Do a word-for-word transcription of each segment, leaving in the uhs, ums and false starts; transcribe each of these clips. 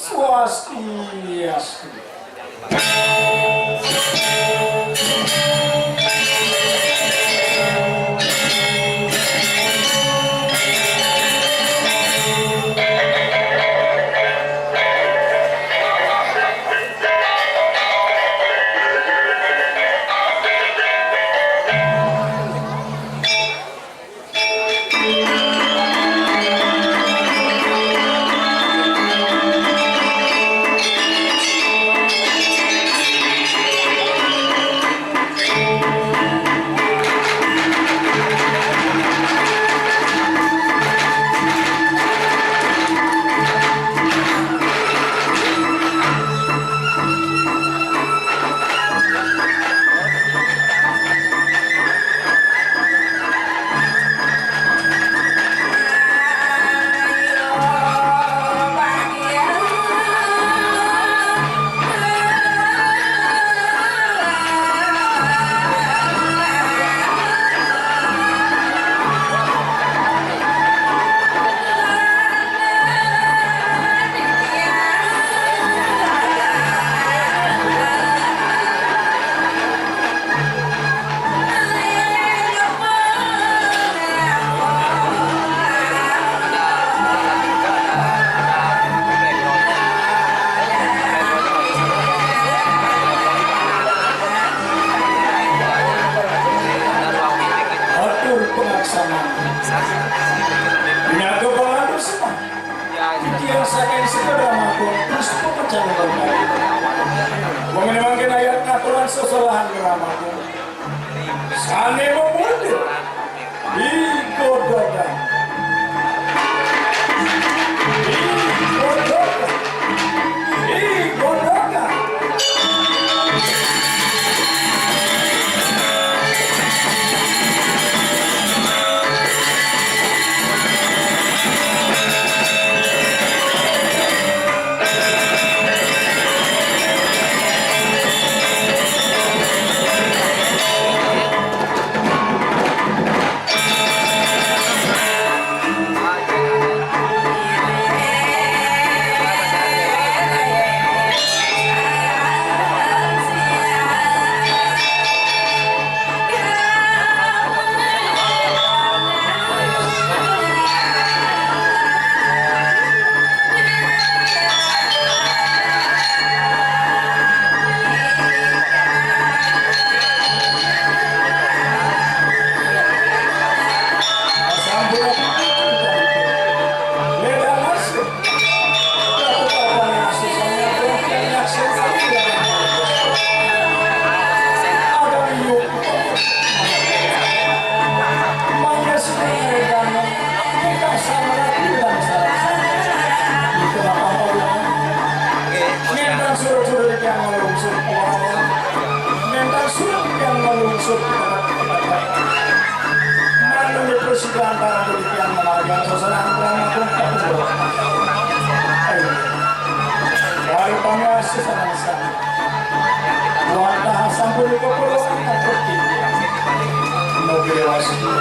Swastiastu. Atur pelaksanaan. Punya kepala bersama. Titiang saking Sekedama pun terus pepecah lembah. Mengenangkan ayat aturan sesolahan keramaku. Sane memudir. Igodogan. Igodogan. Igodogan. Nentang surat yang melungsur. Mana ni persidangan di tiang marga sasaran drama pun tak betul. Dari pangasa sama-sama. Buat dah sampun ke pulau kita pergi. Mobil lewat situ.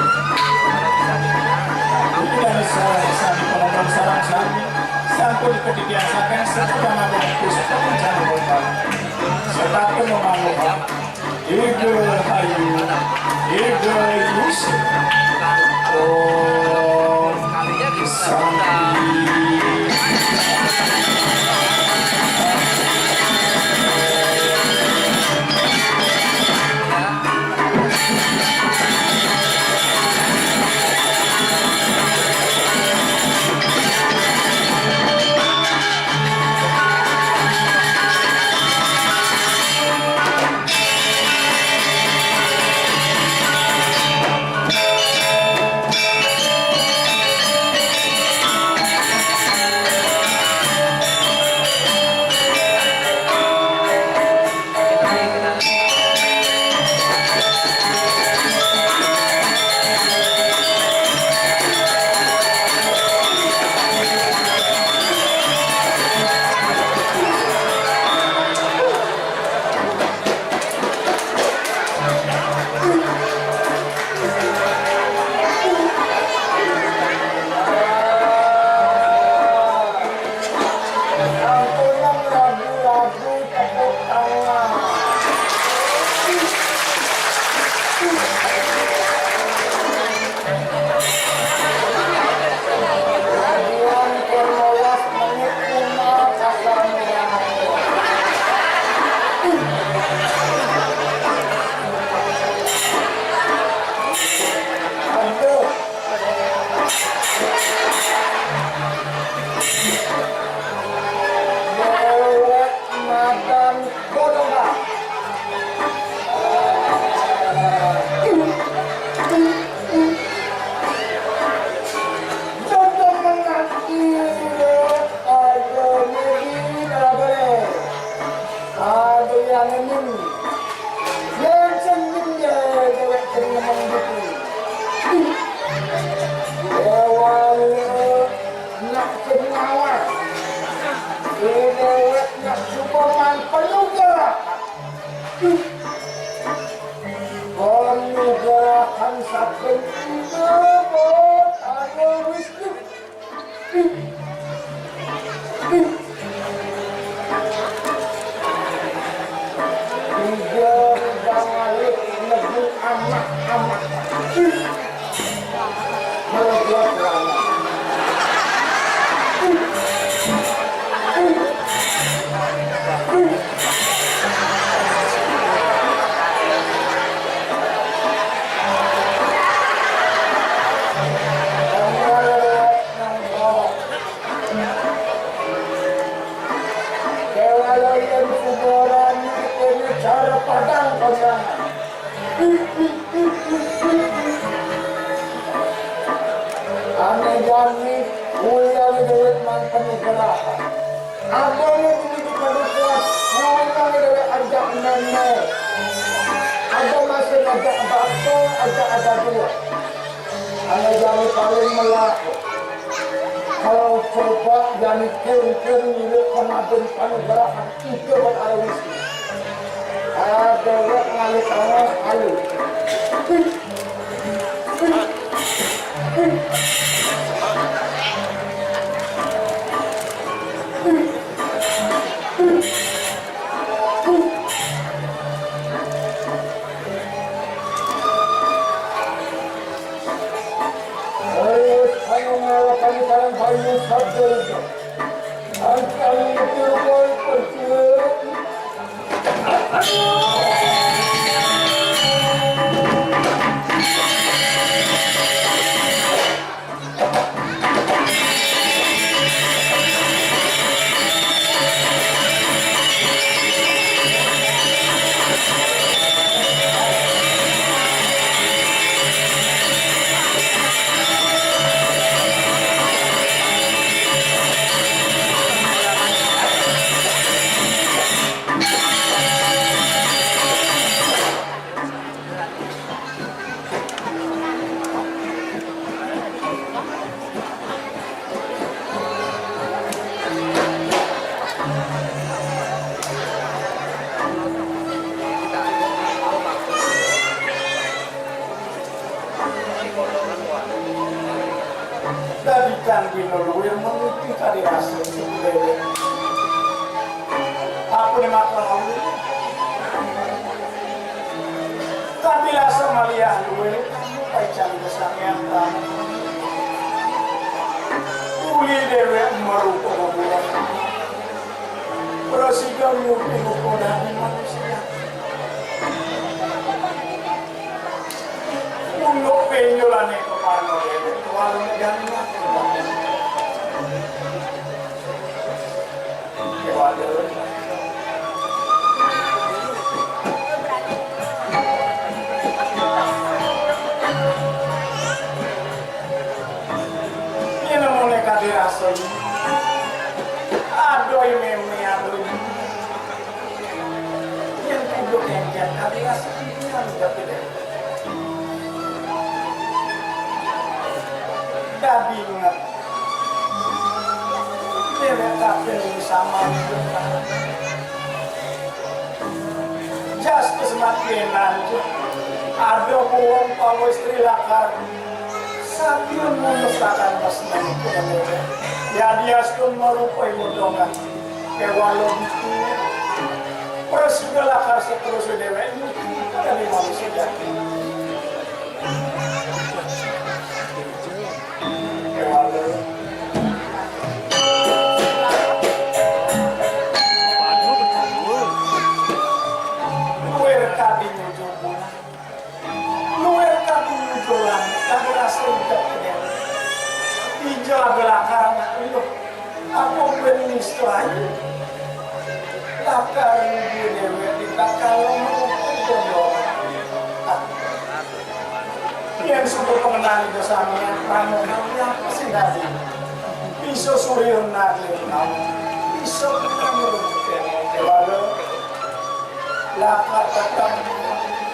Ini dari salah satu penonton sarang sami. Sampun dibiasakan setelah ada pusat pencari korban. Serta pun memalukan. Ego Hayu, Ego Yusuf. Om Santi. Supaman panugrahan. Panugrahan saking Ida Batara Wisnu. Ida Hyang Alit negeri anak-anak. Melebihan kerana. Kewala yen suborane kene cara padang kondangan. Ane jani kuliah dewek mang penugrahan. Abane dulu di padukuhan, ngomong dewek ajak nenek. Ada masih ajak bapak, ajak ada dua. Ane jani paling melaku. Kalau coba jani kengkeng milik pemadam panugrahan itu buat arwis. Ada orang ngalih tangan, ayo. Terus anu ngalakan sareng banyu sabda ija. Angkang mikir boy percaya. Dadi kang dina luwih mengiti kadi rasa dewek. Apa ne matur nuwun? Kadi rasa malih luwih paican Sang Hyang Prama. Uli dewek marupa bebulan. Prasida nguping ukodaning manusia. Unduk penjolane kepala dewek, warung jangah. Kewala. Yen namune kadi rasa. Adoh meme, adoh. Yen kudu kengken kadi rasa. Dadi inget. Dewek kaping sama. Jas kesemat kenan. Ada buang pawa istri lakar. Sambil memesakan mas nang. Ya dia sun merupai modongan. Kewala itu. Prasida lakar seterusnya dewek. Dari manusia jati. Luwir kadi nuju bulan. Luwir kadi nuju langit, kadi rasa ucap dewek. Ija adalah karena lu. Apa kuwi nista ayu? Lakar nuju dewek di takala merupakan jodoh. Yen suku pengenal itu samian, pramuka apa sing dadi? Bisa surya nadir kamu. Bisa menang merupakan dewek. Lakar tetep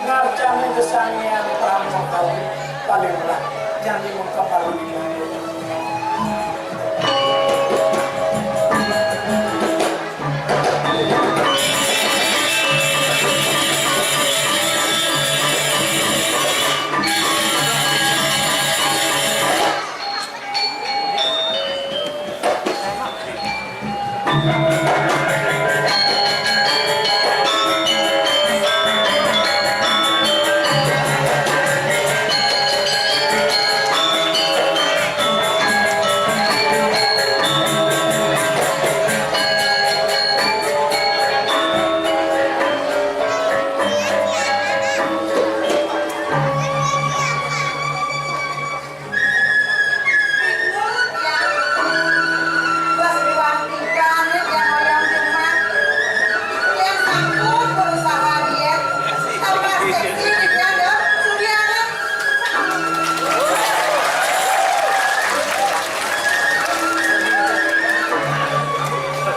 ngarcani kesenian pramuka paling lah. Jangan mengkepalui.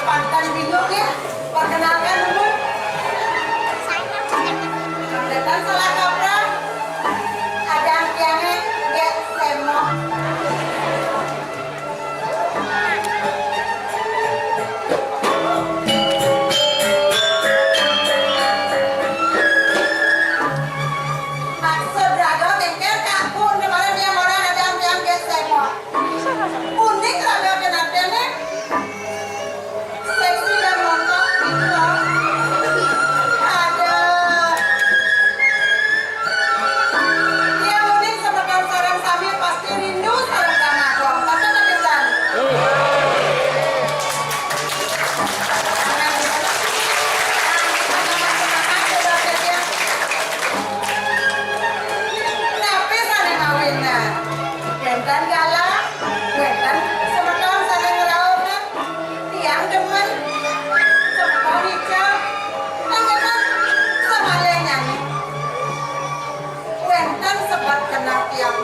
Pantan bingung ya, perkenalkan dulu. Pantesan salah kaprah. Ada tiangnya, dia semok. Maksud Dado tengker kaku, kemarin dia orang ada yang dia semok. Unik lah dia kenapa nih? Seksi dan montok gitu loh. Ada. Dia unik semeton sareng sami pasti rindu sareng Kang Agong. Pasti kepisan. Tapi sane ngawinna. Wenten galah, wenten semeton sane ngraos. Tiang demen semeton ical, tengenan semalian nyanyi. Wenten sebet keneh tiang.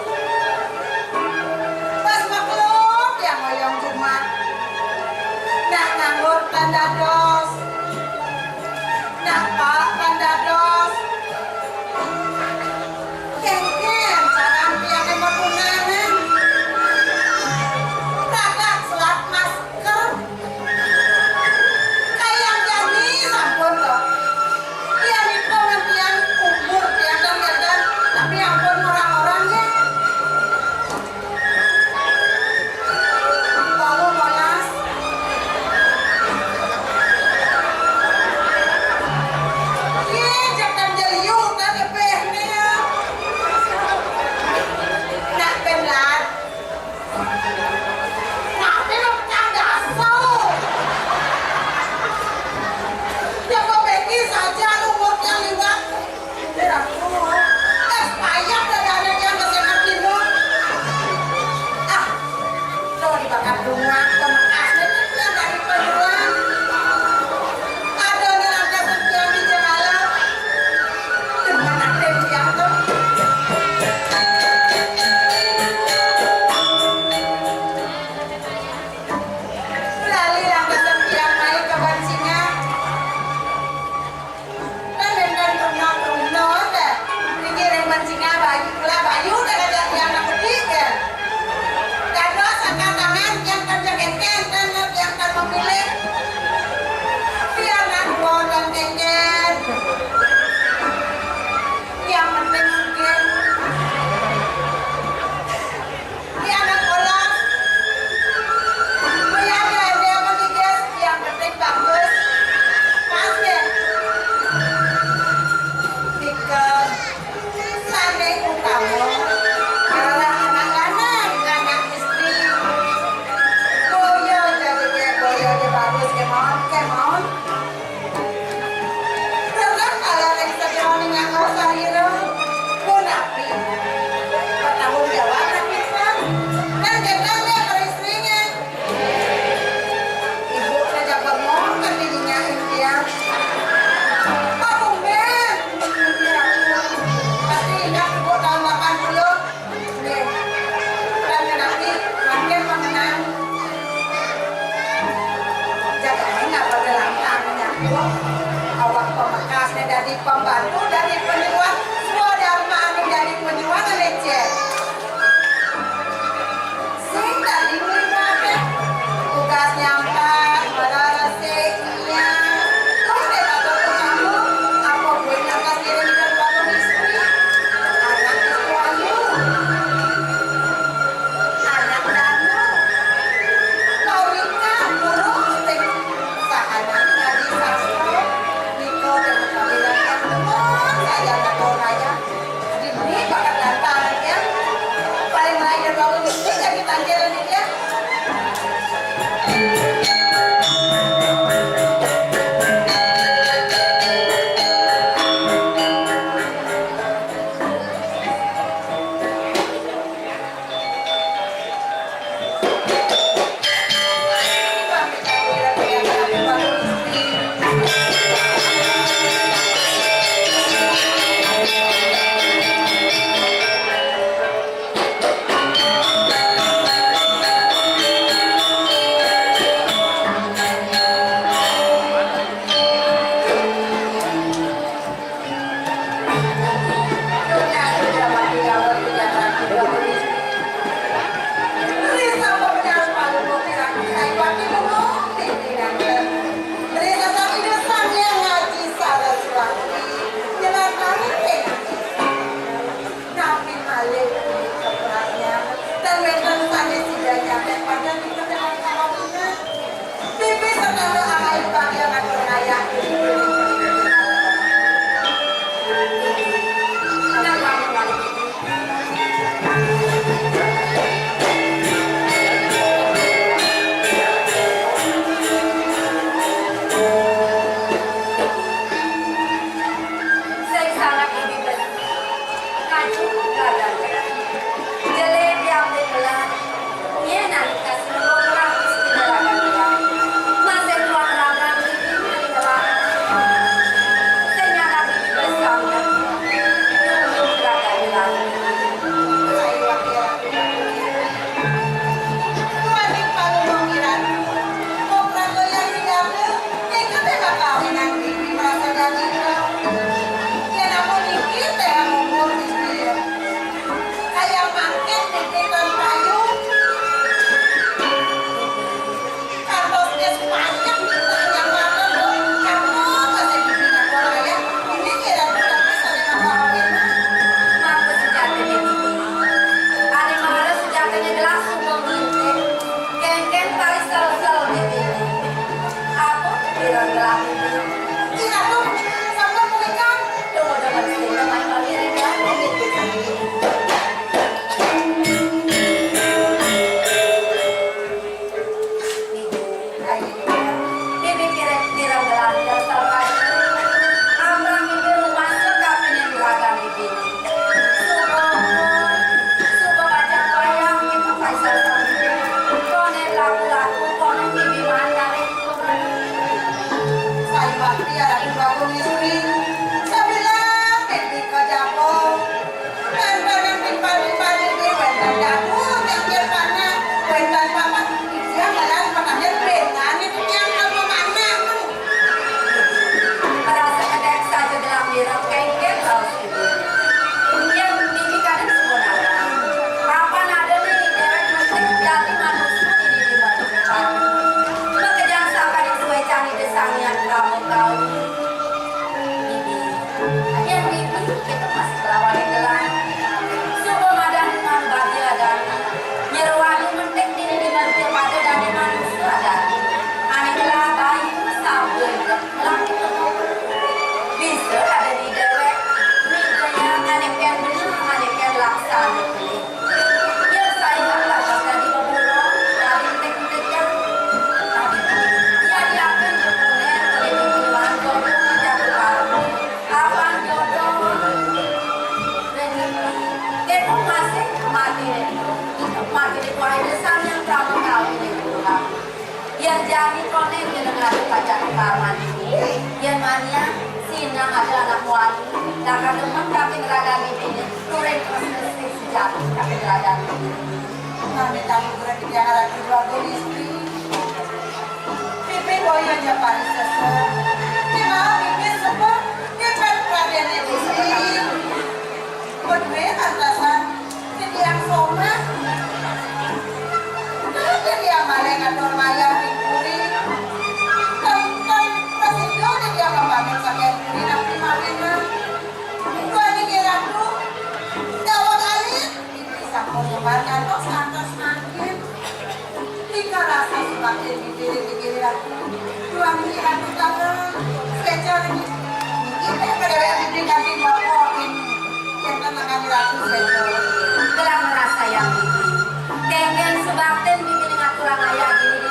Pas maklum tiang oyong jumah. Nah nganggur tan dados. Nah pak tan dados. Kengken carang tiang emot unanen. Radak selat masker. Kayang jani sampun to. Tiang nika ngantian umur tiang dan gadan, tapi ampun orang-orang nggih. Walu molas. Nggih, jatan jeliu ta tepehne. Nak benar. Tapi lo pecah daso. Ya, kok Becky saja umurnya liwat. Kira aku. Eh, payah dah ada yang masih ngerti lo. Ah, lo dibakar bunga, pemekasnya itu yang dari penyulam. Ada orang kasih yang di Jemala. Dengan ada yang tuh. Lali lantasan tiang mai ka bancingan. Kan nenten ternak ternak dah. Pikir yang bancingan bayu, lah bayu dah kata tiang nak petik ya. Dados angkat tangan, tiang kan jaket kenten, tiang kan memilih. Tiang nak buat dan kenten. Yang penting sugih. Ki anak kolak. Kuwi ada, ada apa ki, guys? Yang penting bagus. Pas ya. Nika sane utama adalah anak lanang, anak istri. Boyo jadi kayak boyo dia bagus, kayak mau, kayak mau. Terus kalau ring sedina nyangka sarira, punapi? Bertanggung jawab nang pisan. Kan gendong dia ke istrinya. Ibu saja bengong kan dirinya dia. Kok tumben? Pasti ingat ibu tahun delapan puluh. Nggih. Kan ngenani, mangkin mengenang. Jagain apa gelantangnya, Bu? Awak pemekasnya dadi pembantu, dadi penyuan, swadarmane dadi penyuan, lecet. Sing dadi mripate. Tugas nyampat, pada resik, iya. Terus deh, apa tuh kamu? Apa gue nyampat diri di depan istri? Anak istri ayu. Anak dangu. Mau nikah, burung, sing. Gelah Bibi. Ih, aduh, sampun punika. Duh, duh, duh, duh, duh, duh, duh. Bibi, Bibi kira-kira gelah dasar aja. Ambrang Bibi rumasa kapining juragan Bibi. Suba, suba bajang wayang kita paisar sambil. Koné laku-laku, koné Bibi mandari. Sayuwakti Ratu Bagong Istri, sabilang Bibi ka jaba, lan bareng timpal-timpal Bibi wénten dagu, tiang-tiang panak, wénten papat, titiang malah panampilan béngan, tiang kalih manak. Marasa kedék saja gelah mireng kéngkén raos Yén Bibi kadén sapunapi? Apan ada né déwék mesti jati manusa ini di manusa. Makejang sakaning suécan Ida Sang Hyang Rama Kawi. Bibi, yén Bibi kita masih lawan gelah. Suba madan iman bagi ada nyeruani mentik dini di manusa pada dadi manusa ada. Ané gelah bayu sabda. Bisa ada di déwék, miganya ané kén bener, ané kén laksana. Yén saingan bakal dadi beburon, dadi tek-tekan. Tapi, yadiaken beburon, oleh bibi wan jodoh ngajak parama. Apan jodoh. Rezeki. Kéto masih mati, mati di kuaha Ida Sang Hyang Prabu Kawi. Yén jani koné jenengan pacang karman iki, yén maniah sinah ada anak muani, lakar demen kaki neragan bibiné, turin tresna sing sejati kaki neragan bibiné. Nami tamu gerak di tiang arah kedua istri. Bibi boya ja paling sesel. Di bawah bibi sebut, di pet pradéné bibi. Kedua antasan Titiang somah. Titiang malih ngatur mayah ring puri. Ten, ten, prasida titiang mapamit saking puri napi mawinang. Duaning Ratu, daweg alit, inggih sampun nyebar ngantos, ngantos mangkin. Nika rasa subaktin Bibi ring Bibi Ratu. Duaning Ratu Tangga, suéca niki. Niki téh padéwékan Bibi kanti bapa ini. Kénten nangani Ratu suéca. Gelah ngrasayang Bibi. Kéngkén subaktin Bibi ngaturang ayah dini di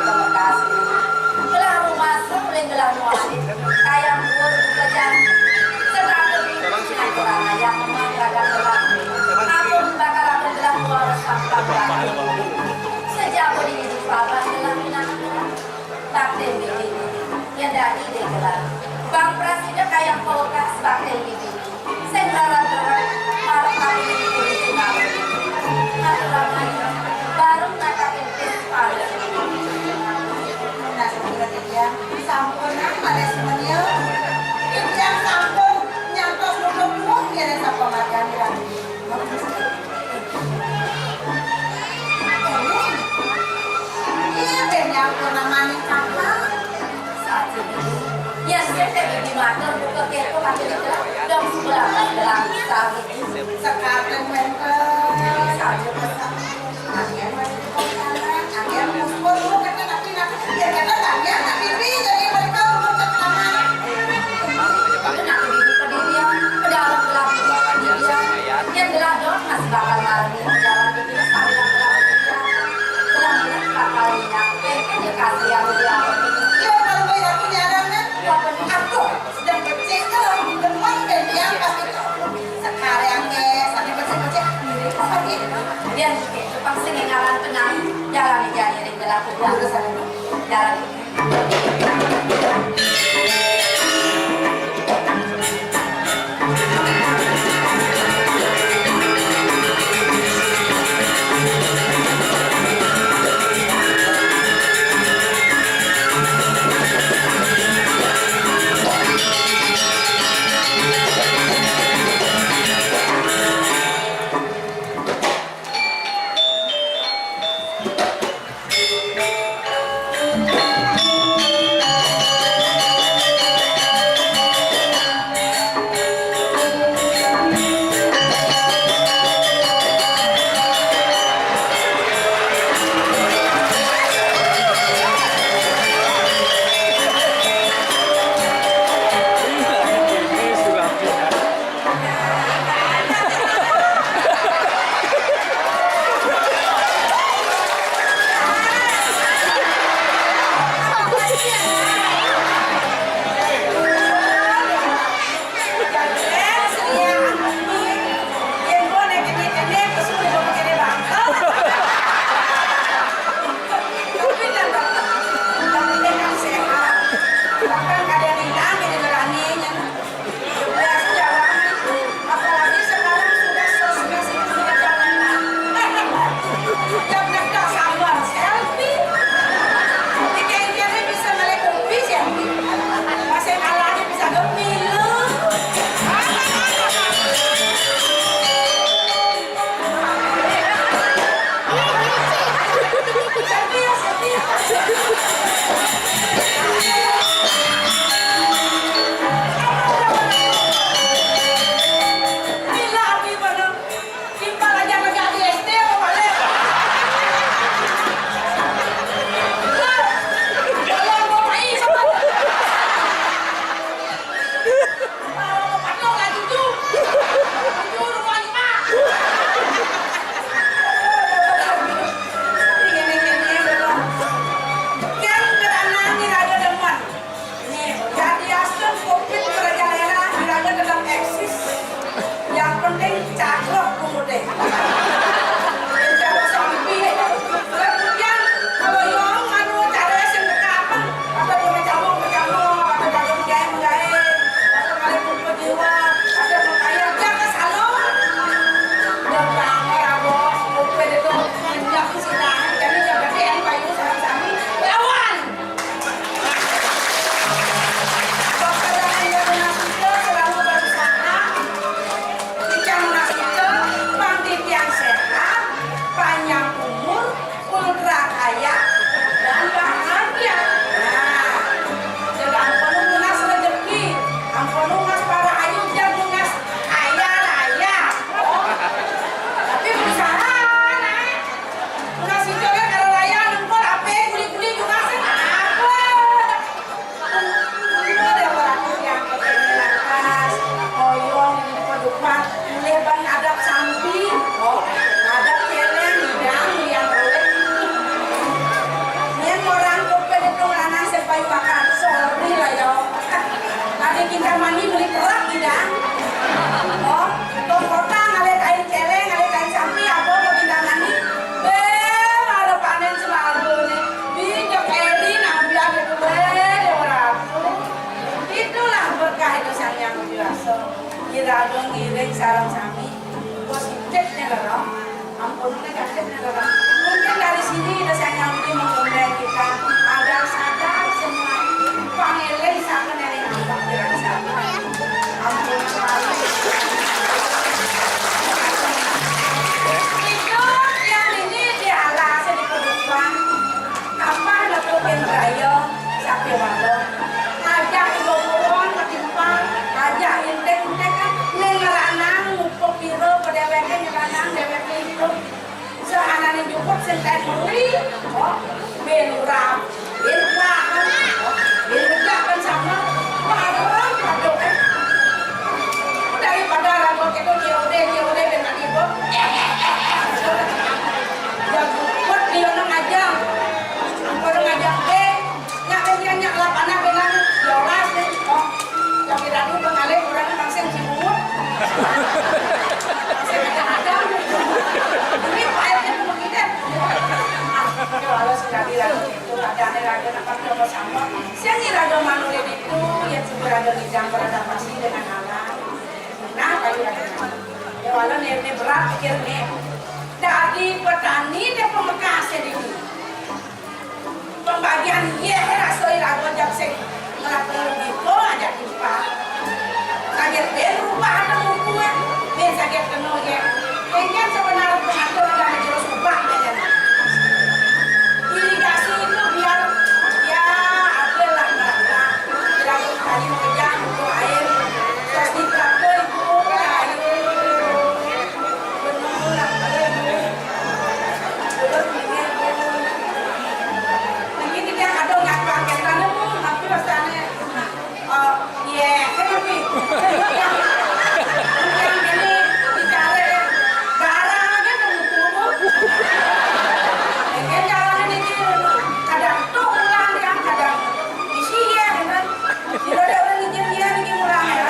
pamekasné. Gelah rumasa uling gelah muani. Kayang buka buka jam. Setata Bibi ngaturang ayah memang raga gelah. Ampun bakal ampun gelah muara sampang. Sejaba dini di pabas gelah minangka baktin Bibi. Yén dadi dé gelah. Bang prasida kayang pawekas baktin Bibi. Sing laran-laran marep kami kudu sinau. Ngaturang ayah. Bareng natakin tis palu. Nah, sampun ya. Sampun, nah, malih semuanya. Titiang sampun nyantos nutup tuh, biar sampun makan, ya. Iya, ben nyampun namaning kakak. Saja dulu. Ya, saya teh bibi matur, buka kepo, pakai itu, dong sebelah, sebelah, sawi. Sekarang wénten, saja pesan. Akhirnya, akhirnya, muspur, lu kata, tapi, tapi, ya, kata, tanya, tapi, tapi, jadi mereka umur pertama. Itu nak bibi pedirian, ke dalam gelah bibi pedirian. Yang gelah dot masih bakal ngalami jalan bibi sambil gelah pedirian. Gelah gelah bakal minyak, eh, kan dia kasih yang dia. Iya, kalau gue aku jarang, kan? Wah, bener, aku sedang kecil, kalau di depan, dan dia pasti Raga ngiring sareng sami. Positif nih, Roro. Ampun, negatif nih, Roro. Mungkin dari sini ada saya yang ingin mengundang kita agar sadar semua ini. Pangeling saken eling apa pikiran saya. Ampun, Roro. Hidup yang ini dialasé di kehidupan. Kapan nepupin raya, sakéwala. Ajak ibu buron ketimpang, ajak inték-inték, ning ngranang ngukup pira padéwéké ngranang déwéké idup. Sahanané nyukup sing ten muli, oh, bin urap, bin pakan, oh, bin legakan sama, warung paduk, eh. Daripada raga kéto C O D, C O D bin mati, Bu. Ya, buat dia nang aja. Angkara ngajak, eh, nyak, eh, nyak, nyak, lah, panas dengan, ya, las, eh, oh. Tapi tadi pengalih orang langsung sibuk. Langsung ada, ada. Ini pahitnya sama kita. Ah, ya, Allah, sekali lagi, itu ada, ada, ada, apa, apa, sama. Saya ngira ada manusia itu, ya, coba ada ngidang beradaptasi dengan alam. Nah, kayu ada. Ya, Allah, ini, ini berat pikirnya. Dari petani dia pamekasé dini. Pembagian iye rasa iraga jap sing ngelak perlu gitu aja timpal. Kaget ben rubah ada buku ya. Ben sakit kena ya. Pengen sebenarnya pengatur dan terus ubah ya. Irigasi itu biar ya ada lah merata. Iraga kali kerja butuh air. Terus di traktor itu air. Bener lah, air. Bener, bener. Nah, ini dia ada nggak pakai tanam, tapi rasanya, eh, iya, happy. Yang ini bicara ya, barang aja tuh, tuh. Ini caranya nih, kadang tuh pulang ya, kadang isi ya, bener. Sira dek ora ngincin dia niki mulang ya.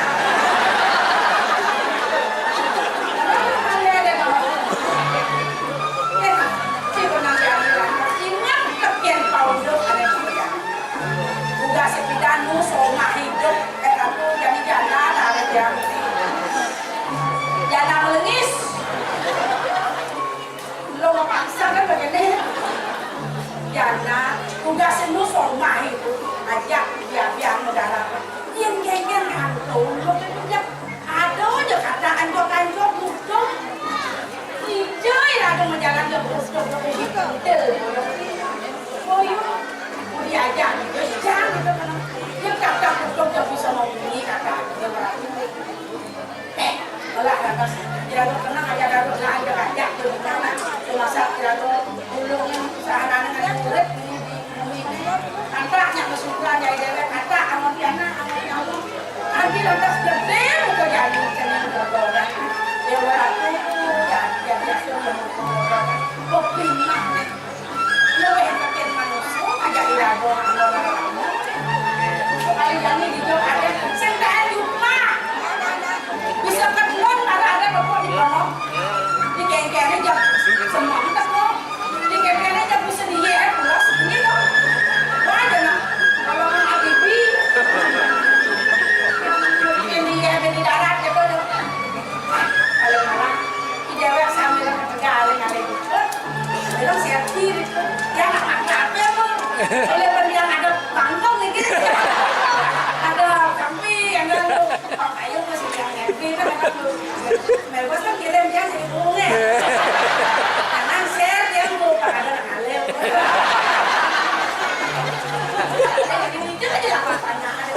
Aneh deh, Pak. Eh, si penampilan lah. Ingat tepian pauduk aneh mulia. Uga sepidanu somah hidup, eh, aku jadi janda, ada dia. Janda melengis. Lo mau paksa kan begini? Jana, udah senu somah itu, ajak dia biar negara. Yang geger hantu, lo kan udah ada aja kata anjok-anjok musuh. Ijai ada menjalan ke bos ke bos itu. Oh iya, mau diajak gitu, jangan gitu kan. Dia kata musuh gak bisa mau bunyi kata dia berarti. Eh, malah lantas, kira-kira tenang aja, kira-kira nggak ada kerja, tuh, di mana? Cuma saat kira-kira dulu, sehari-hari nggak ada murid, ini, ini, ini. Kata, nyak kesukaan, jadi dia kata, sama Tiana, sama Tiana. Nanti lantas gede, muka jadi, jadi muka orang. Ya, orang tuh, ya, ya, biasa, ya, muka orang. Kok pindah, nih? Luwih penting manusa ngajak iraga anané. Kali jani dijok ada sing tahan jumlah. Bisa kedon ada ada tepuk di kono. Di kengkene jam sembilan teko. Di kengkene jam bisa dia pulas ini loh. Wah, jangan. Kalau mau Habibi, ini ya di darat gitu. Kalau malah Ki déwék sambil ketegal ngalih ikut. Belum siap diri tuh. Ya, nggak apa-apa, Bu. Oleh pendiam ada panggung nih, gitu. Ada kami yang nganggur. Oh, ayo, masih yang ngerti, kan, ada Bu. Mewah kan kirim dia sih, Bu, nih. Kanan share dia, Bu, Pak, ada ngalih. Ini aja lah, Pak, tanya. Ada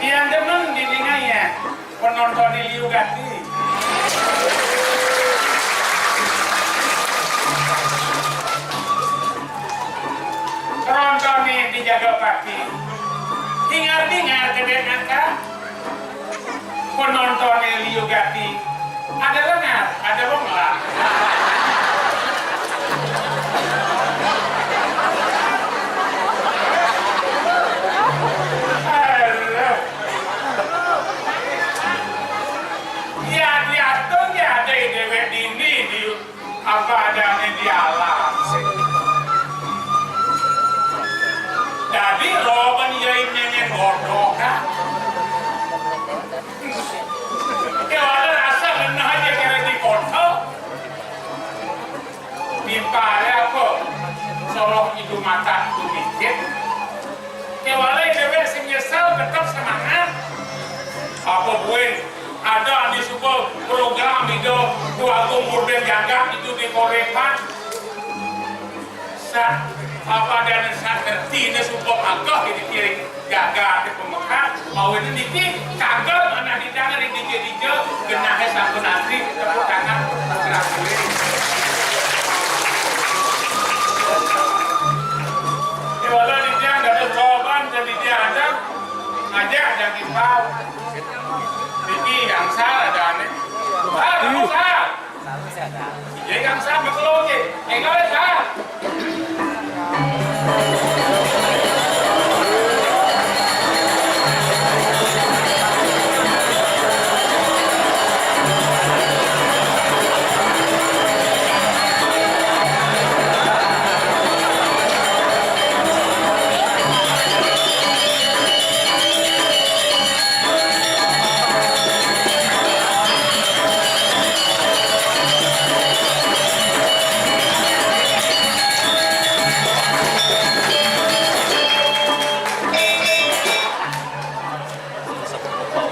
Yang demen didingnya ya, penonton di Liu Gati. Penonton nih dijaga pati. Hingar-bingar gedé angka. Penonton di Liu Gati. Ada lengar, ada bengkak. Aduh. Ya, diatur ya ada déwék dini di apa adané di alam sih. Dadi roben ya nyengeng godhog kan. Ya ada rasa ngenah aja kira di kota. Mimpare apa? Soroh idu mata idu mikir. Kewale déwék sing nyesel tetep semangat. Apa buin ada anu suba program Ida Déwagung Purba jagat idu di Korépan. Sa apa dana sa ngerti né suba pageh di kiring. Jaga ati pemekat, awinan niki kagem anak didang ring dija-dija, genahé sampun antri, tepuk tangan, gratulasi. Déwala dija dados roben dan dija ada, ngajak jang timpal. Niki angsal adané. Hal, angsal. Jadi angsal makelo nggih. Enggak, Sal.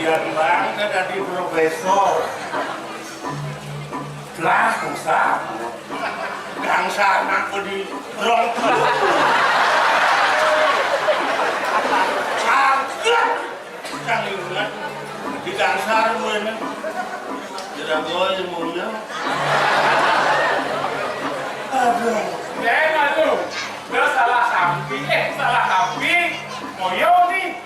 Biar bangsa dadi profesor. Lah, usah. Gangsal nak di rong. Saged. Kang ingat. Di gangsal gue nih. Tidak boleh mulia. Aduh. Eh, aduh. Udah salah sampi. Eh, salah sampi. Moyo nih.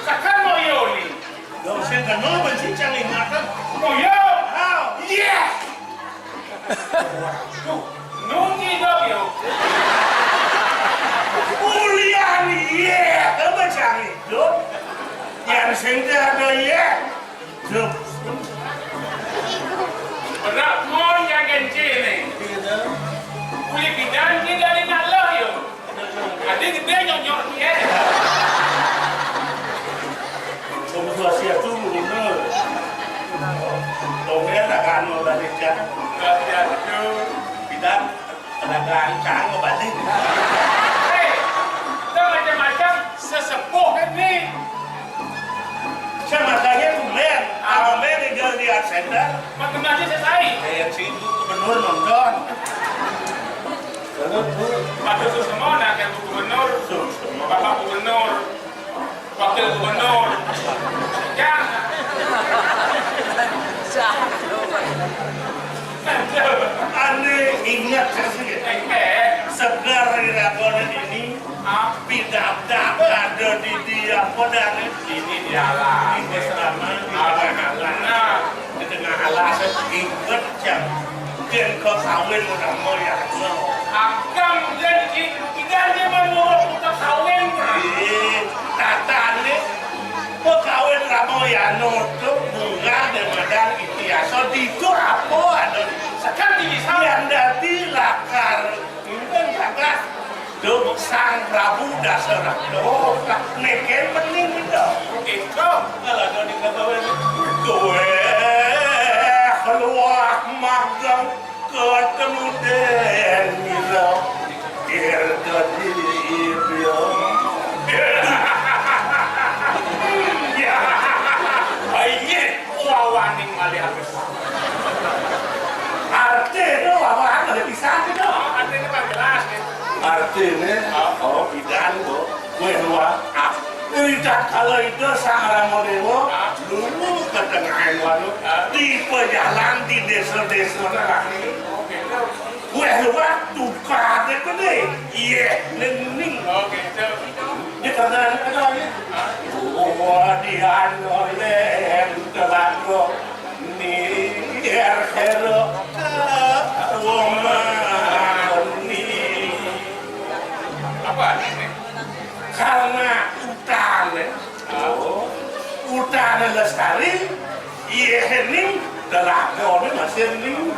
Tekan moyo ni. Dong, sing kena benci cang ingatan. Moyo. Hao. Iya. Waduh, nungi dong yo. Ulian iya, apa cang hidup? Yang sing ada iya. Berat mon yang genci ni. Kulit bidang ni dari nak lah yo. Ada gedé nyonyok ni eh. Kamu tua sia tu benar. Kamu ya tak kan mau balik ya. Tua sia tu. Bidang. Pada gancang balik. Hei, kita macam-macam sesepuh ni. Saya matanya tumben, tumben di, di art center. Makin aja saya sai. Kayak si gubernur nonton. Lalu tuh. Patut tuh semua nak kayak gubernur. Tuh, semua. Bapak gubernur. Wakil gubernur. Yang. Ane inget sih. Segar iragonan ini, api dada ada di dia, apa dari ini di alam. Ini selama di alam. Nah, di tengah alas, inget jam. Yen kok kawin ora moyakno. Akang yen i-, ikan dia menurut kita kawin. Ih, tatane kok kawin ra moyano tuh bunga demadan itiaso ditu apa ada. Sekali bisa. Yang dadi lakar. Pinten, Kakak? Duh, Sang Prabu Dasarata. Neken meni menda. Ento. Kalau ada di kata wene. Kowe keluar magang ketemu Denira. Dirga diri. Ya. Ayo, wawaning malih halus. Artine wawaning pisan to. Artine kan jelas, ya. Artiné, oh, bidan to. Wéh, wah. Ah, ri tatkala Ida Sang Rama Déwa, ah, lulu ka tengahing wanu, ah, di pajalan di désa-désa nang. Wéh, wah, tukadé gedé. Yéh, ning. Di kanan ada lagi. Wadian oleh telaga. Ni, er, er, wong mani. Apa ini? Karena utane. Oh. Utane lestari, yéh ning, telagane masih ning.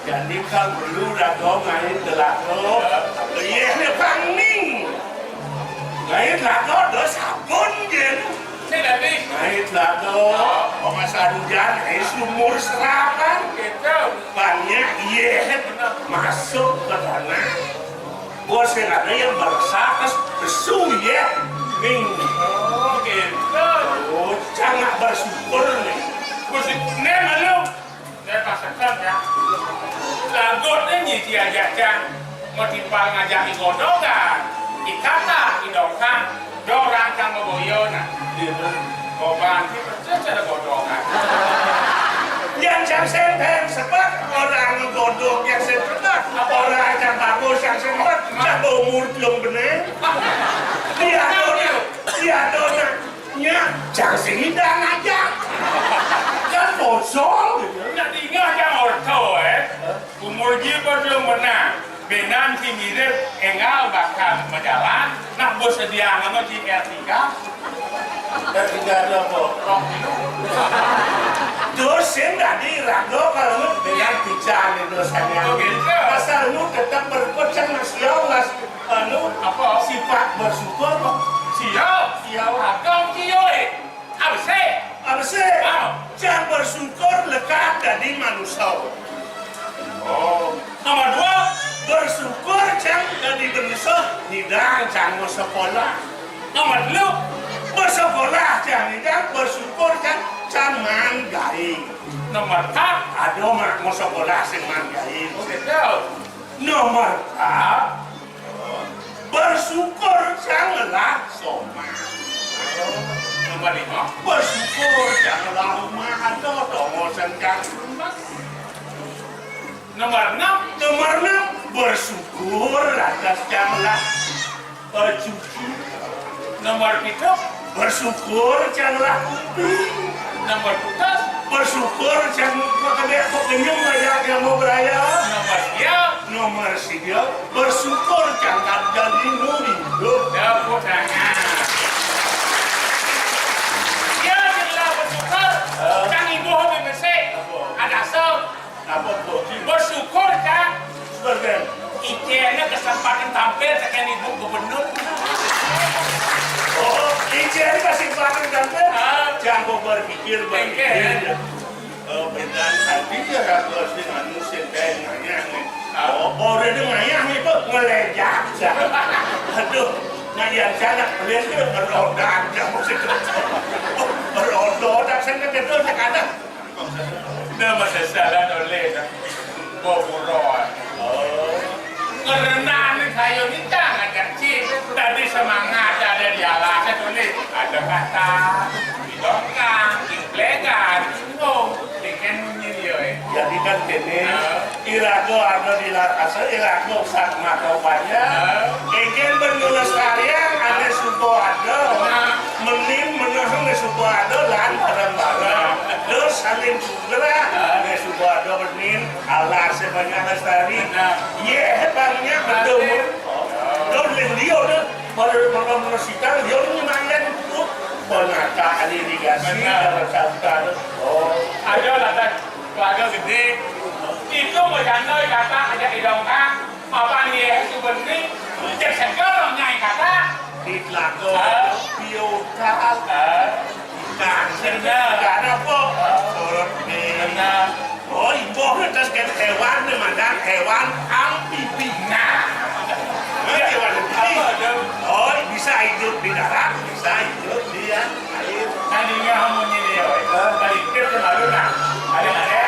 Jadi kan perlu raga main telaga. Yéh ne pang ning. Main telaga do sabun jen. Sing dadi. Main telaga, pemasan hujan, eh, sumur serapan. Gitu. Banyak, yéh, masuk ke tanah. Bos yang ada yang meresap, terus besu, yéh. Ning. Oh, gitu. Oh, jangan bersyukur nih. Terus, nih, malu. Saya pasakan ya. Lagut ini diajak jang. Mau timpal ngajak di godongan. Di kata, di dongkang. Dorang kang maboyo, nah. Iya, bener. Goban, kita percaya ada godongan. Yang jang senteng sebab orang godong yang senteng. Orang yang bagus yang senteng. Siapa umur belum benar? Dia dona, dia dona. Nya, jang sing idang aja. Kan bosol gitu. Nak dingeh jang orto, eh. Umur ji belum benar. Benan si mirip, engal bakal majalan. Nak bersedia ngama di R tiga. R tiga ada apa? Rong kilo. Terus sing dadi raga kalau nu dengan pican itu sayang. Oh, gitu. Pasal nu tetap berpecah mas mas anu apa? Sifat bersyukur kok. Siap. Siap. Agam kiyo, eh. Abesik. Abesik. Ah. Jang bersyukur lekat dadi manusia. Oh. Nomor dua, bersyukur jang dadi manusia, nidang jang mau sekolah. Nomor telu, bersekolah jang nidang, bersyukur jang, jang maan gaé. Nomor empat, ada mak mau sekolah sing maan gaé. Oh, gitu. Nomor empat, bersyukur jang ngelah somah. Nomor lima. Bersyukur jang ngelah rumah ada, tonggo sengkang. Nomor enam. Nomor enam, bersyukur atas jang ngelah, eh, cucu. Nomor pitu. Bersyukur jang ngelah kuping. Nomor tujuh. Bersyukur jang ngelah kok kenyung aja yang mau beraya. Nomor siap. Nomor siap. Bersyukur jang ngelah jadi nu hidup. Tepuk tangan. Ya, jang ngelah bersyukur. Eh. Jang ibu habis bersih. Apa? Ada asal. Apa, Bos? Bersyukur, Kang. Bersyukur. Icéné kesempatan tampil tekan Ibu Gubernur. Oh, icéné kesempatan tampil. Ah. Jangan berpikir, berpikir. Engke. Oh, benar tadi ya, kalau si manusia kayak ngayah nih. Ah. Oh, orang itu ngayah itu ngelejak, ya. Aduh, nah yang sana kalian tuh berodak, ya, maksudnya. Berodak, saya kan betul, saya kadang. Nama sesalan oleh Boburo. Oh. Karena anak saya ini jangan kecil. Tadi semangat ada di alas tulis. Ada kata, di dongkang, di plegan, di singgung. Bikin bunyi dia, eh. Jadi kan kene, ah. Iraga ada di laras, iraga sak mata upaya. Ah. Kénkén ben ngelestariang ané suba ada. Nah. Menin meneh ané suba ada lan bareng-bareng. Terus saling bergerak. Ah. Ané suba ada menin, alasé banyak lestari. Nah. Yéh, banyak betul. Terus dia udah pada menesikan, dia udah nyemangan. Penataan irigasi. Benar. Dalam satu. Oh. Ada lah, Tan. Keluarga gedé. Itu mau janda kata aja idongkang. Apa nih ya, itu bening? Cek seger nyai kata. Di telaga. Ah. Biodal. Ah. Ikan. Benar. Ikan apa? Ah. Sorot nih. Benar. Oh, iboh atas kan hewan nih, madang hewan amfibi. Nah. Hewan amfibi. Apa tuh? Oh, bisa hidup di darat, bisa hidup di air. Tadinya hamunnya dia, weh. Hah? Tadi dia kemarin, nah. Ada, ada.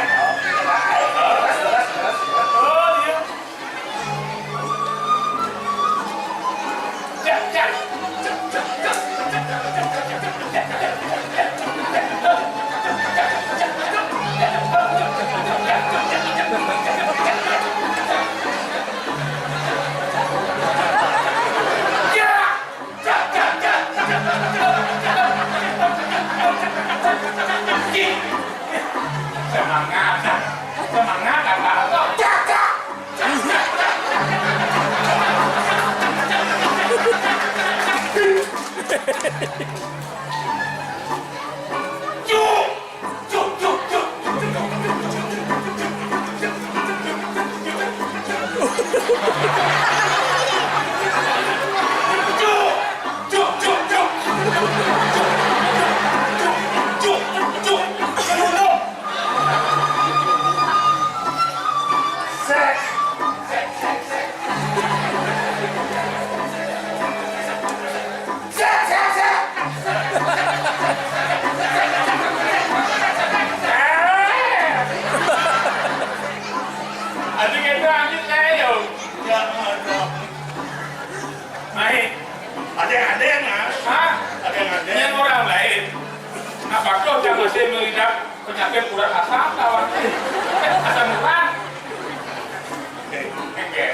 Oh, iya. Aduh, gitu, anjing, saya, yo. Ya, aduh. Naik. Ada yang ada, Mas. Hah? Ada yang ada. Yang orang lain. Nah, bagus, yang masih mengidap penyakit kurang asam, kawan. Eh, asam urat. Oke. Oke.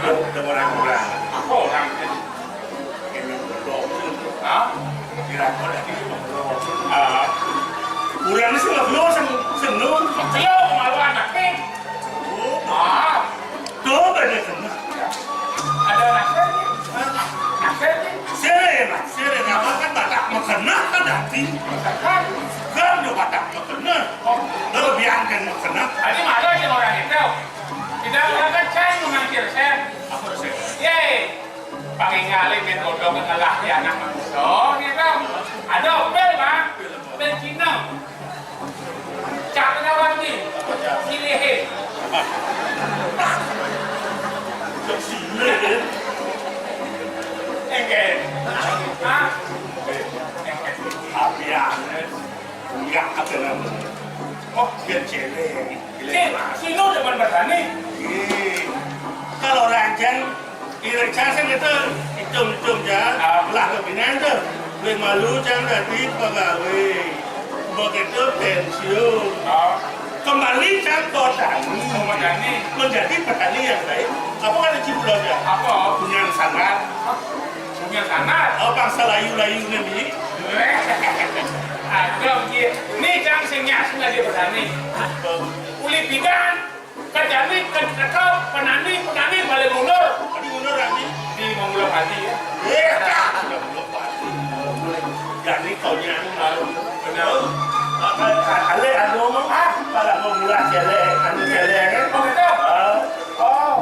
Lu udah orang-orang. Apa orang? Ini bodoh. Hah? Kira kau dari bodoh. Ah. Kurang sih lo, lo sen-, sendu. Ayo, malu anaknya. Oh, maaf. Tuh, banyak sendu. Ada anak saya. Anak saya. Sere, Mas, sere. Nama kan Batak mekena kan dati. Kan? Kan udah Batak mekena. Oh. Lo biarkan mekena. Tadi malu aja orang itu. Tidak, orang kan saya memangkir saya. Apa sih? Yeay. Pakai ngalih main bodoh ngelah di anak manusia, gitu. Ada opel, Bang. Opel Cina. Cak lawan ni. Silihin. Silihin. Enggak. Hah? Tapi aneh. Enggak ada nama. Oh, dia cewek. Si, si Nur demen berani. Iya. Kalau rancang, iya, rancang sing itu hitung-hitung ya. Ah. Lah kebinan tuh. Lebih malu cang tadi pegawai. Begitu pensiun. Ah. Kembali cang ke tani. Ke tani. Menjadi petani yang baik. Apa kata Cibulan ya? Apa? Punya sangat. Punya sangat. Oh, bangsa layu-layu ini. Aduh, iya. Ini cang sing nyas lagi petani. Uli bidan. Kejami, ke-, ke-, penani, penani balik mundur. Tadi mundur, Rani. Di Manggula Pati, ya. Iya, Manggula Pati. Jadi, kau nyari baru. Benar. Ale, anu, ah, kalau mau mula cele, anu cele, kan? Oh, gitu? Ah. Oh.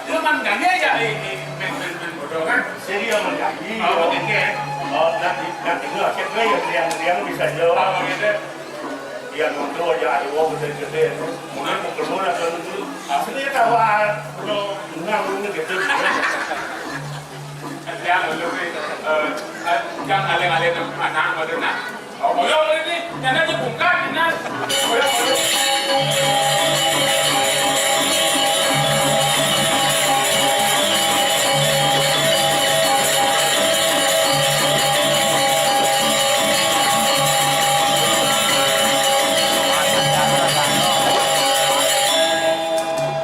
Lu mangganya ya, ini, main, main, main bodoh, kan? Serius mangganya. Oh, begitu, ya. Oh, nanti, nanti, cek gue ya, yang, yang bisa jawab. Oh, begitu. Iya, nonton aja, ayo, gede-gede. Mungkin mau keluar atau dulu. Aslinya tahu, ah, no, nang ini gitu. Yang lebih, eh, eh, yang alih-alih anak, maksudnya. Oh, boyong ini, yang aja bungkak, ini. Boyong, boyong.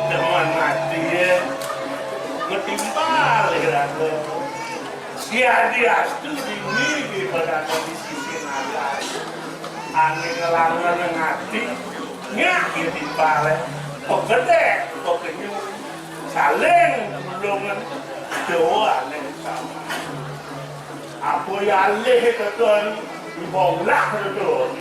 Demen mati, ya. Ngetimpal, ya, aku. Ya, diastu dini di badan di sisi alas. Ane ngelawan yang ati, nyak, ya, timpal, ya. Kok gede, kok kenyum. Saling tulungan, doa ning sama. Apa ya alih teton, ibu ulah teton.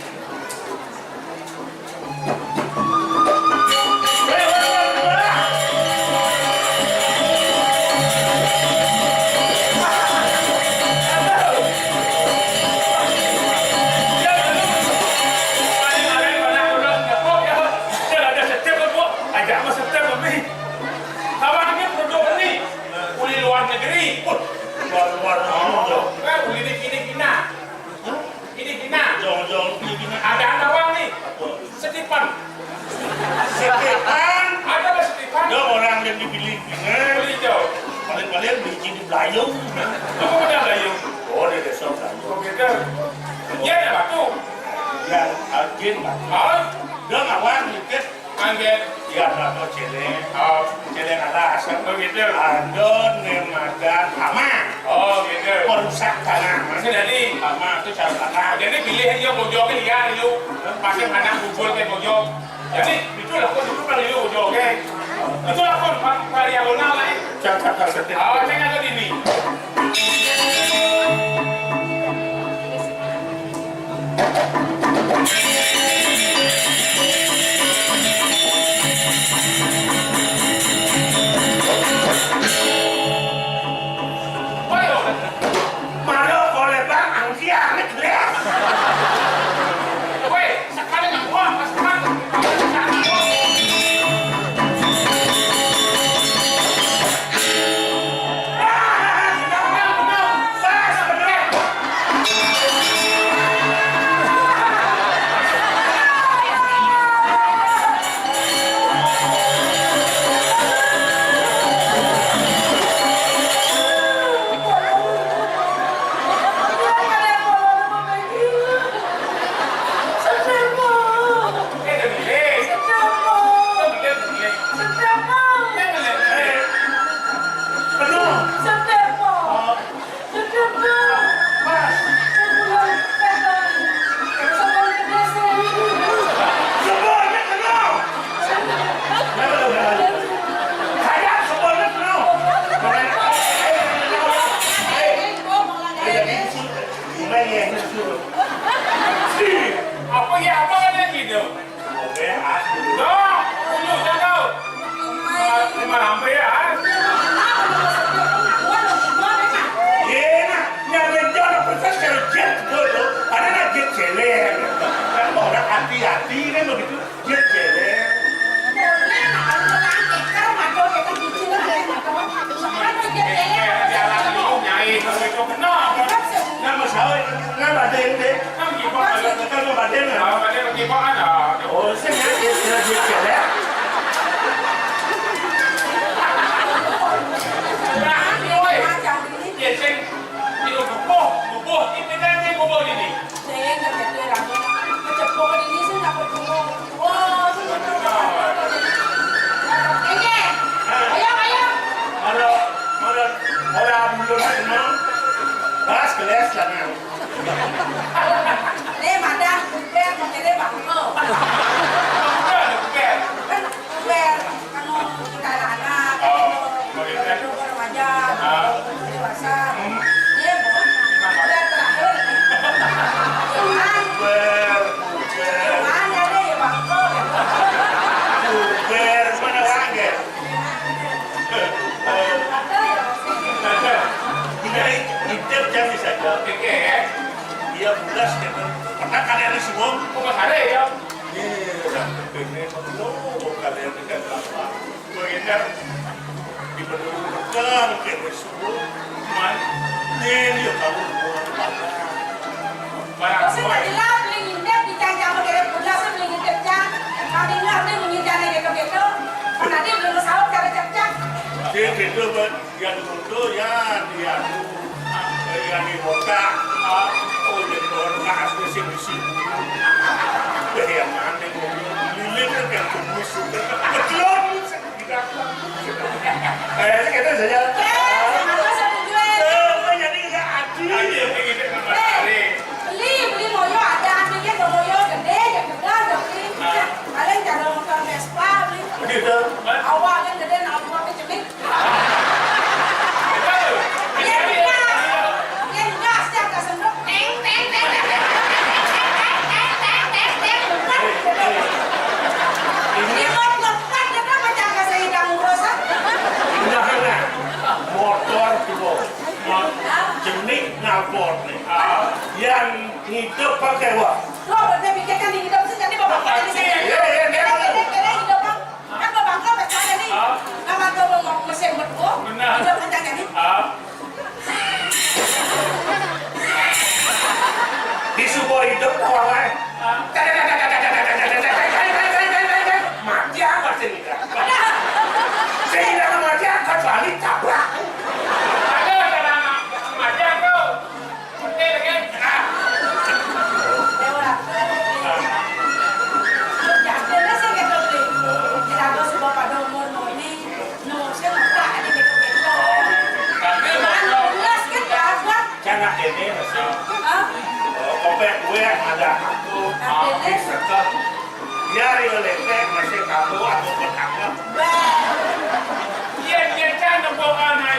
Ajak mas setir lebih. Kawan ini produk ini. Uli luar negeri. Wah, luar, luar negeri. Oh, kan uli di sini Cina. Ini Cina. Jong, jong, ini Cina. Ada anak orang nih. Apa? Setipan. Setipan. Ada nggak Setipan? Ada orang yang di Filipina. Uli jauh. Paling-paling di sini Belayung. Apa udah Belayung? Oh, di desa Belayung. Oh, gitu. Dia ada batu. Yang agen batu. Oh. Dia ngawang dikit. Anggit. Iya, atau celeng. Oh. Celeng alas, kan? Oh, gitu. Ada nemadan hama. Oh, gitu. Merusak tanah. Maksud jadi? Hama itu cara tanah. Jadi pilih aja bojong liar, yuk. Pasang anak bubur ke bojong. Jadi, itulah kok dulu kali yuk bojong, oke? Itulah kok, Pak, Pak Riagono, lah, ya. Cakap Ah, sing aku dini. Woi, maro kole bang angki anget leh. Woi, sekali nang gua, pas teman. Apa ya, apa ada gitu? Oke, ah. Dong, tunjuk, cakap. Lima, lima hampir ya, ah. Iya, nah, nyari jodoh princess kalau jet, bodoh. Ada nak jet cewek. Kan orang hati-hati kan begitu. Jet cewek. Boleh, nah, kalau kita angkat, kan mata kita biji lah, kan mata. Sekarang jet cewek, apa sih? Nyai, kalau itu kenapa? Nama saya, nama Dende. Kan gimana? Kalau kata nama Dende. Ah, Dende gimana? Oh, saya nggak, ya, ya, ya, ya. Nah, ini, woi. Macam ini. Ya, sing, ini bubuh, bubuh, ini kan ini bubuh ini. Sing, nggak betul, Rangga. Kecepo ini sih nggak percuma. Wah, itu betul. Ini. Ayo, ayo. Ada, ada, ada belum semua. Bahas kelas lah, nah. Nih, madang, kuper, mau jadi bangko. Kuper, kuper. Kan kuper, anu, kita anak-anak, oh, gitu. Kuper remaja, ah, dewasa. Hmm. Iya, Bu. Kuper terakhir. Iman. Kuper, kuper. Iman, ada ya, bangko, gitu. Kuper, mana lagi? Ada ya, maksudnya. Ada. Ini hidup jam bisa jam. Oke, ya. Iya, bulas, gitu. Pernah kalian di Siwong? Oh, Mas Hare, ya. Iya, sampai ini, oh, kalian dekat apa? Kuliner di Bedulu Bekang, kayak Mas Siwong. Man, ini, ya, kamu, barang. Terus tadi lah, beli ngintip, di Cang Cang, kayak bulas, beli ngintip, Cang. Tadi nggak, beli ngintip, kayak gitu, gitu. Tadi belum sahur, cara cek-cek. Dia gitu, Bang. Yang muda, ya, dia, eh, yang di kota, ah, oh, jadi orang nggak asli sih di sini. Weh, yang mana yang mau lilin kan yang tunggu sudah. Betul, tidak. Eh, ini kita saja. Eh, apa satu jual? Eh, apa jadi kita adu? Adu, ini kita nggak ada. Beli, beli moyo ada, pikir moyo gede, ya gede, ya beli. Ah. Paling kalau motor Vespa, beli. Begitu. Awalnya gede, nah, motor kecil. Yang gas, yang gas, yang gas, yang gas, teng, teng, teng, teng. Ini buat lepas, kenapa jangan saya hidang urusan? Udah, udah. Motor tuh, Bos. Jenik knalpot nih. Yang ngidup pakai, wah. Lo bener pikirkan di hidup sih, jadi bapak pakai di sini. Iya, iya, iya. Kira, kira, kira hidup, Bang. Kan Bang Bangka percaya nih. Ah. Nama tuh mau mesin berdua. Benar. Udah kencang jadi. Ah. Di subuh hidup tawang ae. Ah. Mati apa sih? Sehingga mati apa kecuali tabrak. Ada, ada, ada. Mati apa? Jangan ini, Mas. Hah? Kompek gue ada aku, habis setel. Biar yo lepek masih kamu atau ketangkep. Bah. Iya, iya, kan, nembok anak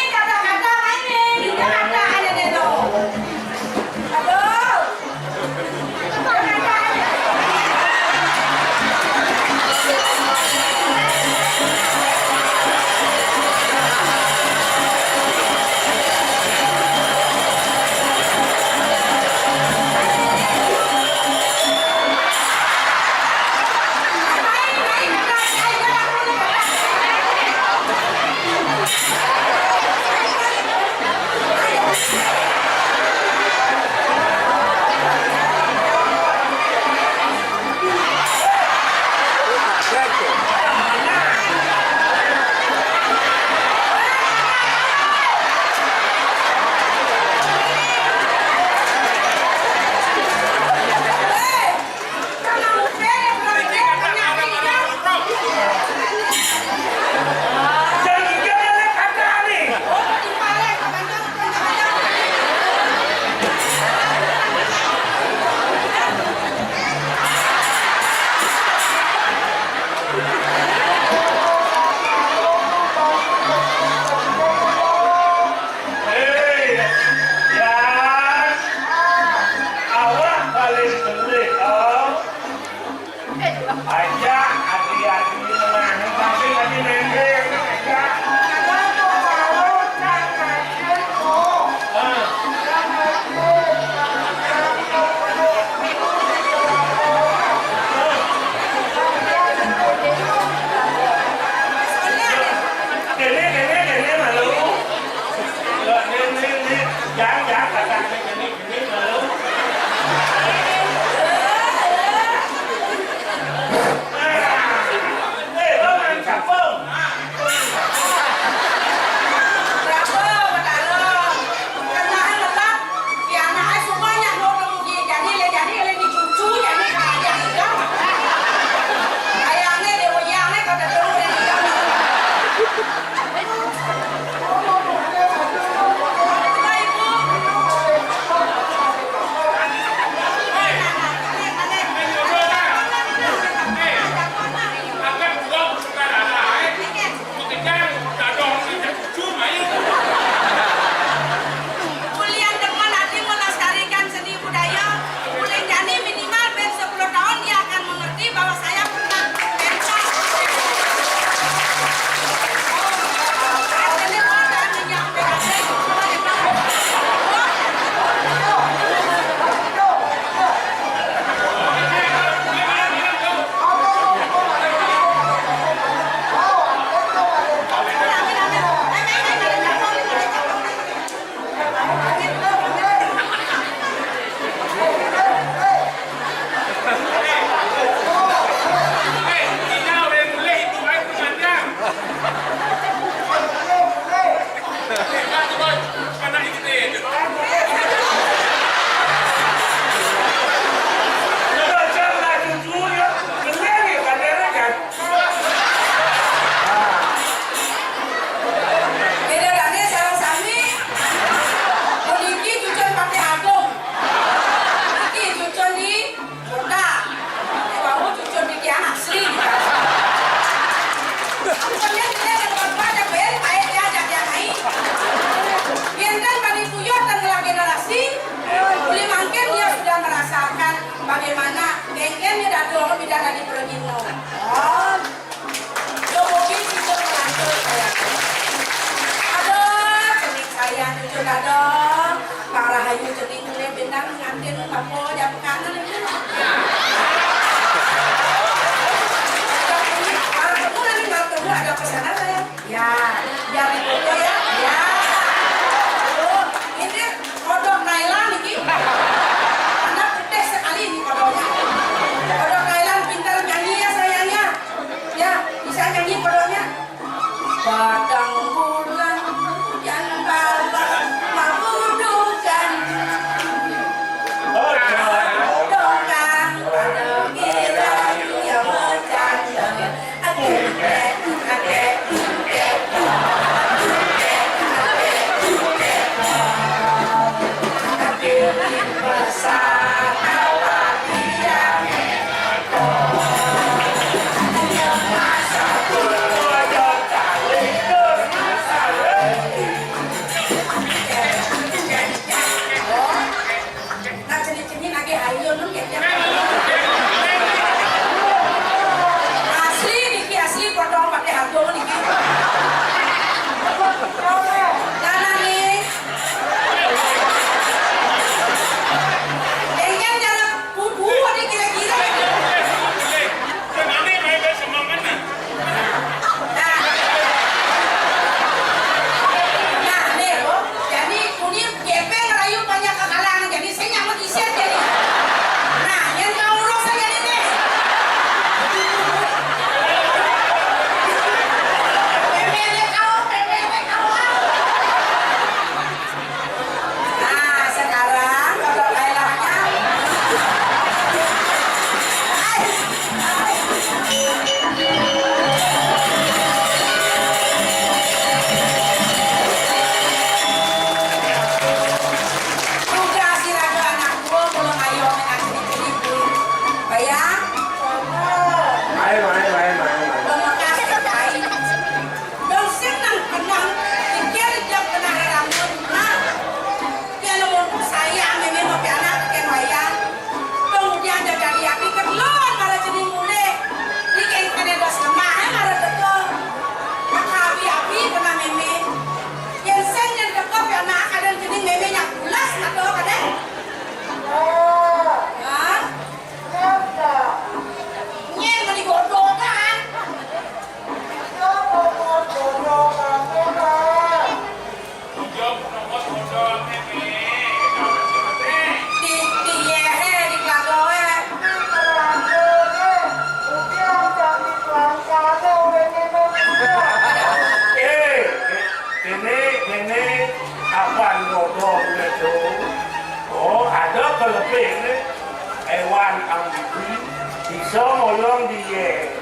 kata-kata main ni. Dia kata ada dia tu. Aduh. Dia kata ada. Jangan, jangan, jangan, jangan, jangan, jangan, jangan. Eh, lo main capung. Bravo, Batara. Kenal lelah. Ya, anak ai semua nyak nodong di. Jadi, le, jadi, le, di cucu, jadi, kaya, kaya. Kaya, ne, dia, wayang, ne, kata terus, dia, dia. Ulian demen ati melestarikan seni budaya, ulian jani minimal ben sepuluh tahun dia akan mengerti bahwa saya pernah pentas. Beda dane sareng sami. Puniki cucun Patih Agung. Niki cucun di kota. Wau cucun di tiang asli. Ampun ya, kita yang buat pada ben, baik ya, jadi yang lain. Yen kan bani tuyul dan ngelah generasi, uli mangkin dia sudah merasakan bagaimana genggennya dadong bidan lagi pergi nol. Oh. Dumogi sida ngelantur kaya. Aduh, cening sayang cucu dadong. Pang rahayu cening mulai benang ngantin bapa jam kanan itu. Kalau ketemu nanti, kalau ketemu ada pesanan saya. Ya, biar difoto ya. Ya. Tuh, ini kodok Thailand ini. Anak putih sekali ini kodoknya. Kodok Thailand pintar nyanyi ya sayangnya. Ya, bisa nyanyi kodoknya. Padang bulan hujan bala mabudukan. Dongkang pada girang yang bercanda. Aduh, aduh, aduh, aduh, aduh, aduh, aduh. Nah, cenik-cenik lagi ayo lu kayaknya. Asli niki, asli potong pakai harga niki. Nah, nah, nih. Dengan jalan kubu ada kira-kira. Nah. Nah, nih, Bu. Jadi, kuning gepeng rayu banyak kekalangan. Jadi, saya nyamuk isian jadi. Nah, yang mau urus saya ini, nih. P P N K O, P P N K O. Nah, sekarang kalau kailahnya, tugas si raga anak gua kalau ayo main asli-asli, bayang. Ayo, ayo, ayo, ayo, ayo. Pembekas kain. Dong seneng kenang, pikir jam tengah rambut, nah. Pian untuk saya, meme mau pianak, pian wayang. Kemudian jaga dia, pikir lawan para jenis mulai. Di keng kene dos lemah, eh, mara betul. Maka abi-abi kena meme. Yang sen yang teko pianak, kadang jenis meme nyak pulas, atau kadang. Hah? Nyen meni godok, kan? Lebih ni, hewan amfibi bisa ngoyong di air.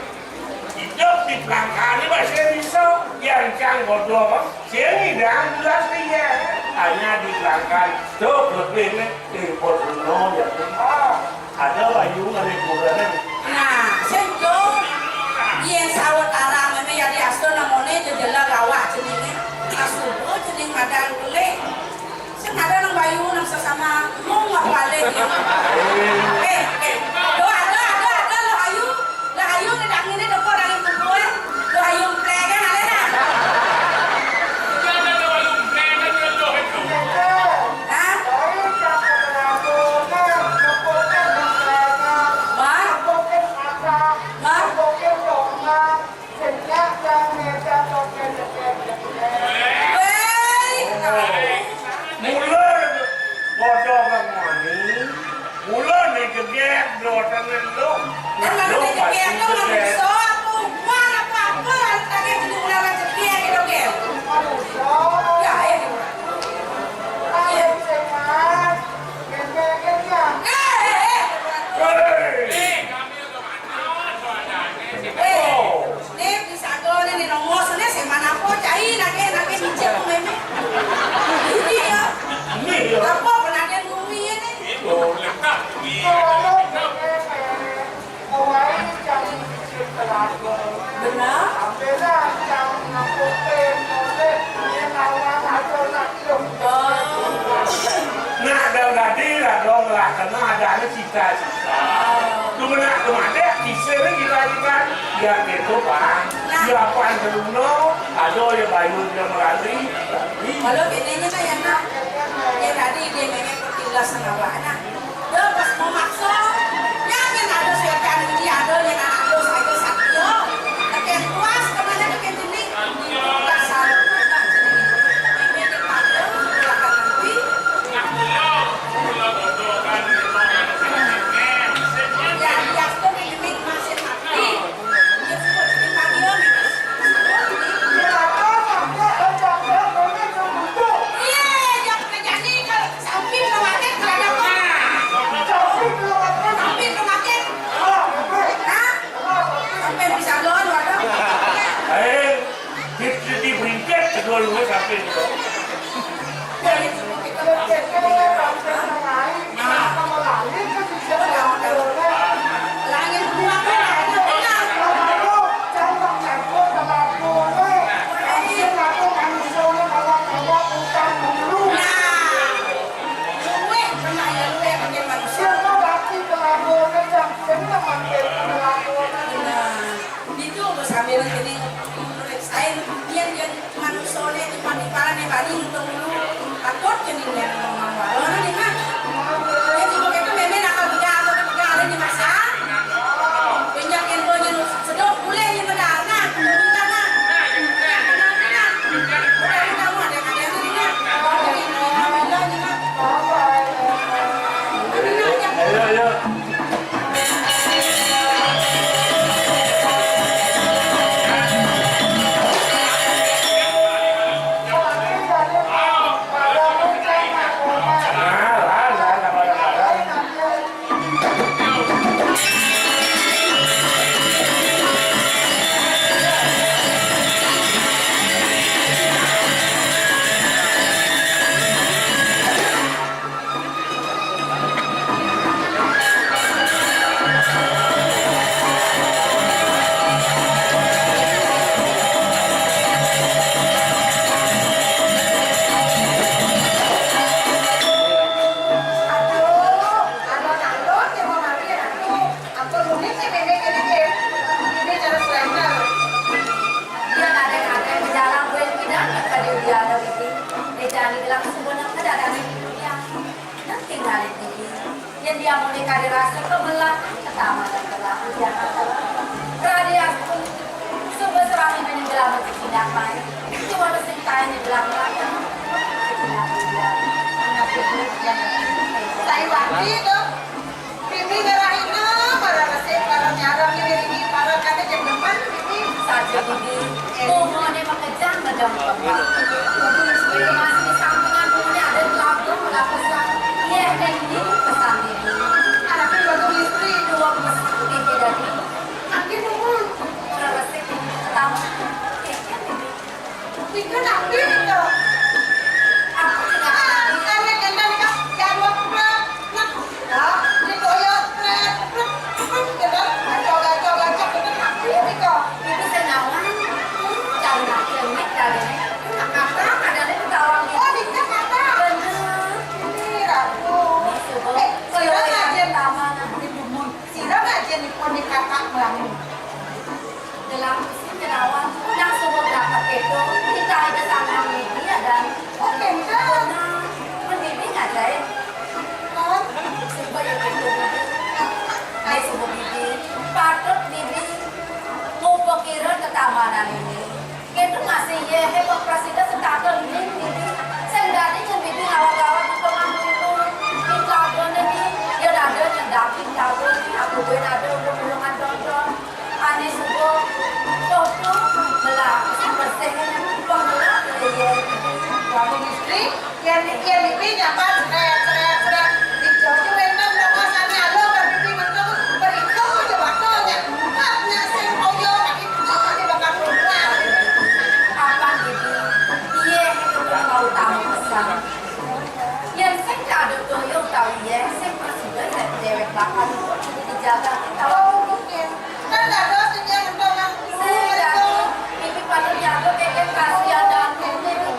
Hidup di kelangkaan ni masih bisa, yang cang bodoh, sing ngidang jelas di air. Hanya di kelangkaan, tu lebih ni, import Bruno ya. Ah, ada bayu ngalih kurang. Nah, sing tu, yen sawetara meme ya diatur namane jejela gawah jenenge. Kasuba jeneng madang kelih. Sing ada nang bayu nang sesama mung apa balik ya. Eh, eh. Doa, doa, doa, doa, lo hayu. Lo hayu ngedak ngene doko nang ibu gue. Lo hayu mprekan ale nah. Hah? Wah? Wah? Wéi. Mula bodoh kang mani, mula né jegég dosa né lu. Kan lalu lu dia pasti jegég tuh jegég. Manusia, apa hubungan apa-apa, lalu tadi jadi ular jegég gitu, Gil. Ya, ya, gitu. Iya. Eh, eh, eh. Hei. Eh, oh. Né, pisaga né, né, nongos né, sing mana apa, cai, nake, nake, micil, meme. Ini ya. Ini ya. Apa penaden bumi ini? Oh. Benar. Nak dong tadi lah dong lah, kena ada anu cita-cita. Lu nak kemana? Kisah lagi lagi kan? Ya gitu, Bang. Nah. Ya, apa yang dulu, ada ya bayu dia melalui. Kalau bedanya kan yang nak, yang tadi dia memang pertilas sama Bang. Nah, dia pas mau maksa, ya kan ada setan ini, ada yang anak dia saya satria. Tapi yang puas, kemana ke jenis? Dasar, nah, jenis. Ini dia pada, belakang nanti. Eh, di, di, di berintik kedua lu sampai. Itu sambil kene saen yen, yen manusané timpal-timpalan ning bani untung dulu. Takut kene yen ngomong wae. Ora ning, Mas. Yen sing kok itu meme nakal begal, begal ning masa. Banyak yen kok yen sedok boleh yen begal. Nah, begal, nah. Udah, udah, udah, ada, ada, ada, ada. Ini, ini, ini, ini, ini. Ayo, ayo. Aduh, alon-alon ya mau mati ya, Ratu. Ampun, mungkin si Meme ini, Jen. Ini cara surrender. Dia kadang-kadang di dalam gue yang pindah, kadang dia ada bikin. Dia jadi bilang, "Sebenarnya ada di dunia." Nang tinggalin iki, yen diamune kade rasa kebelah, pertama dan berlaku Jakarta. Rade aku, suba serami menyebelah masih tindak main. Cuma mesin kain di belakang. Saya wangi tuh. Bibi ngerahin, para resik, para nyarang, ini, ini, para kade jam depan, ini. Saja, Bibi. Umurnya makejang, ngedang kembang. Kudu suwe masih di sampingan punya ada lagu, lagu sa-, iya, dan ini pesan Yén, yén bibi nyambat crét, crét, crét. Dijoh wénten toko sané alus ka bibi ngentos, beriku aja batul, nyak, nyak sing toya, tapi dijoh aja bakal keluar. Apan bibi, yéh itu mau tamu pesan. Yén sing kada toya utawi yéh, sing prasida déwék bakal dijaga. Oh, mungkin. Kan dados sing ngentolang. Sing jani, iki patut nyaga kékén kasihan dan kéné iki.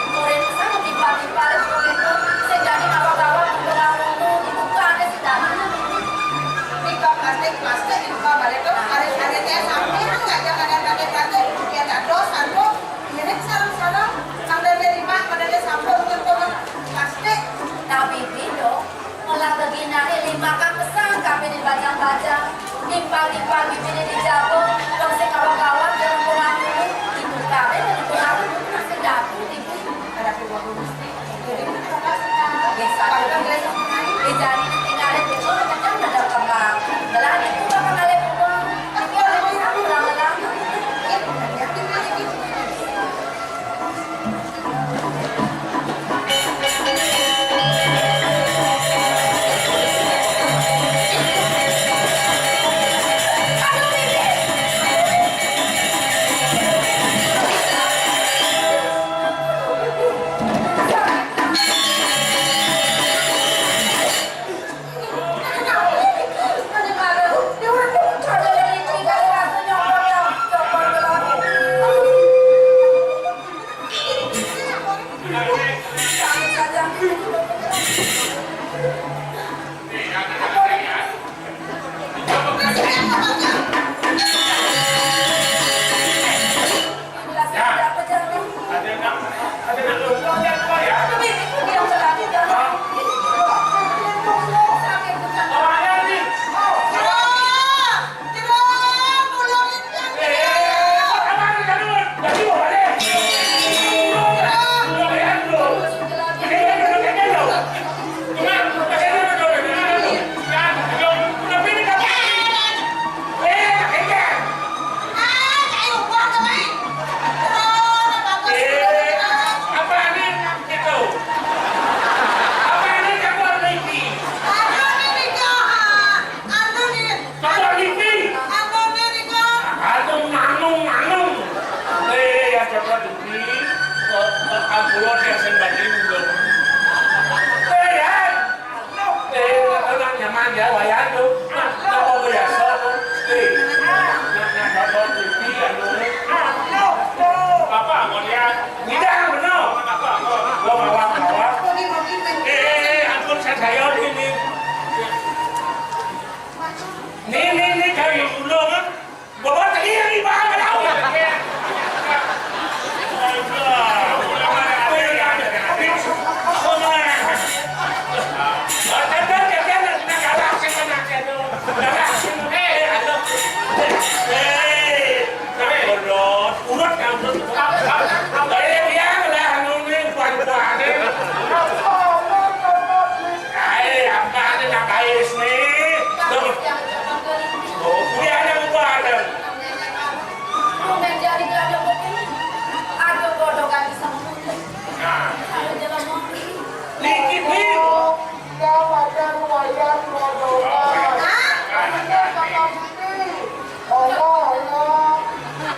Murid sana tiba-tiba itu sing jani kawa-kawa ngentolang ngono, dibuka ané sing jani. Tiba plastik, plastik dibuka balik tuh, arit-aritnya sampai enggak jangan yang pakai plastik, ya dados satu, mirip sarung-sarung, sampai lima, pada dia sampun nyentuh plastik. Nah, bibi dong. Olah beginaé lima ka pesan kabéh dibajang-bajang. Timpal-timpal bibiné dijaga, wong sing kawa-kawa, jangan kurang dulu. Itu kabéh, jangan kurang dulu, masih dagu, Ibu. Ada keluar dulu, Gusti. Jadi, kita kasih tahu. Biasa. Kalau kan dia sama, dia jadi nanti ngalir, dia cuma macam ada kembang. Belah itu bakal ngalir keluar. Tapi ada yang sama, belah-belah. Iya, benar, ya. Aduh, manung, manung. Eh, ya, coba dugi. Eh, eh, ampura, dia sing bagi dulu. Eh, ya. Eh, tenang, nyaman ya, wayan tuh. Nah, napa biasa tuh? Eh, nah, nah, nonton T V, anu, nih. Apa, mau lihat? Tidak, bener. Apa, apa? Gua mawar, mawar. Eh, eh, eh, ampun, saya, saya ini. Nih, nih, nih, cari dulu, kan? Bawa tadi yang di bawah, tahu. Urut kampung. Eh, dia udah anu nih, buah-buahan. Ai, apa ada nak kais nih? Tuh. Oh, dia ada buah ada. Nah. Niki, nih. Hah? Iya, kakak Siti. Allah, Allah.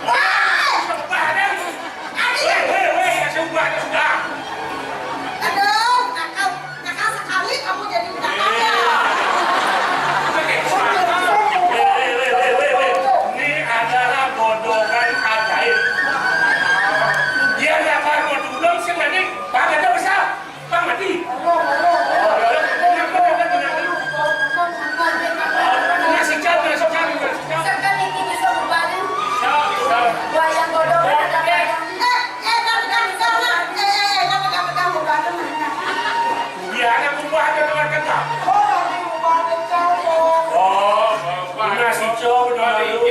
Wah! Weh, weh, weh, kasih ubah, kasih ubah. Aduh, nakal, nakal sekali kamu jadi binatang ya. Weh, weh, weh, weh, weh. Ini adalah godongan ajaib. Dia nggak mau duduk sih, nanti badannya besar. Bang mati. Nasi jam, nasi jam, nasi jam. Sekarang ini bisa berbalik. Wayang godong ada wayang. Eh, eh, tapi kan di sana. Eh, eh, eh, tapi kan kamu berantem. Iya, ada buah, ada dengan kentang. Oh, nasi jam, nasi jam.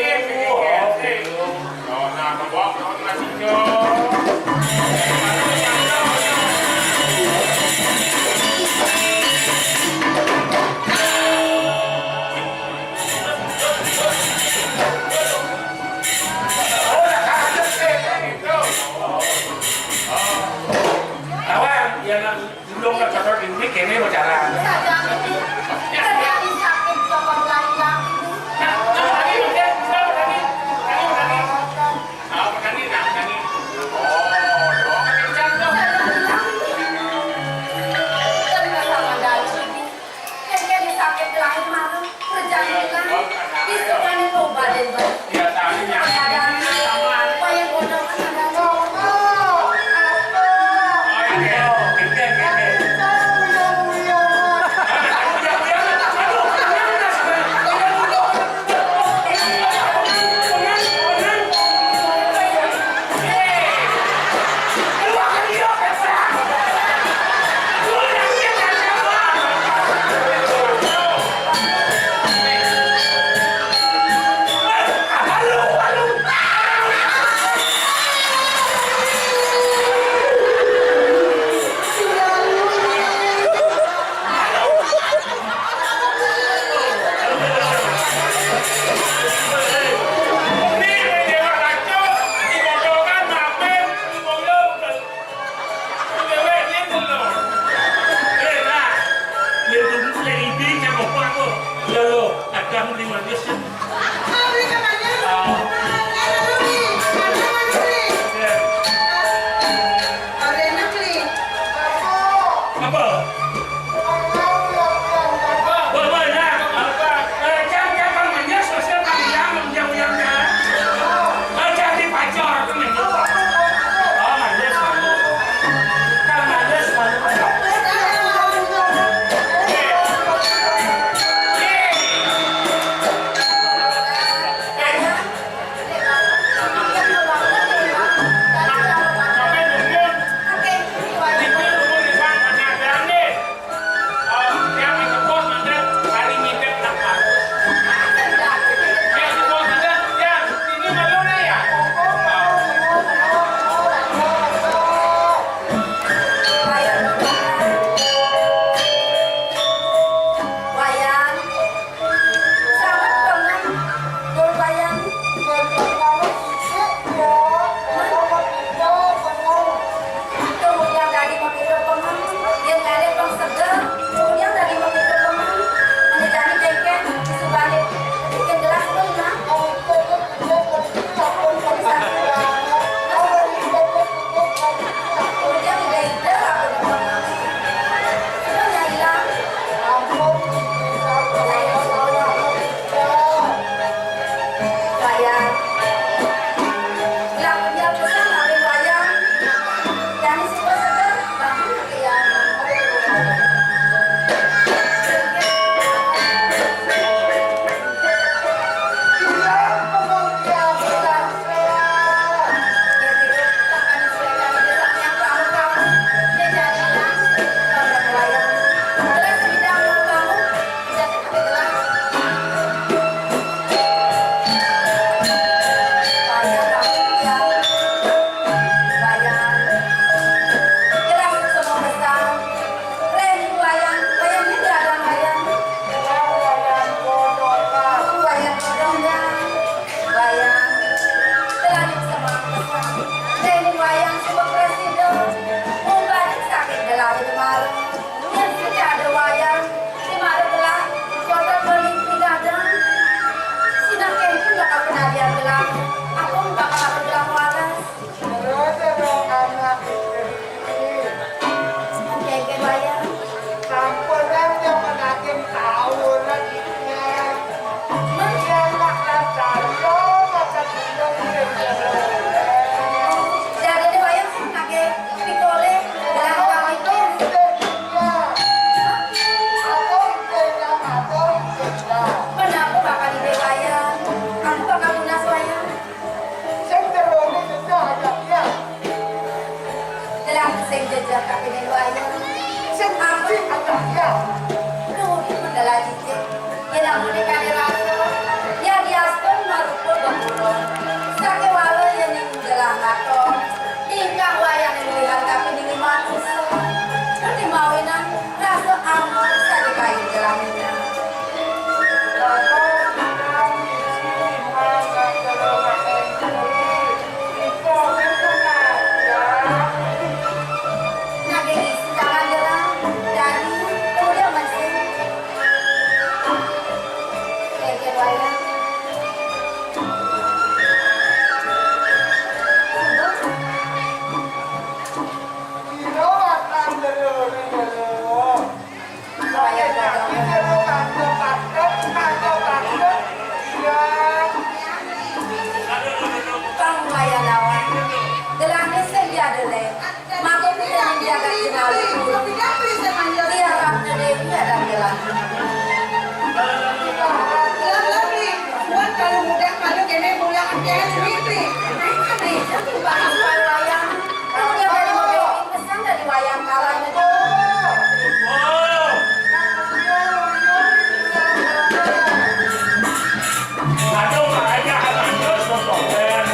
Duh, ipun gelah cicing. Yén amun kadi rasa, yadiastun marupa gempura. Sakéwala yéning gelah katon, tingkah wayané nulihan kapining manusa. Pun mawinan rasa anggur saja kayun gelah minyak. Naging isi tangan gelah, dadi, kemudian mesin. Kénkén wayah. Wayah dagang. Pang wayah lawan. Gelahné sing diadé lé. Maka kita menjaga kenali. Tiarapna Déwi ada gelah. Lam, lam, Ri. Suan kalau muda kalau kéné muda akéh duit, Ri. Ri, Ri, Ri, Ri, wayang. Kalau dia dari mobil, pesan dari wayang kalah. Aduh, makanya anak itu sosokan.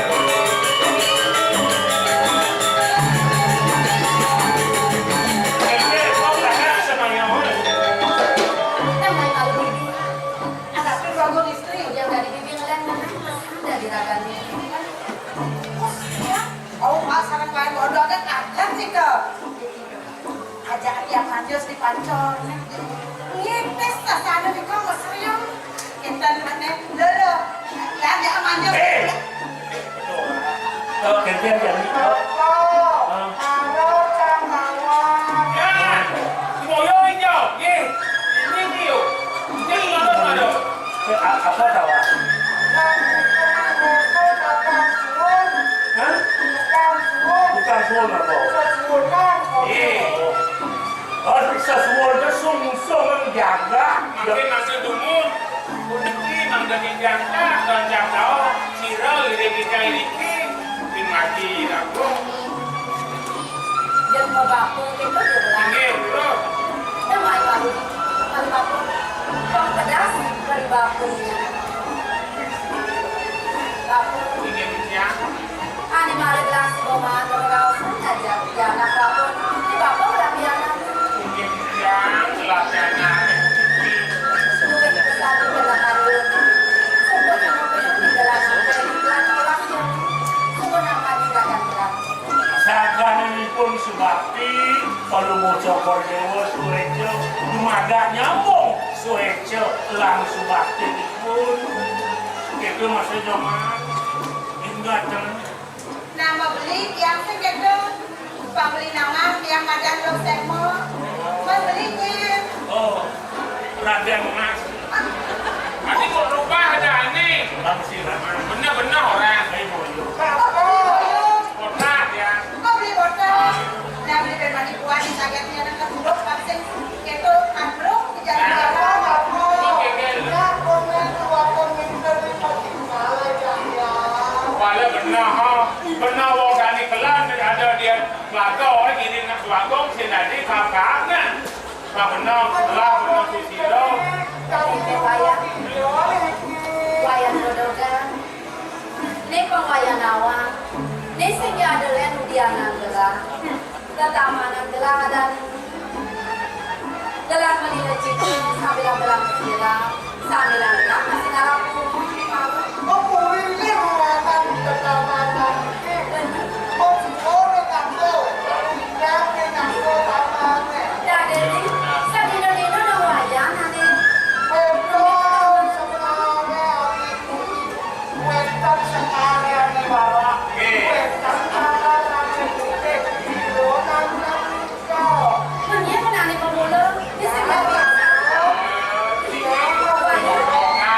Ini kok banyak semuanya, Mas? Kita main malu bibi. Anak itu bagus istri. Udah dari bibi ngeliat mana? Udah di ragamnya. Oh, Mas, anak main bodoh kan ada sih, Kak. Ajak tiap manjus di pancor. Ngitis sasana di kong mesriang. Kita mana? Lolo. Lah, dia manjus. Eh. Tuh. Tuh, gantian, gantian. Tuh. Ah. Ya, semuanya hijau. Ye. Ini, ini, yuk. Ini, ini, ini. Eh, a-, apa, tawa? Hah? Tukang suwun apa? Iya. Oh, sesuwun itu sungsung yang jaga. Makin masih dumun. Puniki mangda dijangka, dijangka, sira iring kita iriki, pin mati rampung. Yen mau bapa kita dia bilang. Nggih, terus. Kita main lalu, main bapa. Bang pedas dari bapa. Bapa. Nggih, Bujang. Ané mari gelah sida mangga raosan ngajak pianak lamun di bapa ulah pianak. Inggih titiang, gelah pianak. Duit pesan kena kandung. Sumpah sama pesan di gelah sampai di gelah tolak ya. Sumpah nama di badan gelah. Sagananipun Subakti, Palungguh Cokor Déwa Suéca, dumadak nyambung Suéca lan Subaktinipun. Itu maksudnya, Mas. Ingat, jangan Nah, mabeli tiang sing kéto. Pabeli nawang tiang madan Lok Sema. Mabeli nyén. Oh, Radén Mas. Adi kok rubah adané? Bang sira, Mas. Bener-bener orang. Ayo, boyo. Boyo. Kotak ya. Mabeli kotak. Nah, beli pemani kuah di saget nyén nang keduluk, Pak, sing Kéto ambruk di jalan raya. Wala bener, ha. Bener wong dadi kelan ada dia telaga, eh, diri nak telaga, sing dadi kakangan. Lah bener, lah bener susila. Wayah, wayah dodogan. Né pang wayah nawang. Né sing ada lén udianan gelah. Tetamanan gelah adané. Gelah meli lecik, sambilang gelah mesilang, sambilang gelah masih ngarap rumah di bawah. Kok kuwi iki ruangan tetamanan iki? Bener. Kok ora kanggo? Nang kanggo tamane. Dadene, sadina-dina nang wayah, Nane. Betul, sebenarnya hari ini. Wénten sekaryané barak. Nggih. Wénten tanggal nanging putih, biru nanging hijau. Nggih, menane pemula, di sini biasa. Iya, iya.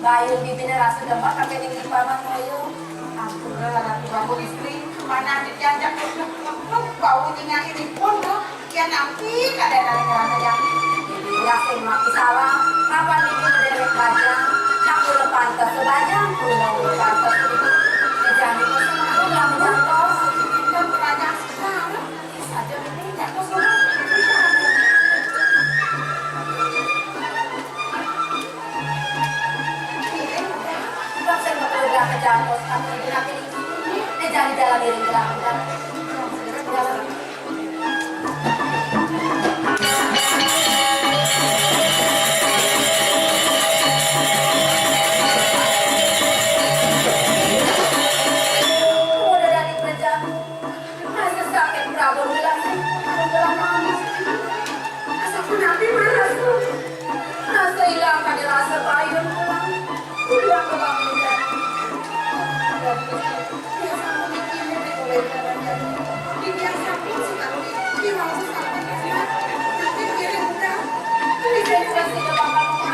Lain bibiné rasa demen, tapi ning paman ngoyo. Ampura, Ratu Prabu Istri, manah dijanjak bau nyingakinipun, Bu. Yén nampi kadén ané ngrasa jani. Bibi sing mati salah, kapan bibi ngedérék bajang, nak mula pantes bajang, mula pantes ibu. Dijanjak sing mati lah menjantos. Kan bajang sekarang. Rasa sakit Prabu Wilangan. Rasa punapi marasa. Rasa ilang kadi rasa payun pulang. Pulang ke bangunan. Dia sama bikinnya di kulit kanan. Dia sampun sekali. Dia mau sampun. Tapi dia udah. Ini jadi pasti bakal mati.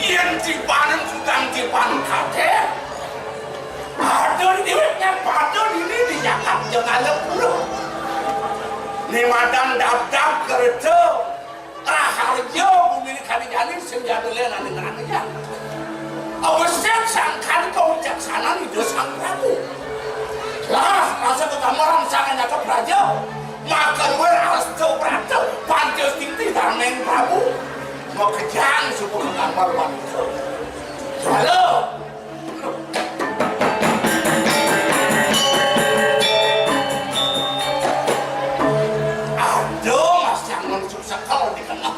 Yén tibané kudang tiban kadén, ada di déwéknya pada dini di jagat Jengala Pura. Né madan dabdab kerta raharja bumi kadi jani sing jadulé nani ngranaja. Awasé sangkan kawicaksanan Ida Sang Prabu. Lah, rasa kegambaran sang nyata praja. Maka luwih asta brata, pantes titi darmeng Prabu. Makejang suku kegambar wanita. Halo. Aduh, Mas Jangun sekel di kena.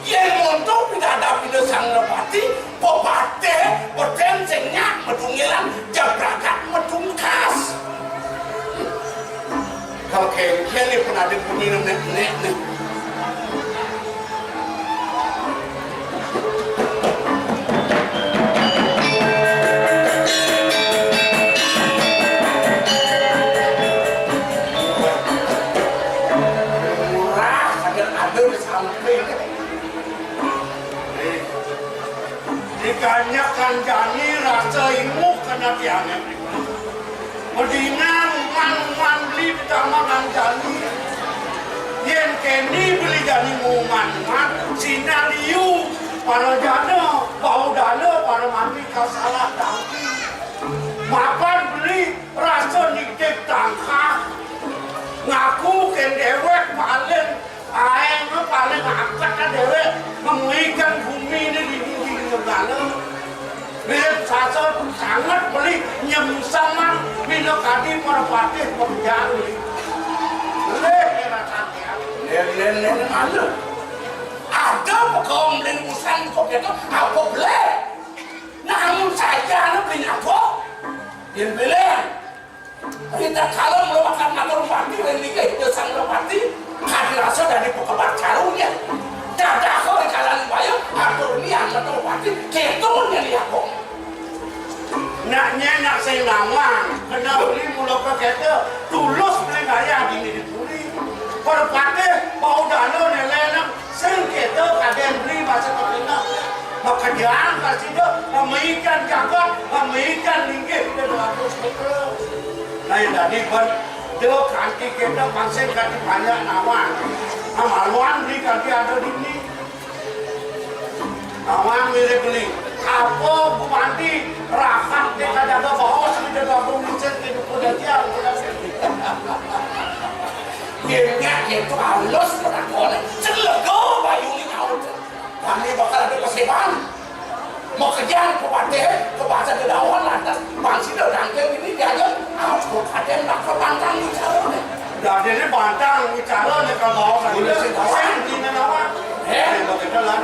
Yén monto pidadab Ida Sang Nepati, pepatih, pedén sing nyak medungilan, jabragat medungkas. Kalau kénkén né pun ada bunyi nek-nek né. Murah, ada-ada disamping. Dikanyakan jani rasa imuk kena tiangé. Medina muman-muman beli ditambah nang jani. Yén kéné beli jani muman-muman, sina liu para jana, bau dana para mandi kasalah dangki. Mapan beli rasa nitip tangkah. Ngaku kén déwék paling Aéng paling angkat déwék ngemihkan bumi ini di dinding negara. Bilik sasa sangat beli nyemsaman minakadi para patih pekerjaan beli. Leh kira santian. Lén, lén, lén, mana? Ada pegawai beli urusan kok gitu, apa boleh? Namun saja anu beli nyabok. Yang bilang, Ritatkala mula bakal matur pati ring linggih Ida Sang Merpati, kadi rasa dadi pakebat karunya. Dadah ring kalangan wayah, atur niat matur pati, kéto nyén Agung. Nak nyén nak sing nawang, kena beli mula kéto, tulus beli ngayah dini dipuri. Merpati, bau dana neléna, Sing kéto kadén beli masa pepineh. Makejang kasida, pemaikan jagat, pemaikan linggih. Nah, dadi bén, dék kanti kéto pang sing kanti banyak nawang. Nah, maluan beli kanti ada di sini. Nawang mirip beli. Apa gumanti rahat dék kada ada baos, kada ada gabung licin, kada ada tiang. Yén kéto alus ora kolé, celega bayuné nyaut. Kami bakal ada keseban. Makejang ke patih, ke pasar Gedawan lantas, bangsi dah dangkil ini diajar, aku ada nak ke pantang bicara nih. Dadi ini pantang bicara nih kalau bawa saya. Boleh sih, bawa. Sing di mana? Eh? Begitu lah.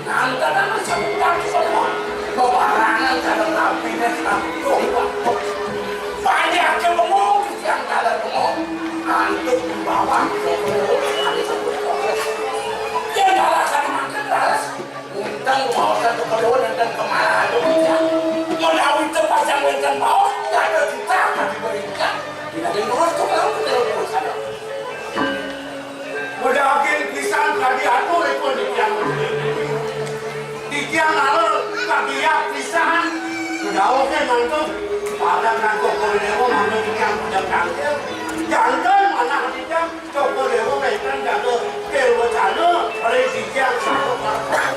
Nang kada macam tak semua. Bebarangan kada rapinya satu. Banyak ke bengong, yang kada bengong. Antuk di bawah. Yang alasan makan laras. Untang bawasan ke kedua dan kemana ada ujian. Menawi terpasang wénten bawa, kada kita akan diberikan. Tidak ada yang lurus ke belakang, tidak ada urusan. Madaging pisan ka diatur ipun titiang. Titiang ngalor kagiat pisan. Kedawuhé ngantuk. Pada ngantuk Cokor Déwa ngantuk titiang punya tangkil. Janten manah titiang Cokor Déwa wénten jaga déwacana ring titiang saha para.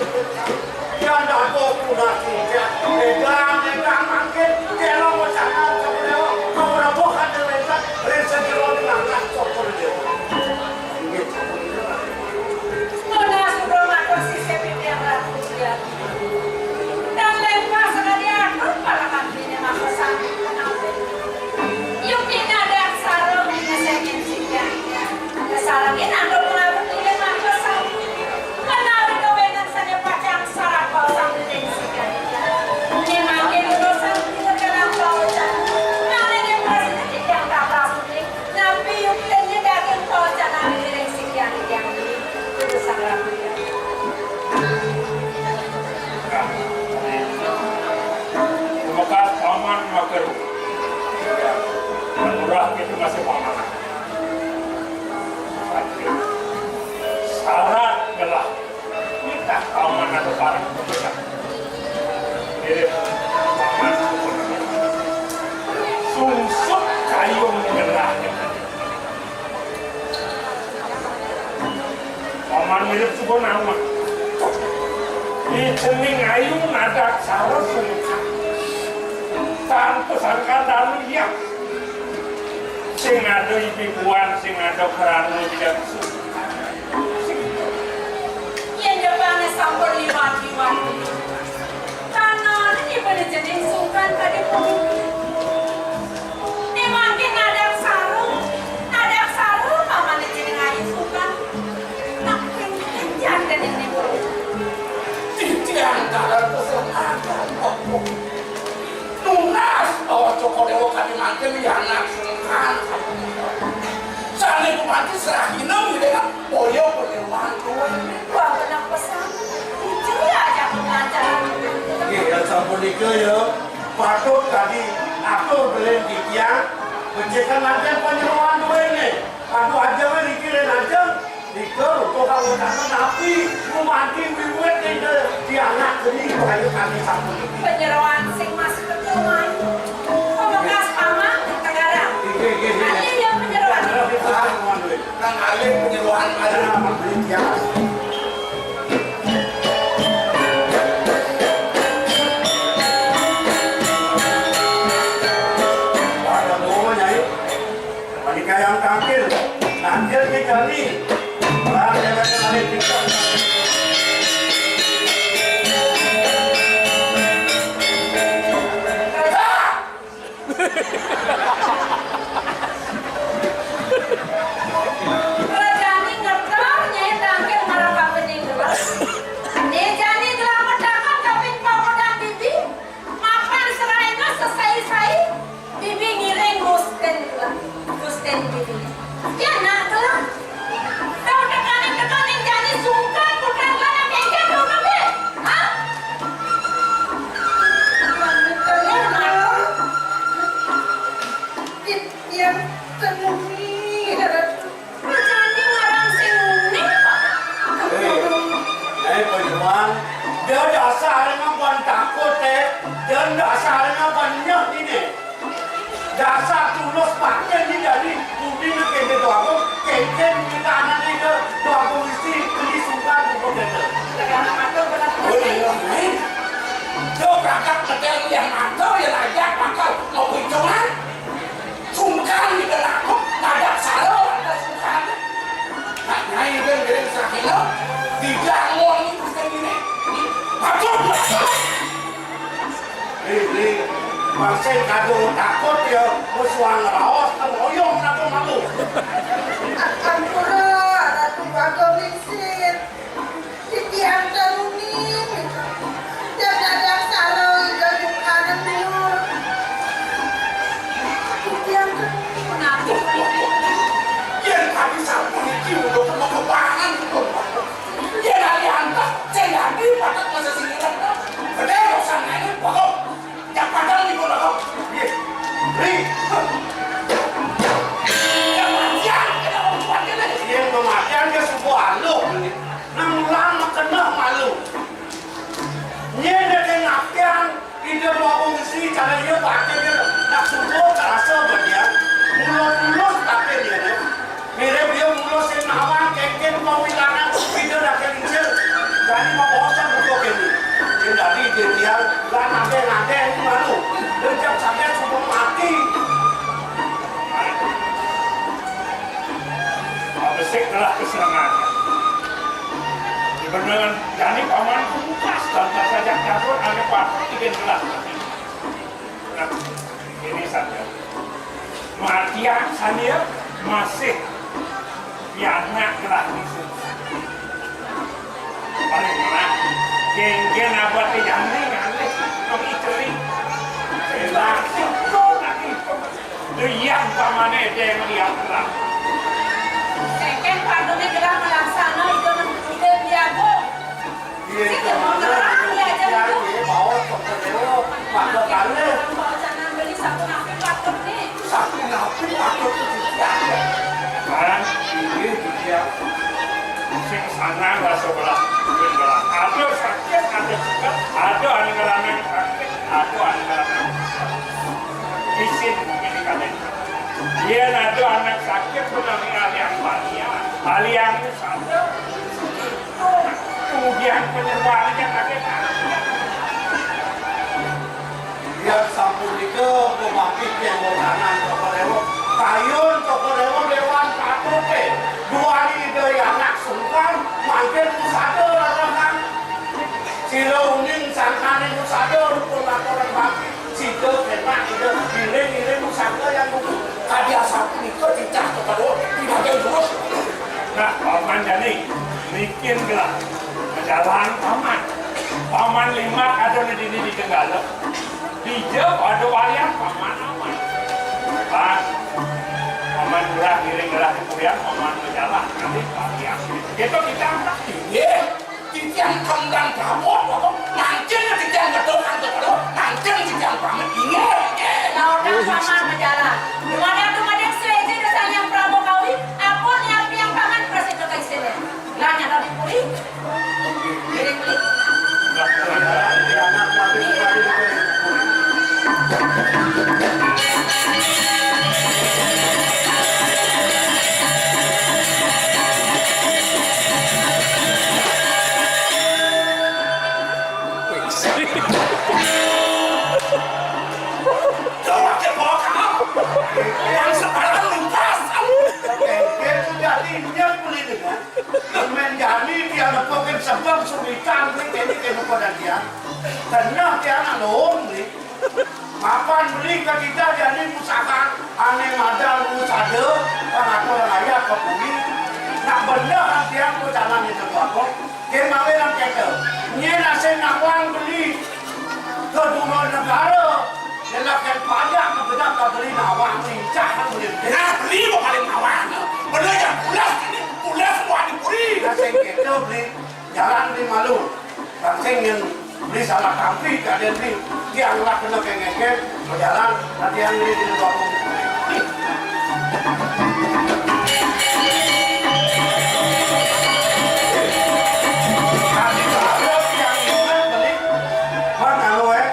Yan dados punah titiang. Édang, édang mangkin. Kéla wacana Cokor Déwa. Kaprabu hadir wénten ring sajero ring angkat Cokor Déwa. Tunas kula matur sisip titiang Ratu Sujati. Dan lengkah sakadi atur palakan dene makasami menawi. Yukti nadak sarung dina sengin sikian. Kasarengin ando pengaruh dine makasami. Menawi kawenan saja pacang sarapa sang dene sikian. Memangke lulusan dina dalam kawacan. Nanging prasida titiang tak pasti. Napi yuktinnya daging pawacanan ngiring sikian tiang ini, kudu sarang. Lumekas paman mager. Murah itu masih paman. Syarat gelah. Nitah paman anu paling punika. Mirip paman sungsut kayun ngenah. Paman mirip suba nama. Di cening ayu nadak sara sungkan. Tanpa sangkan dalu iya. Sing ada ipibuan, sing ada kerana bijaksu. Yén jebana sampun liwat-liwat, tanane nyimpen jening sungkan kadi puniki. Né mangkin nadak sarung, nadak sarung pamane jening ayu sungkan. Nak pengin janten ini. Titiang taler pesengan. Tunas bahwa Cokor Déwa kadi mangkin ya anak sungkan. Sané gumanti serahina ngiringan boya peniruan tuwin. Wah, bener pesan. Jujur ya, aja pengajaran. Nggih, ya sapunika ya. Patut kadi atur belen titiang. Becikkan lajeng peniruan tuwin nih. Aduh, aja wé niki lén aja. Nika rupa kawéntenan napi gumanti wiwit ida dianak geni kaya kami sapuniki. Panyeroan sing masih ketuai. Pamekas paman tegarang. Inggih, inggih, inggih. Ayo, ya, panyeroan. Panyeroan kita, Tuan Dwi. Nang alih panyeroan ada nama beli tiang. Pada bawa, Nyai. Panikayang tangkil, tangkil ki kami. Barang jangan kami tikam. Rajani ngetor, Nyai tangkil marang Dasarnya banyak ini. Dasar tulus batin ini dari bumi ini ke Déwa Agung, kénkén minta anak ini Déwa Agung isi beli sungkan untuk kita. Oh iya, Nyai. Yo berangkat ke yang mantau ya, lajak bakal mau hitungan. Sungkan di belakang ada salo, ada sungkan. Nak Nyai kan dari sakilo, di jangon itu sendiri. Aduh, Ri, Ri, masih kado takut ya, musuhan raos, kan oyong kado malu. Ampura, Ratu Bagong Lingsir. Titiang teruning. Dadang salo ida bukanan dulu. Titiang teruning menapi. Yén kami sampun iki udah kemekepangan, yén ali antah, sing ati patut masa singiran. Bener, sangane pokok. Yang padahal niku lho. Nggih. Ri. Yang matian, kita mau buat ini. Yang kematian dia subuh aluh. Nang ulang kena malu. Nyén dia kena matian, ida mau ngisi cara dia pakai dia. Nak subuh terasa bagian. Mulut-mulut tapi dia. Mirip dia mulus sing nawang, kénkén pawilangan, pida dadi lingsir. Dadi mabaosan buka kéné. Sing dadi dia tiang, lan adén-adén malu. Dia jam sampai subuh mati. Besik telah kesenangan. Beneran, jani paman kupas tanpa saja takut, ane patut ingin telah. Nah, ini saja. Matian sania masih pianak gelah isu. Paling gelah, kénkén abad jani ngalih, kami ceri. Enak, itu lagi. Lihat pamane deng lihat lah. Kénkén padune gelah malaksana ida men-, ida diagung. Iya, sing iya, terang, iya, iya, iya, bawa pokoknya, maka balik. Bawa jangan beli satu napi patut nih. Satu napi patut itu juga. Kan, ini dia. Sing sana lah sebelah, sebelah. Ada sakit, ada seger, ada anu ngelanan sakit, ada anu ngelanan seger. Isin ini kalian. Yén ada anak sakit, benar-benar yang bahagia. Hal yang sadar, kemudian penyeruannya kaget. Yang sampun nika pemapit yang botanan Toko Dewa. Kayun Toko Dewa dewan patut, eh. Dua hari dari anak sungkan, mangkin musada larangan. Sira uning sangkane musada, rukun laporan bakti. Sida kenak ida ngiring-ngiring pusaka yang kudu. Kadi asapunika titah kepada di bagian terus. Nah, Paman jani, niki gelah. Majalan Paman. Paman limak ada di dini di Tenggala. Dija pada wayah Paman aman. Pak, Paman gelah ngiring gelah di kuliah, Paman majalan. Nanti Pak Hyang. Kita, kita angkat. Iya. Titiang kembang kabut, apa? Mangkin titiang gedung antuk lo, mangkin titiang pamit inggih. Lawan paman berjalan. Gimana tuh, Madé, setuju dengan yang Prabu Kawi? Apa niat yang paman prasida ka istana? Lah, nyata dipuri. Ngiring beli. Yang sekarang lintas. Oke, dia sudah injak beli dengan. Menjadi dia lepokin sebab sulitan beli, jadi dia lepokan dia. Karena dia nak lom beli. Mapan beli ka kita jani pusaka, ane madang musada, pang aku raya ka bumi. Nak bendar tiang ku jalan itu apa? Kemawe nang keta. Nyén asé nawang beli ka dua negara. Nyelakan pajak ka gedang ka beli nawang lincah beli. Nah, beli mau paling nawang. Beli yang pulas ini, pulas mau dipuri. Asé keta beli. Jalan di malu. Bang sing nyén beli salah tampi, kadén beli. Tiang lah kena kengeken, berjalan, latihan beli di luar. Tapi kalau tiang ingat beli, Bang, kalau, eh,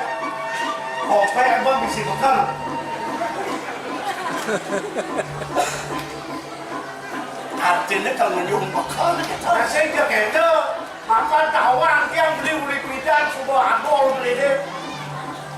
Artinya kalau nyumpek kan gitu. Sing jek itu, makan tawang tiang beli uli pidan suba agol beli deh.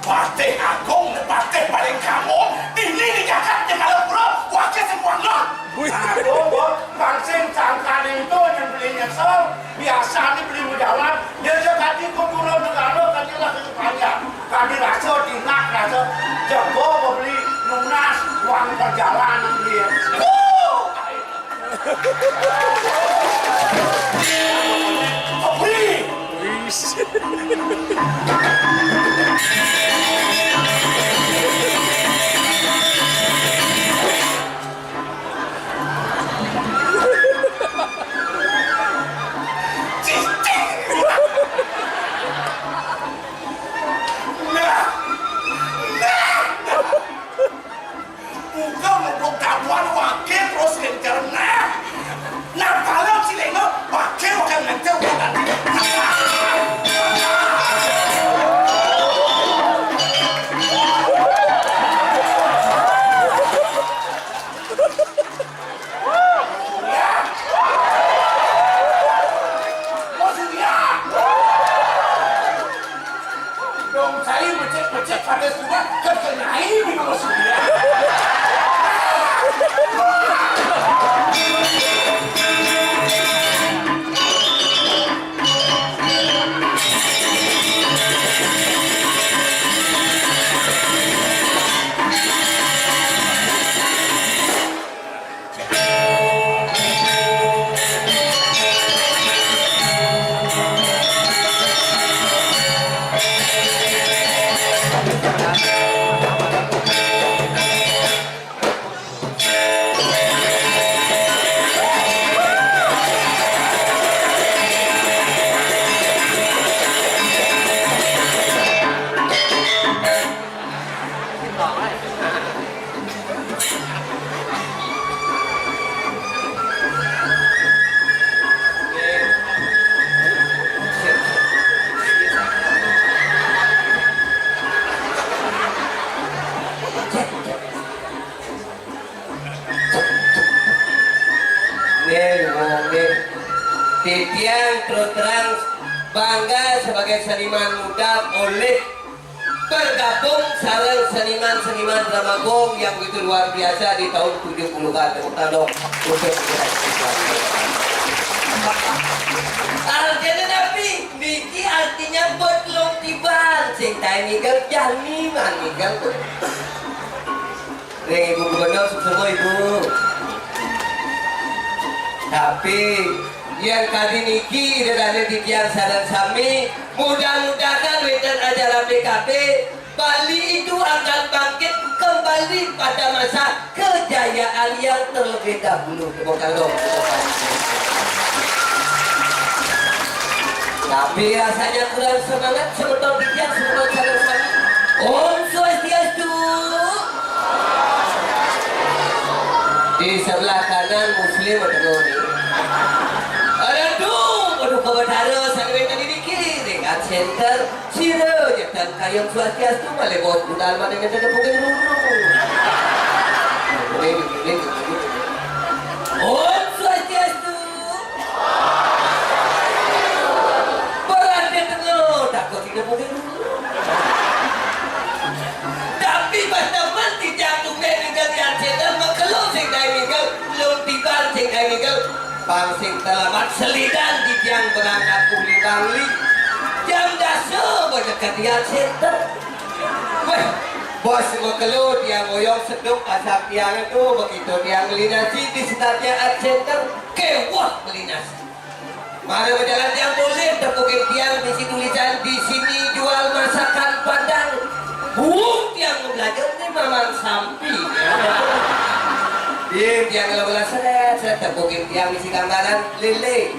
Patih Agung, patih paling kamu, ini di Jakarta kalau pura, wakil semua. Wih. Aduh, Bos, pancing sangkan itu yang beli nyesel, biasa nih beli mau jalan, dia aja tadi kuburan negara, tadi lah ke panjang. Kami rasa, dinak rasa, jago beli nunas uang perjalanan dia. Wuh! Beli! Wis. Nah, nah. Buka muduk dabuan wakil terus ngencernah. Nah, kalau si Leno wakil wakil ngenceng bukan. Ya. Maksudnya. Dong saya becek-becek pada surat kekenai di bawah surat. Nggih, nggih. Titiang terus terang bangga sebagai seniman muda oleh bergabung sareng seniman-seniman drama gong yang begitu luar biasa di tahun tujuh puluhan. Tepuk tangan dong untuk Artinya napi? Niki artinya buat lung tiban. Sing tae nigel, jani man nigel. Ring Ibu Gubernur, semua Ibu. Tapi yang tadi niki ida dane titiang sareng sami, mudah-mudahan wenten acara P K B, Bali itu akan bangkit kembali pada masa kejayaan yang terlebih dahulu. Tepuk tangan dong. Tapi rasanya kurang semangat, semeton titiang, semeton sareng sami. Om Swastiastu. Di sebelah kanan Muslim, aduh, nih. Aduh, aduh, kebetara, sareng tadi niki, dekat center. Sira jekan kayun swastiastu, malih bos budal malih ngenten tepuk geng ruru. Om Swastiastu. Berarti tengah takut tidak mungkin ruru. Tapi pas teman tidak mungkin ninggal yang cedar, makelo sing dai ninggal, belum tiba sing dai ninggal. Pang sing terlambat selidan di tiang berangkat kuli Bangli. Jam dasa berdekat di Art Center. Weh, bos makelo tiang oyong seduk asal tiang itu begitu tiang beli nasi di sekitar tiang Art Center. Kewah beli nasi. Mari berjalan tiang boleh tepukin tiang di sini tulisan di sini jual masakan Padang. Bung tiang belajar ni memang sampi. Iya, tiang kalau bola seret, seret tepukin tiang isi gambaran lele,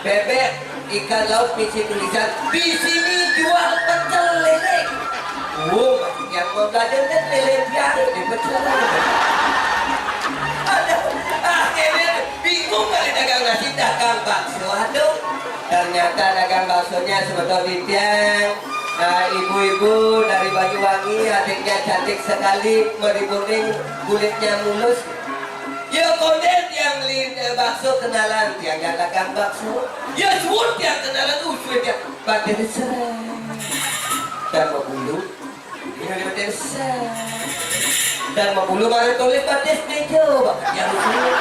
bebek, ikan laut, misi tulisan di sini jual pecel lele. Oh, masih yang mau belajar kan lele biar di pecel. Ada, akhirnya bingung kali dagang nasi, dagang bakso. Aduh, ternyata dagang baksonya sebetulnya tiang Nah, ibu-ibu dari Banyuwangi, adiknya cantik sekali, meripuning, kulitnya mulus. Yo, konden tiang li, eh, bakso kenalan, tiang dagang bakso. Yo, suud tiang kenalan, usul tiang. Batin seret. Dan berbulu. Ini batin seret. Dan berbulu, baru tulis batis bejo, Pak. Yang sini.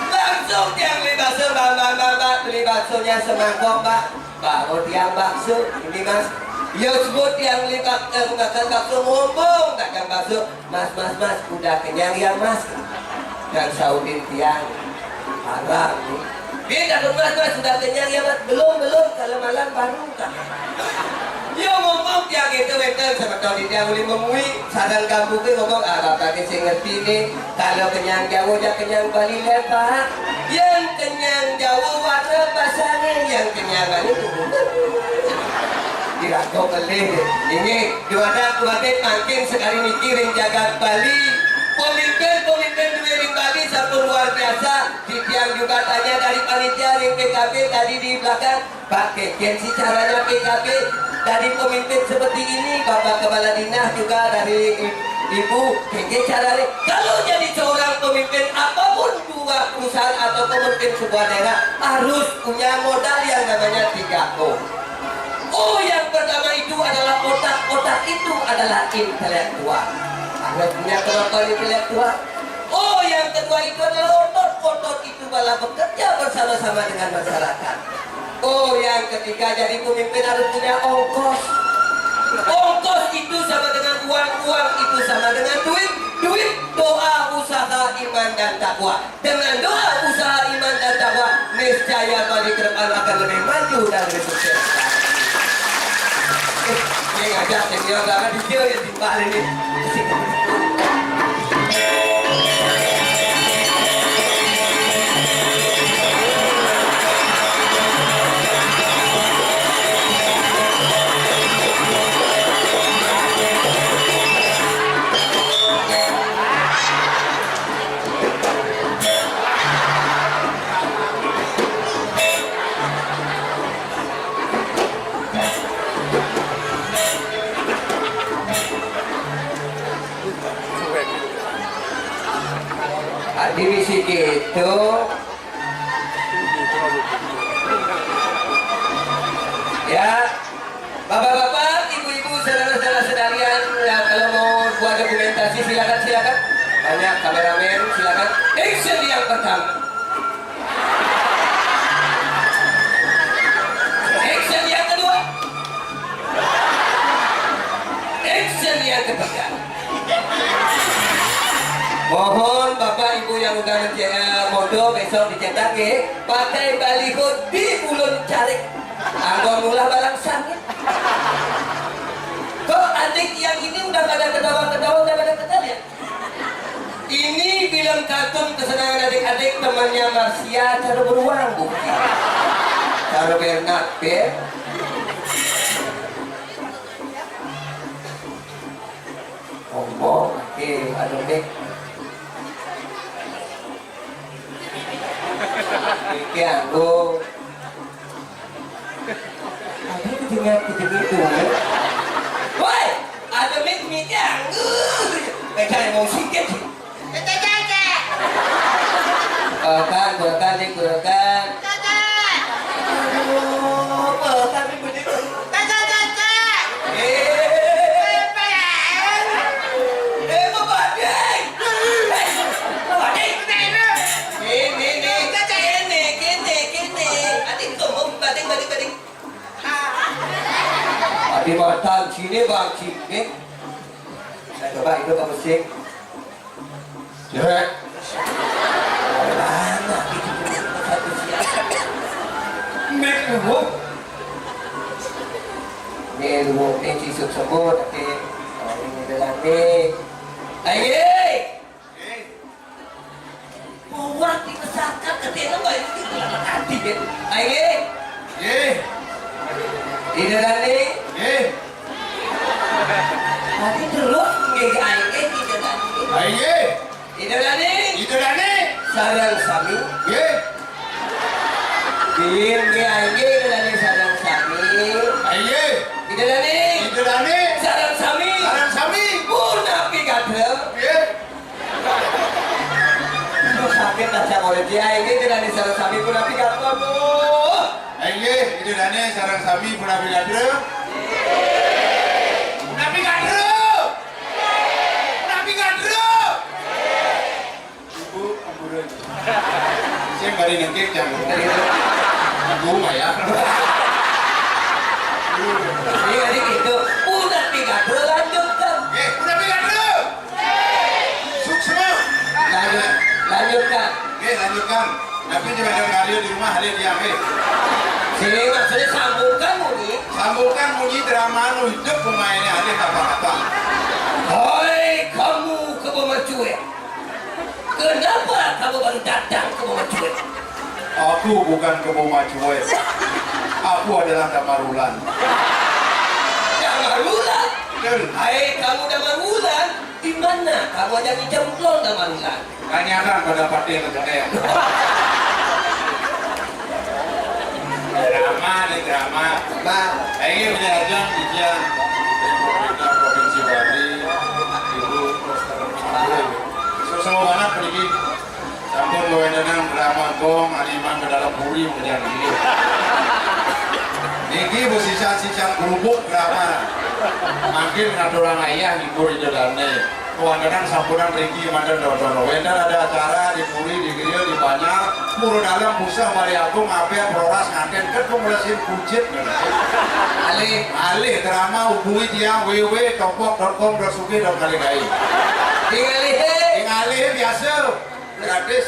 Langsung tiang beli bakso, Mbak, Mbak, Mbak, Mbak, beli baksonya semangkok, Mbak. Baru tiang bakso, ini, Mas. Yo, suud tiang beli bak-, eh, makan bakso, ngomong dagang bakso. "Mas, Mas, Mas, udah kenyang ya, Mas?" Dan saudin tiang, "Haram nih." Dia takut, "Mas, Mas, udah kenyang ya, Mas?" "Belum, belum, kalau malam baru." Yo, ngomong tiang itu, wénten semeton di tiang uli memui, sareng kampung ngomong, "Ah, Bapak ki sing ngerti nih, kalau kenyang jauh, ya kenyang Bali lah, Pak. Yang kenyang jauh, warna pasangnya, yang kenyang Bali." Dirangkok kelih. Ini, dua ada kuatin mangkin sekali mikirin jagat Bali. Pemimpin-pemimpin dunia di Bali sampun luar biasa. Di tiang juga tanya dari panitia, dari P K B tadi di belakang. Pak, kengken sih caranya P K B dari pemimpin seperti ini, Bapak Kepala Dinas juga dari i-, Ibu, kengken caranya. Kalau jadi seorang pemimpin, apapun dua perusahaan atau pemimpin sebuah daerah, harus punya modal yang namanya tiga O. O yang pertama itu adalah otak, otak itu adalah intelektual. Harus punya kemampuan intelektual. O yang kedua itu adalah otot, otot itu malah bekerja bersama-sama dengan masyarakat. Oh, yang ketiga, jadi pemimpin harus punya ongkos. Ongkos itu sama dengan uang, uang itu sama dengan duit, duit, doa, usaha, iman, dan takwa. Dengan doa, usaha, iman, dan takwa, niscaya Bali ke depan akan lebih maju dan lebih sukses. Eh, ini ngajak senior banget, dia yang timbal ini. Adi bisi gitu. Ya, bapak-bapak, ibu-ibu, saudara-saudara sekalian, ya, kalau mau buat dokumentasi, silakan, silakan. Banyak kameramen, silakan. Action yang pertama. Action yang kedua. Action yang ketiga. Mohon Bapak Ibu yang udah mencetak moto besok dicetak, nggih, pakai baliho di Ulun Carik. Anggo mulah barang sangit. Kok adik yang ini udah pada ketawa-ketawa, udah pada ketawa ya? Ini film kartun kesenangan adik-adik, temannya Marsia, cara beruang, Bu. Cara Bernard, Ben. Ngomong, oke, aduh, deh. Iki anggo. Ada kedengar, kedengar itu, ya. Woi, ada mic, mic-nya. Baca emosi, kan? Cek, cek, cek. Bukan, bukan, nih, bukan. Cek, cek. Aduh, bukan, nih, bukan. Cek, cek, cek, cek. Eh. Apa ya? Eh, Bapak Ding. Eh, Bapak Ding. Ini, ini, ini, ini, ini. Adik tuh, mau batik, batik, batik. Adik matan, sini, Bang, sini. Nah, coba itu ke mesin. Jrek. Lama gitu, satu siang. Mik, lu. Nih, lu, nih, sisuk semut, oke. Oh, ini adalah nih. Ayo. Orang dibesarkan ke dalam bayi itu dalam hati, ya. Ayo. Ye. Ida Dani. Ye. Tadi terus nggih, ayo, Ida Dani. Ayo. Ida Dani. Ida Dani. Sarang sami. Ye. Dim, nggih, ayo, Ida Dani, sarang sami. Ayo. Ida dané. Ida dané. Sareng sami. Sareng sami. Punapi gatra. Nggih. Aduh, sakit dah cang oleh dia. Ida dané sareng sami punapi gatra. Aduh. Inggih, Ida dané sareng sami punapi gatra. Punapi gatra. Punapi gatra. Ibu, ampura. Sing bari nengkik, jang. Ibu, maya. Iya, ini gitu. Udah tiga puluh, lanjutkan. Eh, udah tiga puluh. Suksma. Lanjut, lanjutkan. Oke, lanjutkan. Tapi jangan karya di rumah, ada diam, eh. Sini maksudnya sambungkan bunyi. Sambungkan bunyi drama nu hidup pemainnya, ada apa-apa. Hoi, kamu kebo macuek. Kenapa kamu baru datang ke Boma Cuek? Aku bukan ke Boma Cuek. Aku adalah Damarulan. Damarulan? Betul. Hai, kamu Damarulan, di mana kamu ada di Jemplon, Damarulan? Tanyakan pada Patih Legedek. Drama nih, drama. Nah, ini penjelasan ujian pemerintah Provinsi Bali, Ibu. Suksma banget niki. Sampun wewenang drama gong, animan ke dalam puri, menjadi. Niki bersisa-sisa kerupuk drama. Makin ngaturan ayah ngibur Ida dané. Wontenan sampunan mriki manten dodono. Wénten ada acara di Puri, di Griya, di Banjar, Pura Dalem, Puseh, Bali Agung, Ampéh, Proras, Nganten, ket pemelesin kucit. Alih. Alih drama, hubungi tiang W W W dot topok dot com dot sugih dot kalih kai. Tingalihé. Tingalihé biasa. Gratis.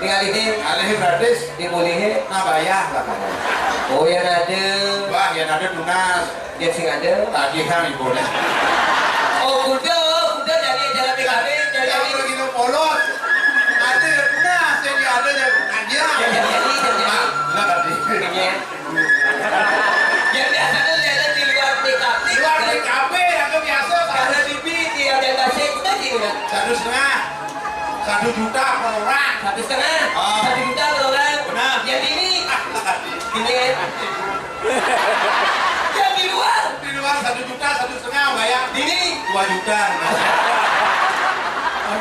Tingalihé. Alihé gratis. Dimulihin. Nah, bayar lah. Oh, ya ada. Wah, ya ada tunas. Dia sing ada. Tagihan ibu nih. Oh, kuda, kuda dari jalan P K B, dari Yang udah gitu polos. Ada ya tunas, yang ada ya aja. Yang jadi, yang jadi. Nah, enggak tadi. Iya. Yang biasanya jalan di luar P K B. Luar P K B, yang biasa. Karena di B, di ada nasi, kuda sih, udah. Satu setengah. Satu juta per orang. Satu setengah. Ah. Satu juta per orang. Benar. Yang ini, ini. Yang di luar. Di luar satu juta, satu setengah bayar. Ini. Dua juta. Mas.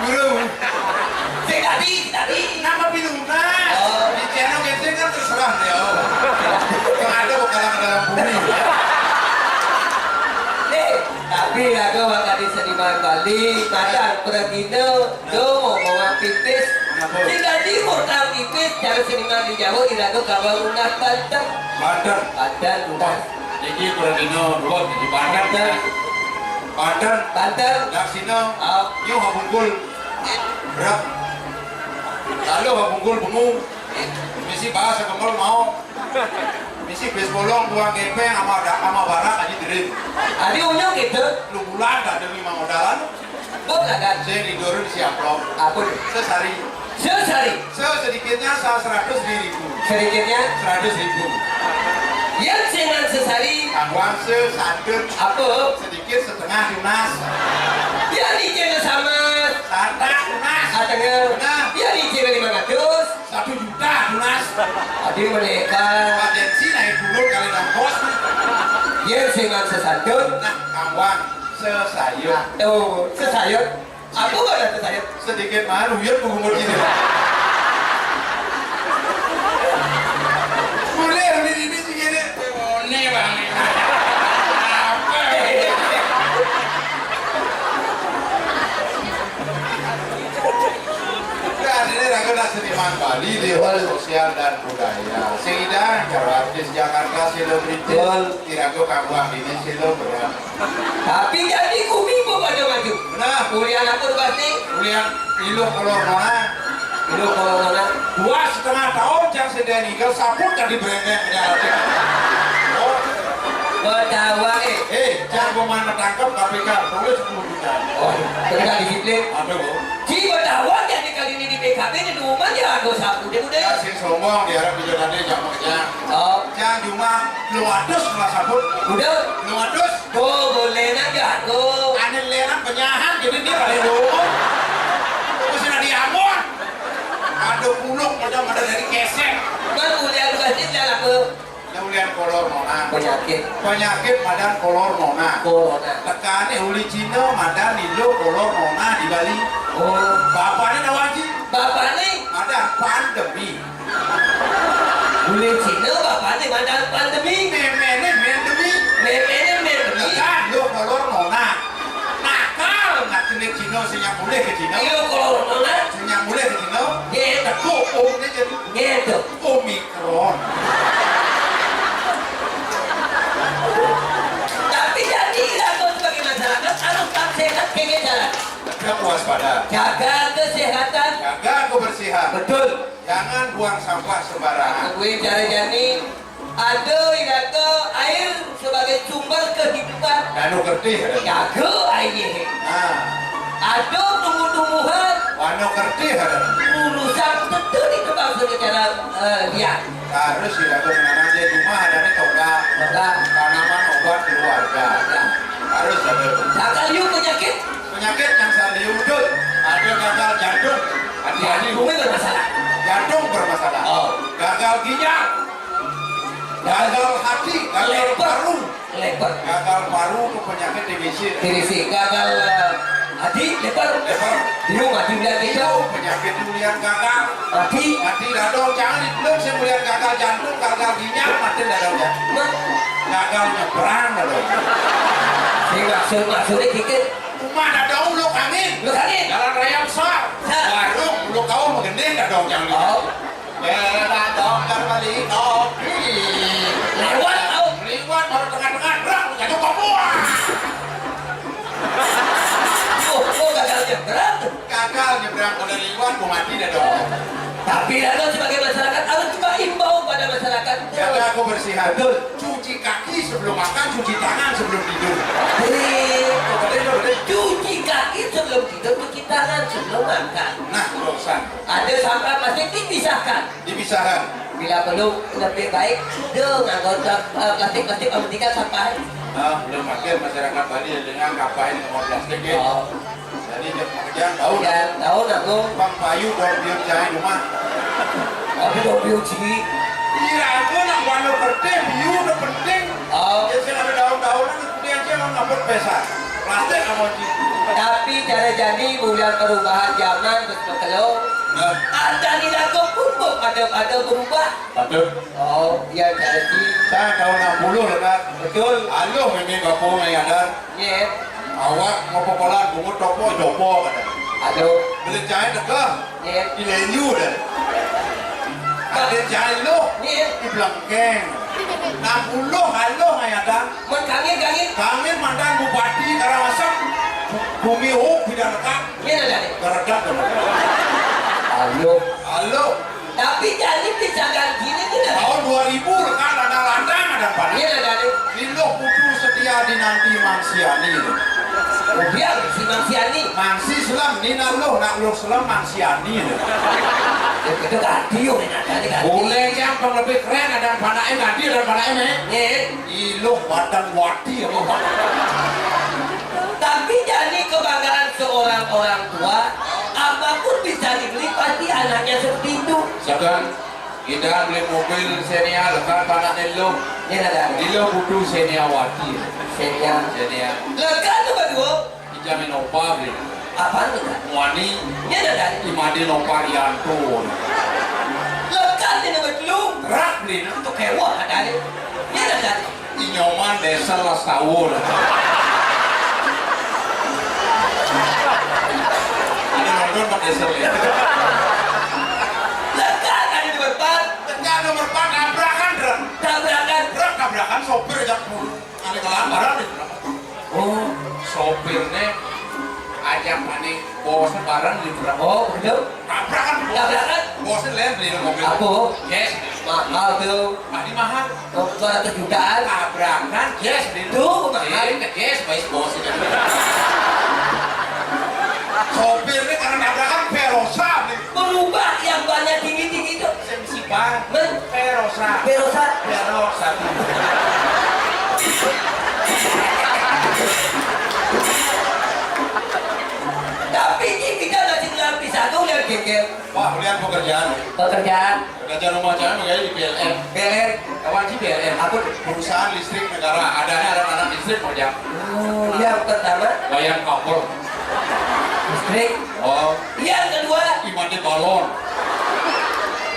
Guru. Saya tadi, tadi. Nama pilunas? Oh. Di channel Genshin kan terserah ya. Yang ada bakalan ke dalam bumi. Eh, tapi lagu Bang Adi Seniman Bali, Madang Pradino, Domo, Mawang Pipis. Kenapa? Sing dadi modal pipis, cara seniman di Jawa, iraga gawa unggah banten. Banten. Banten, unggah. Niki Pradino, dua, di Banten. Banten. Banten. Banten. Daksina. Ah. Nyuh habungkul. Berak. Lalu habungkul bengu. Misi bahasa kempel mau. Misi bis bolong, buang gepeng, sama ada, sama barak aja diri. Adi unyuk gitu. Lu bulan tak demi mau dalan. Bot lah kan. Saya tidur di siaplok. Apa tuh? Sesari. Sesari. Se sedikitnya sa seratus ribu. Sedikitnya? Seratus ribu. Yang senang sesari. Kawan se santun. Apa? Sedikit setengah tunas. Yang dicil sama. Santak tunas. Atengah. Nah. Yang dicil lima ratus. Satu juta tunas. Adi menikah. Potensi naik turun kali nang bos. Yang senang sesantun. Nah, kawan sesayut. Tuh, sesayut. Apa kata saya? Sedikit malu ya, Bu Murti. Boleh, boleh ini sih, ini. Ini, Bang. Apa ini? Nah, ini ragu nak seniman Bali di hal sosial dan budaya. Sehingga artis Jakarta selebriti. Betul. Kira-kira kamu ini selebriti. Tapi jadi kumi pun pada maju. Nah. Kuliah apa tu pasti? Kuliah iluh kolor mana? Iluh kolor mana? Dua setengah tahun yang sedang ninggal sabut tadi berengkek menyalatik. Oh. Bertawang eh. Eh, jangan mana tangkap K P K, tulis sepuluh juta. Oh, kena disiplin. Ada, Bu. Ji bertawang jadi kali ini di P K B di rumah dia ada sabut dia udah. Ya, sing sombong diharap di jalannya jam kerja. Oh. Yang cuma lu atus malah sabut. Udah. Lu atus. Tuh, boleh nang jago. Ane leran penyahan, jadi dia paling dulu. Terus sudah diamun. Ada puluk, macam ada dari kesek. Kan ulian pasti jalan ke. Ada ulian Kolor nona. Penyakit. Penyakit madan kolor nona. Kolor nona. Tekané uli Cina madan ilu kolor nona di Bali. Oh. Bapané nawa, Ji? Bapané? Madan pandemi. Uli Cina bapané madan pandemi. Méméné mendemi. Méméné mendemi. Tekan ilu kolor nona. Nakal nak cenik Cina sing nyak mulih ke Cina. Ilu kolor nona. Sing nyak mulih ke Cina. Nggih. Tekuk umné jadi. Nggih, to. Omikron. Tapi jani iraga sebagai masyarakat harus tetap sehat, jaga jarak. Tetap waspada. Jaga kesehatan. Jaga kebersihan. Betul. Jangan buang sampah sembarangan. Kuwi cara jani ada iraga air sebagai sumber kehidupan. Danu kertih ada. Jaga air. Nah. Ada tumbuh-tumbuhan. Wano kertih ada. Urusan tentu ditebang secara, eh, liar. Harus tidak menanam di rumah ada nih toga. Toga. Tanaman obat keluarga. Ya. Harus ada. Gagal yuk penyakit. Penyakit yang saliu, betul. Ada gagal jantung. Hati-hati. Bumi bermasalah. Jantung bermasalah. Oh. Gagal ginjal. Gagal hati, gagal paru. Leper. Gagal paru itu penyakit T B C. T B C, gagal, eh, hati, leper. Leper. Biung hati bilang gitu. Itu penyakit tulian gagal. Hati. Hati dadong, jangan dibilang saya melihat gagal jantung, gagal ginjal, mati dadong ya. Mah. Gagal nyebrang dadong. Sing maksud, maksudnya dikit. Rumah dadong lu kangin. Lu kangin. Jalan raya besar. Besar. Warung lu kau menggending dadong jangan. Oh. Dadong beli kopi. Lewat, tau. Lewat baru tengah-tengah, brak, jatuh ke bawah. Oh, oh, gagal nyebrang. Gagal nyebrang, udah lewat, gua mati dadong. Tapi dadong sebagai masyarakat harus juga imbau pada masyarakat. Jaga kebersihan. Betul. Cuci kaki sebelum makan, cuci tangan sebelum tidur. Eh, betul, betul. Cuci kaki sebelum tidur, cuci tangan sebelum makan. Nah, dosa. Ada sampah plastik dipisahkan. Dipisahkan. Bila perlu, lebih baik sudah nganggo, eh, plastik-plastik, kamu tinggal sampah. Nah, belum makin masyarakat Bali dengan kapain ngomong plastik ya. Oh. Jadi, jangan tahu. Ya, tahu nak tu. Bang Payu dong biar cai rumah. Tapi dong biar cai. Iya, aku nak warna kertas, biu udah penting. Oh. Ya, sing ada daun-daunan, kemudian dia mau ngaput pesan. Plastik sama cai. Tapi cara jadi bulan perubahan zaman, betul. Nah. Ada di lagu pun ada, ada berubah. Betul. Oh, iya, cara cai. Saya tahun enam puluh lah, Kak. Betul. Aluh, memang bapak mai ada. Iya. Awak mau pokolan, bungut topo, jopo, kata. Aduh. Beli cai teka. Iya. Di lenyu dah. Ada cai lo. Iya. Di belengkeng. Enam puluh, aluh, mai ada. Mun kangin, kangin. Kangin mantan bupati Karangasem. Bumi huk, tidak dekat. Iya, dah, dah. Tidak dekat, dah. Aluh. Aluh. Tapi jadi pisahan gini tidak. Tahun dua ribu, rekan lantang-lantang ada pada. Iya, dah, dah. Iluh putu setia dinanti Mangsiani. Kemudian si Mangsiani. Mangsi Selam, ni nak luh, nak luh Selam Mangsiani. Ya, kita ganti, yuk, ini ada, ini ganti. Boleh yang pang lebih keren, ada panaknya ganti, ada panaknya, eh. Iya. Iluh badan wati apa, Pak? Tapi jadi kebanggaan seorang orang tua, apapun bisa dibeli, pasti anaknya seperti itu. Sedang kita beli mobil Xenia, lekat panaknya lo. Ini ada. Di lo butuh Xenia wati. Xenia. Xenia. Lekat tu berdua. Ijamin opa beli. Apaan tu, Kak? Wani. Ini ada dari. Imadi opa Rianto. Lekat ini berdua. Rak beli. Untuk kewah ada ni. Ini ada dari. Inyoman desa lah setahun. Ada nonton Pak Desa ya? Lekat ada di depan. Lekat nomor empat, tabrakan, Rak. Tabrakan. Rak, tabrakan, sopir ajak pulang. Ada kelaparan nih. Oh, sopirnya ajak mané bosnya bareng di Bra-, oh, begitu? Tabrakan. Tabrakan? Bosnya lain beli mobil. Apa? Yes. Mahal tuh. Tadi mahal. Oh, dua ratus jutaan. Tabrakan, yes, beli. Tuh, mahal. Yes, yes, baik bos itu. Sopirnya karena tabrakan, Verosa beli. Berubah yang banyak tinggi-tinggi itu. Sing sipan. Men? Verosa. Verosa. Verosa. Tapi ini kita masih dalam pisatu dan geger. Wah, melihat pekerjaan. Pekerjaan. Pekerjaan rumah saya makanya di P L N. P L N. Kawan P L N. Apa tuh? Perusahaan listrik negara. Adanya anak-anak listrik, Ojang. Oh, yang pertama? Wayan Kapel. Listrik. Oh. Yang kedua? Imade balon.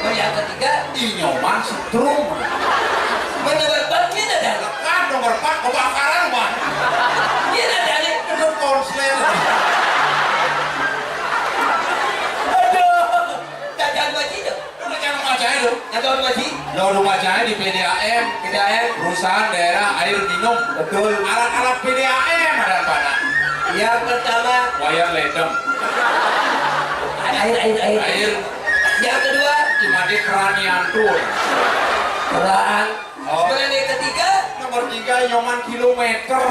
Oh, yang ketiga? Inyoman setrum. Mana berpatnya ada? Kan nomor empat kebakaran, Bang. Dia ada nih. Itu konslet. Aduh. Jajan baju tuh. Lu macam rumah saya lu. Ada rumah sih? Lo rumah saya di P D A M. P D A M. Perusahaan daerah air minum. Betul. Alat-alat P D A M ada apa nak? Yang pertama. Wayang ledeng. Air, air, air. Air. Yang kedua. Imade keran nyantur. Keran. Oh. Kemudian yang ketiga. Nomor tiga, Inyoman kilometer.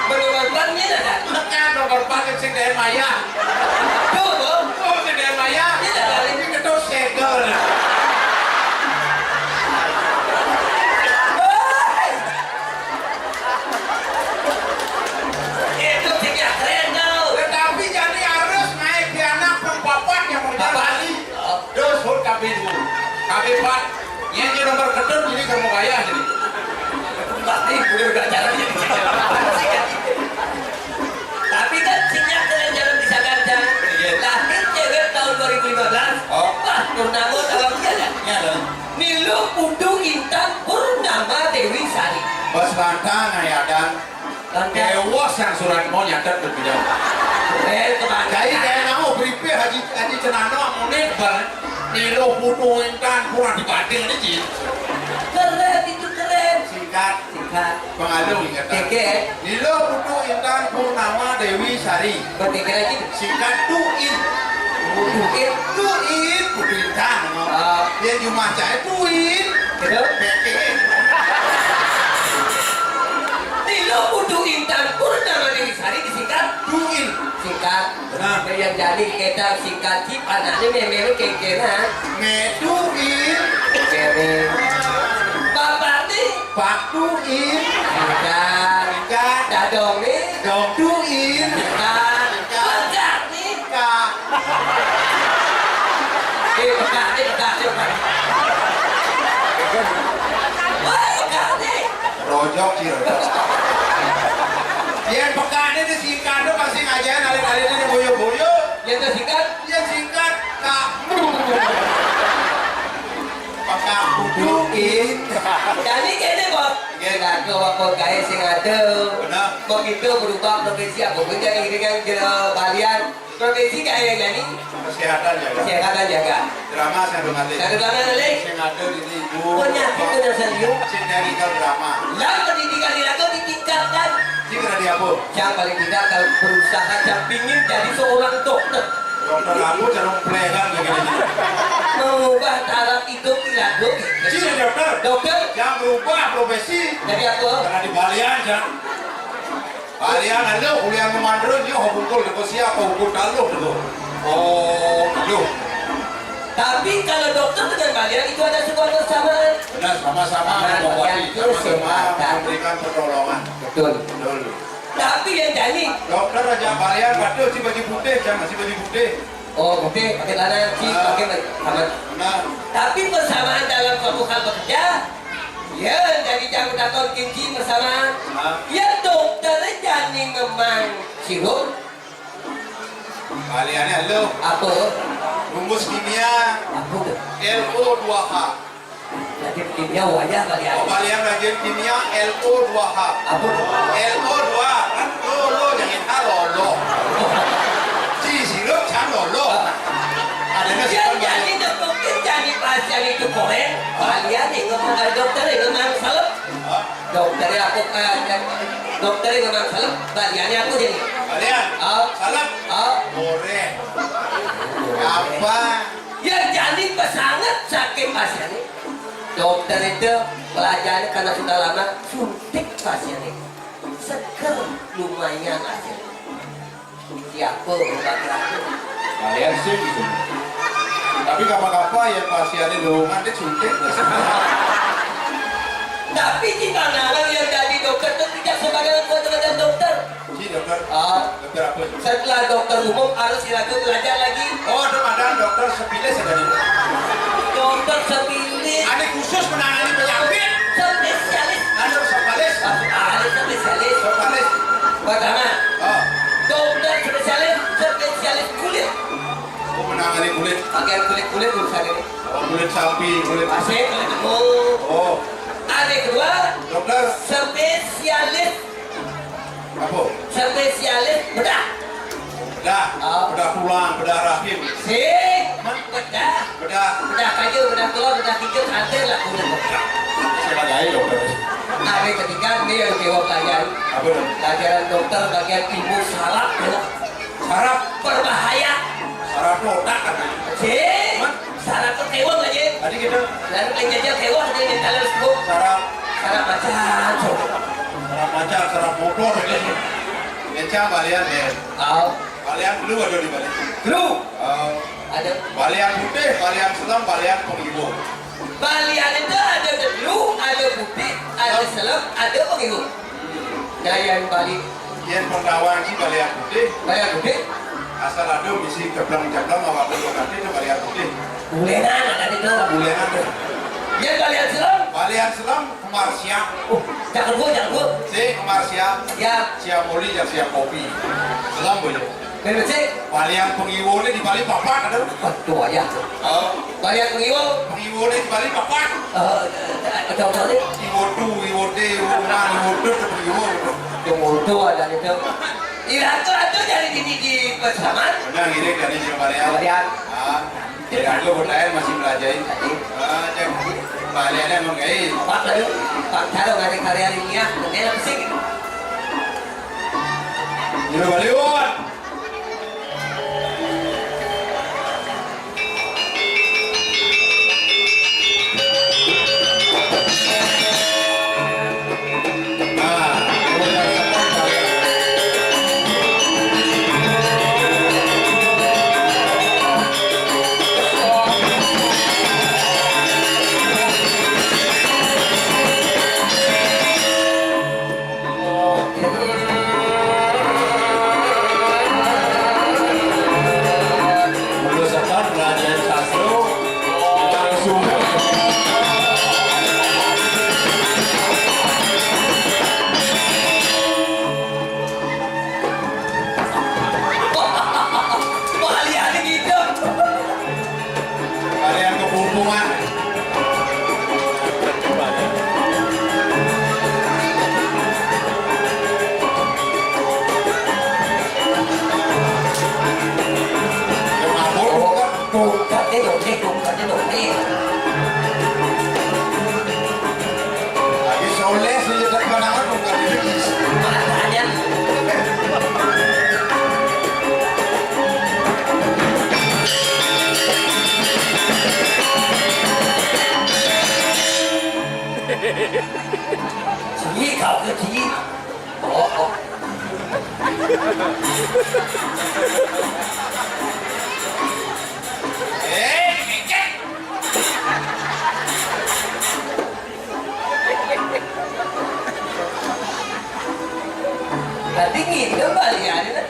Nomor empat ini ada. Bukan, nomor empat sing D M Maya. Tuh, tuh. Oh, sing D M Maya. Ini ada. Ini ketus segel. Itu sing keren tau. Tetapi jadi harus naik di anak pengpapat yang berjalan. Bapak. Oh. Terus hut kabin dulu. Kabin empat. Iya, dia nomor kedua, ini kamu kaya jadi. Pasti udah belajar aja di sini. Tapi kan sinyal keren jalan di Jakarta. Iya. Lahir cewek tahun dua ribu lima belas. Oh. Wah, purnama tahun dia ada. Iya, dong. Niluh Putu Intan Purnama Dewi Sari. Bos Ranta, nah ya, dan Lantas. Ewas yang surat mau nyatet berbeda. Eh, teman. Jadi kayak nama beripe Haji, Haji Cenano, Munir, Bang. Niluh Putu Intan kurang dibanding ini, Cin. Keren, itu keren. Singkat. Singkat. Pengalung ingat. Keke. Niluh Putu Intan Purnama Dewi Sari. Berpikir lagi. Singkat Tuin. Tuin. Tuin, Putu Intan. Ah. Dia cuma cai Tuin. Gitu. Keke. Niluh Putu Intan Purnama Dewi Sari disingkat Tuin. Singkat. Nah. Yang jadi kita singkat si panaknya memang kekena. Metuin. Kere. Bapak ni. Patuin. Singkat. Singkat. Dadong ni. Dongtuin. Singkat. Singkat. Pegat ni. Pegat. Eh, pegat ni, pegat ni, pegat. Wah, pegat ni. Rojok sih, rojok. Yang pekat ini singkat tu pasti ngajarin alit-alit ini boyo-boyo. Yang tersingkat? Yang singkat, Kak. Pekat kuduin. Jadi kene, Bos. Nggih. Lagu apa gawe sing ada. Benar. Kok kita berubah profesi apa pun jadi dengan jero balian. Profesi kaya nyanyi. Kesehatan jaga. Kesehatan jaga. Drama saya belum ada. Saya belum ada, Lek. Saya ngadu di ibu. Penyakit udah serius. Saya dari kalau drama. Lah, pendidikan di lagu ditingkatkan. Sih kena di apa? Yang paling tidak kalau berusaha, yang pingin jadi seorang dokter. Dokter apa? Jangan play kan begini. Mengubah taraf hidup di lagu. Sih dokter. Dokter. Yang berubah profesi. Jadi apa? Karena di balian, jangan. Balian lu kuliah memandrun, yo bungkul deko sia, apa bungkul kaluh deko. Oh, lu. Tapi kalau dokter dengan balian itu ada sebuah kesamaan. Benar, sama-sama. Nah, mengobati, yang itu sama-sama sih, memberikan pertolongan. Betul. Betul. Tapi yang jadi dokter aja balian, waduh, si baju putih, jangan si baju putih. Oh, putih, pakai celana, si, ah, pakai baju, aman. Benar. Tapi persamaan dalam suatu hal bekerja, ya, jadi jangan takut kinci persamaan. Ah. Ya, dokter jani ngemang sirup. Baliannya lo. Apa? Rumus kimia. Apa tu? L O dua H. Jadi kimia wayah balian. Oh, balian rajin kimia L O dua H. Apa tu? L O dua. Kan lo, lo, jangan H, lo, lo. Ci sirup, jangan lo, lo. Adanya yang sekarang jadi dokter, jadi pasien itu korek. Balian yang ngomong, eh, dokter yang ngomong salah. Hah? Dokter ya, aku, eh, eh, dokter yang ngomong salah, baliannya aku jadi. Balian? Ah. Salah? Ah. Korek. Apa? Ya, jadi pesanget sakit pasiennya. Dokter itu pelajarannya karena sudah lama suntik pasiennya. Seger lumayan hasilnya. Siapa obat terakhir? Kalian sih gitu. Tapi apa-apa ya pasiennya lu nanti suntik. Tapi di mana yang jadi dokter itu tidak sembarangan buat teman dokter. Ji, dokter. Ah. Dokter apa? Setelah dokter umum harus dilanjut belajar lagi. Oh, ada, ada dokter spesialis ada nih. Dokter spesialis. Ada khusus menangani penyakit. Bagian kulit-kulit urusan ini. Oh, kulit sapi, kulit. Masih kulit kebo. Oh. Anu kedua, dokter. Spesialis. Apa? Spesialis bedah. Bedah. Oh. Bedah tulang, bedah rahim. Sing. Bedah. Bedah. Bedah kayu, bedah telur, bedah tikus, hancur lah kulit. Saya lagi dokter. Anu ketiga, ini yang dewa pelajaran. Apa tuh? Pelajaran dokter bagian ilmu saraf, ya. Saraf. Berbahaya. Saraf otak katanya. Sing. Saraf tuh kewang aja. Tadi gitu. Lalu penjajah kewang aja di dalam sebut. Saraf. Saraf macan. Saraf macan, saraf motor. Encang balian, ya. Oh. Balian dulu ada di balik. Dulu. Oh. Ada. Balian putih, balian selam, balian pengiwung. Balian itu ada dulu, ada putih, ada selam, ada pengiwung. Dayan Bali. Yen Pendawan iki balian putih. Balian putih. Asal ada misi kebleng-kebleng awak dulu nanti itu balian putih. Bulenan ada itu. Bulenan tuh. Yen balian selam. Balian selam Kembar Siam. Oh, jangan gua, jangan gua. Si Kembar Siam. Siap. Siap muli, jangan siap kopi. Selam boyo. Bener sih. Balian pengiwone di Bali papat ada. Aduh, ayah. Oh. Balian pengiwo. Pengiwone di Bali papat. Eh, eh, contohnya? Iwotu, iwote, iwonan, iwotu, pengiwo. Yang mutu ada itu. Iratu, atu dari dini di pesaman. Benar, ini dari Jabarian. Jabarian. Ah, Iratu bertanya masih belajar. Tadi. Ah, cek. Baliannya emang kayak. Apa tadi? Pak Caro nggak ada karya ilmiah, nanti apa sih? Ini Baliwan. Wah, lihat gitu. Kalian kepupungan. Yang ngabur, bukan? Tungkat dia dongeng, tungkat dia dongeng. Lagi soleh sih, ya, tapi mana-mana bukan ini. Makanya. Sini kau ke sini. Oh, oh. Eh, dikit. Tadi ngidem baliannya.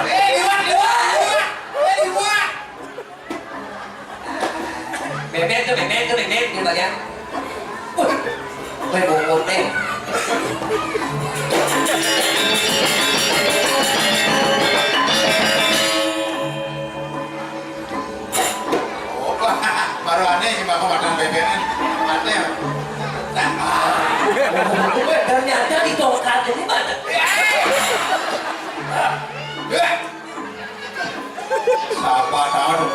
Eh, liwat, liwat, liwat. Eh, liwat. Bebek tuh, bebek tuh, bebek di balian. Wih, wih, bungut nih. Oh, baru aneh sih, Bapak, makan bebek kan. Aneh. Ternyata di tongkat ini banyak. Ya. Siapa tahu dong.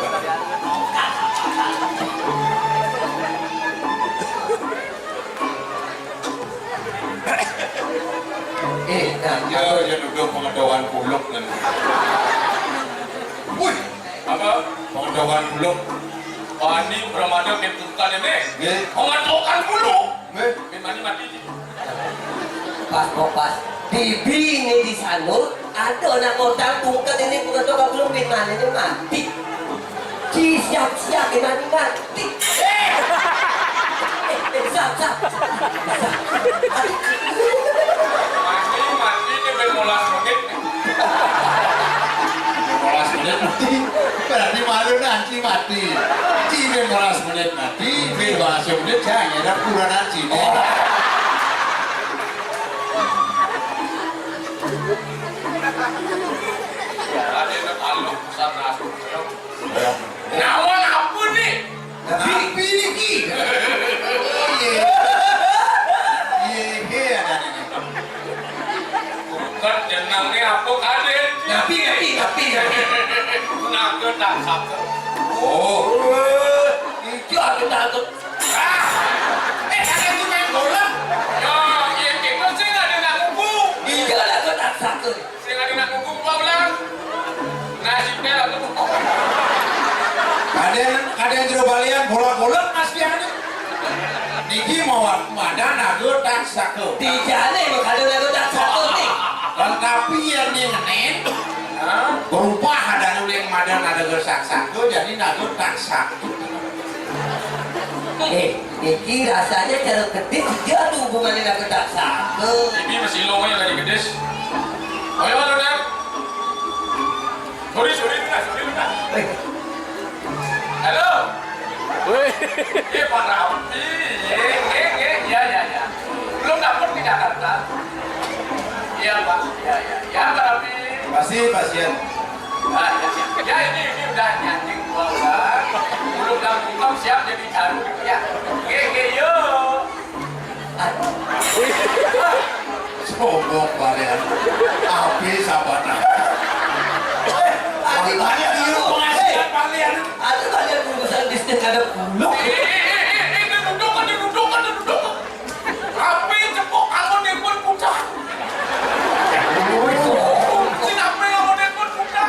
Eh, nah, ya, ya, duduk pengetahuan buluk kan. Wih, apa? Pengetahuan buluk. Wani Pramada, Kepungka, Dene. Nggih. Pengetahuan buluk. Nggih. Bin mani mati. Pas, kok pas. Bibi ini di Sanur, ada anak modal tungkat ini, bukan tukang belum bin mani ini mati. Ci siap-siap bin mani mati. Eh, eh, sap, sap. Mati, mati ini bin molas menit. Bin molas menit mati. Berarti malu nanti mati. Ci bin molas menit mati, bin bahasa menit jangan ada puranan sini. Nang ne apa kadén? Napi, napi, napi, napi? Naga taksaka. Oh. Ija ada naga. Ah! Eh, kadén itu main bola. Ya, iya, kita sing ada nak kuku. Ija naga taksaka. Sing ada nak kuku, ulang. Nasibnya lah tu. Kadén, kadén jero balian bola-bola nasibnya. Niki mawa madan naga taksaka. Dijane mah kada naga taksaka nih. Tetapi yang ning nen, berubah ada nuling madan naga taksaka, jadi naga taksaka. Eh, niki rasanya cara gedis dia tuh hubungannya naga taksaka. Ini masih lo yang lagi gedis. Ayo, lo dah. Sorry, sorry, Luna, sorry, Luna. Eh. Halo. Woi. Eh, Pak Ramli. Ye, ye, ye, ya, ya, ya. Belum dapet di Jakarta. Iya, Pak. Ya, ya, ya, Pak Ramli. Masih pasien. Ah, ya, ya. Ya, ini, ini udah nyanting gua, udah. Belum dapet siap jadi caru. Ya. Ye, ye, yo. Sombong balian. Api sabana. Adi balian dulu penghasilan balian. Adi balian urusan bisnis kada puluk. Eh, eh, eh, eh, eh, duduk, duduk, duduk. Api cepok kamu nelpon putar. Sing api kamu nelpon putar.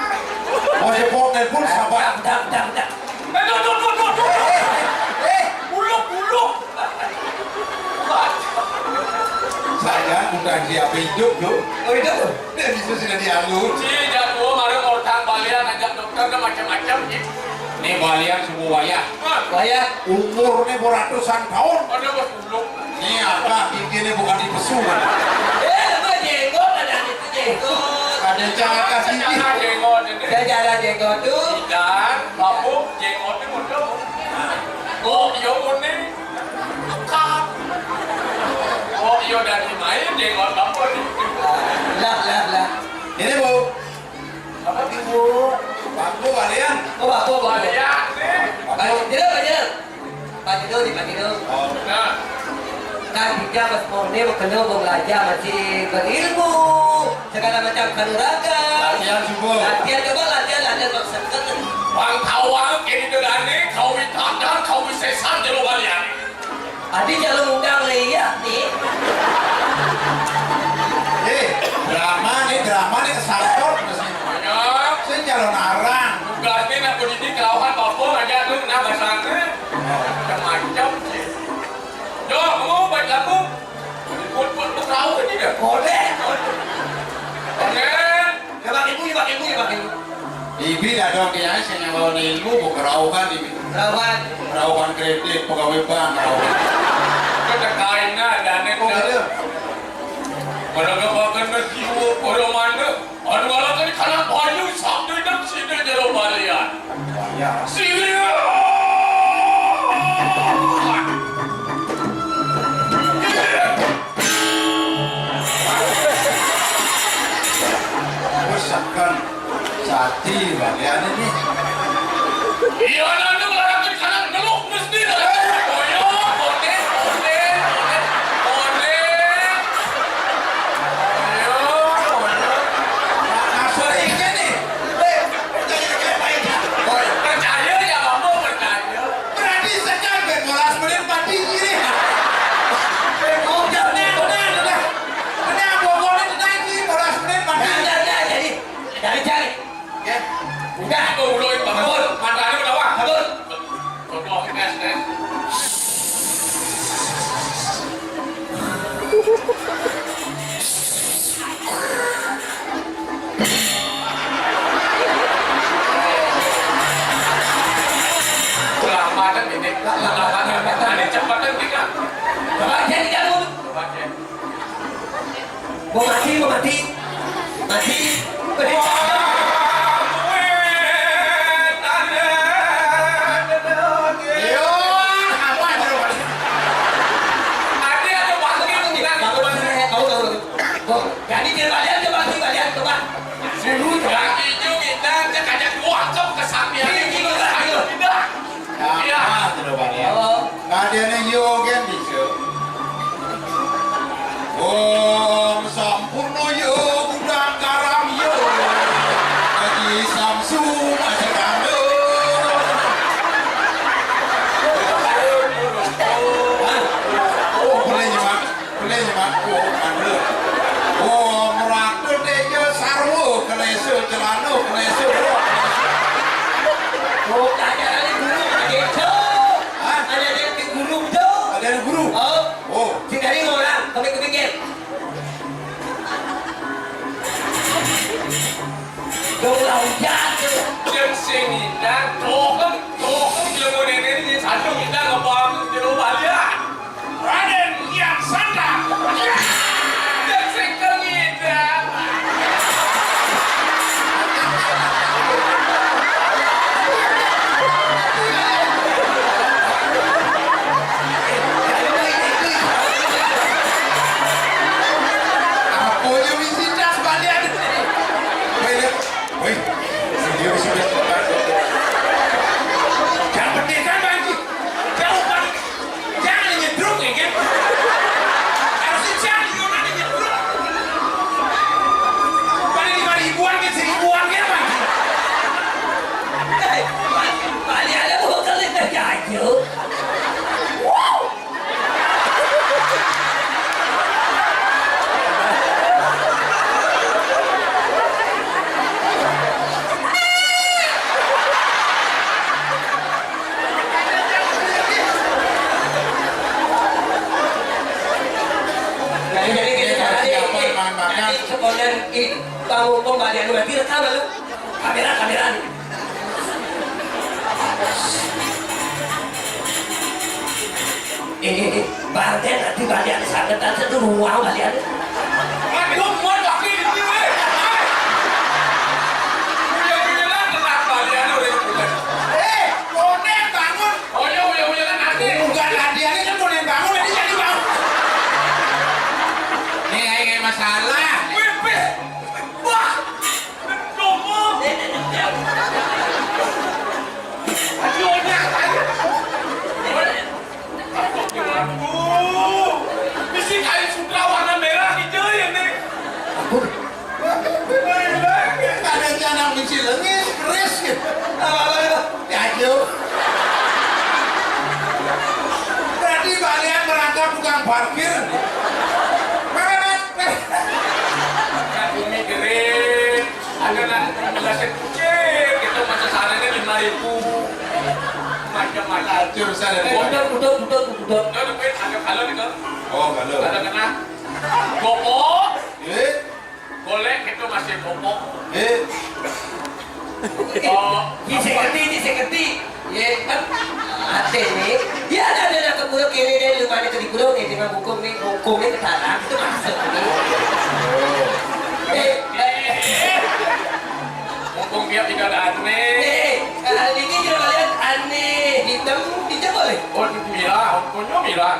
Oh, cepok nelpon sabar. Dak, dak, dak, dak. Eh, duduk, duduk, duduk. Eh, eh, eh. Buluk, buluk. Saya udah siap hidup, loh. Oh, itu tuh. Dia bisa sudah dianu. Si jago, mari orang balian ajak dokter ke macam-macam, Ci. Ini balian semua wayah. Hah? Wayah. Umurnya beratusan tahun. Ada bos buluk. Ini apa? Gigi ini bukan dipesu, kan? Eh, apa jenggot? Ada itu jenggot. Ada cara kasih. Secara jenggot ini. Secara jenggot tuh. Dan, mabuk, jenggotnya muncul. Nah. Oh, iya, kuning. Kak. Oh, iya, dari main dia ngomong apa nih? Lah, lah, lah. Ini, Bu. Apa nih, Bu? Pak Bu, balian. Oh, Pak Bu, Pak Bu. Balian, nih. Pak Bu. Pak Jidul, Pak Jidul. Pak Jidul, Pak Jidul. Oh. Nah. Kan kita pas murni, bekerja, belajar, masih berilmu. Segala macam kanuragan. Latihan subuh. Latihan, coba latihan, latihan, maksudkan. Bang Tawang, ini tuh Dani, kau minta dan kau bisa jelo balian. Adi calon undang lé iya nih. Eh, drama nih, drama nih kesangkut mesti. Banyak. Saya calon arang. Tugasnya nak pendidik kelauhan apa aja tuh, nah, bahasanya. Oh. Macam-macam sih. Yo, kamu baik lagu. Buat-buat tahu ini dah. Boleh. Boleh. Ya, Bang Ibu, ya, Bang Ibu, ya, Bang Ibu. Ibi dadong dia sing nyawa ilmu, bu kerauhan ibi. Kerauhan. Kerauhan kredit, pegawai bank, kerauhan. Kita kain ada nih. Oh, ada. Pada kebakan jiwa, pada mana? Anu ala tadi kanak banyu, sabda dan sida jero balian. Ya. Sila. Wes sakan sati balian ini. Iya, nanti melakatkan kanan ngeluk mesti dah. Boyo, bote, bote, bote, bote. Boyo, boyo. Nah, sorry, ini nih. Eh, percaya ya, Bang, percaya. Berarti sekian, Ben, bolas menit mati ini. Udah, udah, udah, udah. Udah, gua boleh naik nih, bolas menit mati. Udah, udah, udah, jadi, jadi cari. Ya. Udah. Aku udah, Bang. Kabur. Mantannya udah, Bang. Kabur. Goblok, tes, tes. Lamatan ini, lamatan. Tadi cepatan kita. Bapak, jadi kamu. Bapak, ya. Mau mati, mau mati. Mati. Wah, weh, tanda. Iya, apa itu? Mati atau bangkit, kita. Bapak, saya tahu, tahu, tahu. Oh, jadi dia balian, dia bangkit, balian, coba. Serius, ya? Yang hijau kita, dia kajak dua, kau kesampian. Ini, ini, ini, ini. Tidak. Iya. Apa, coba, ya? Halo. Kadene yo kan bisa. Om sampurno yo budang Dong lah hujan. Jeung sing ngidang, doheng, doheng jeung nenek ieu satu ngidang ngebang jeung jero balian. Raden Kian Santang. Ya! Jeung sing keur ngidang. Apa yang misi tas balian? Weh, weh, dia sudah. Jangan pendekan, Bang. Jauh, Bang. Jangan nyedruk, ya, kan? Harusnya jangan, jangan nyedruk. Pada lima ribuan, kan, seribuan, kan, Bang? Hei, Bang, balian ada bukan lidah jajuk. Wow! Jadi, jadi, jadi, jadi, jadi, jadi, sekalian ini, tahu pembalian lagi rekam, lalu kamera, kamera. Ini, ini, Bang Ten, nanti balian saged, tante tuh ruang balian. Aduh, muat lagi di sini. Udah, udah, tenang, balian udah, udah. Eh, Bonen bangun. Oh, iya, udah, udah, kan nanti. Enggak, tadi aja kan Bonen bangun, tadi jadi bangun. Nih, aing masalah. Pipis. Wah. Aduh, bisi kain sutra warna merah hijau ya, Nek. Ada anak misi lengis, keris gitu. Apa-apa itu? Ya, ayo. Berarti balian merangkap tukang parkir. Mana, Mas? Kan bumi gering, ada nang penjelasan kucing, gitu, masa sarannya lima ribu. Macam-macam. Hancur, saya dari Udah, udah, udah, udah. Udah, udah, ada kalau gitu. Oh, kalau. Ada kena. Gopok. Eh? Boleh gitu, masih gopok. Eh? Oh, ini saya ngerti, ini saya ngerti. Ye, kan? Ate nih. Ya, ada, ada, ada, keburu kiri deh, lu mana tuh di guru nih, dengan hukum nih, hukumnya ketaran, itu masuk nih. Eh, eh, Mumpung dia tidak ada aneh. Eh, eh, ini juga kalian aneh, hitam, hijau boleh? Oh, merah, hukumnya merah.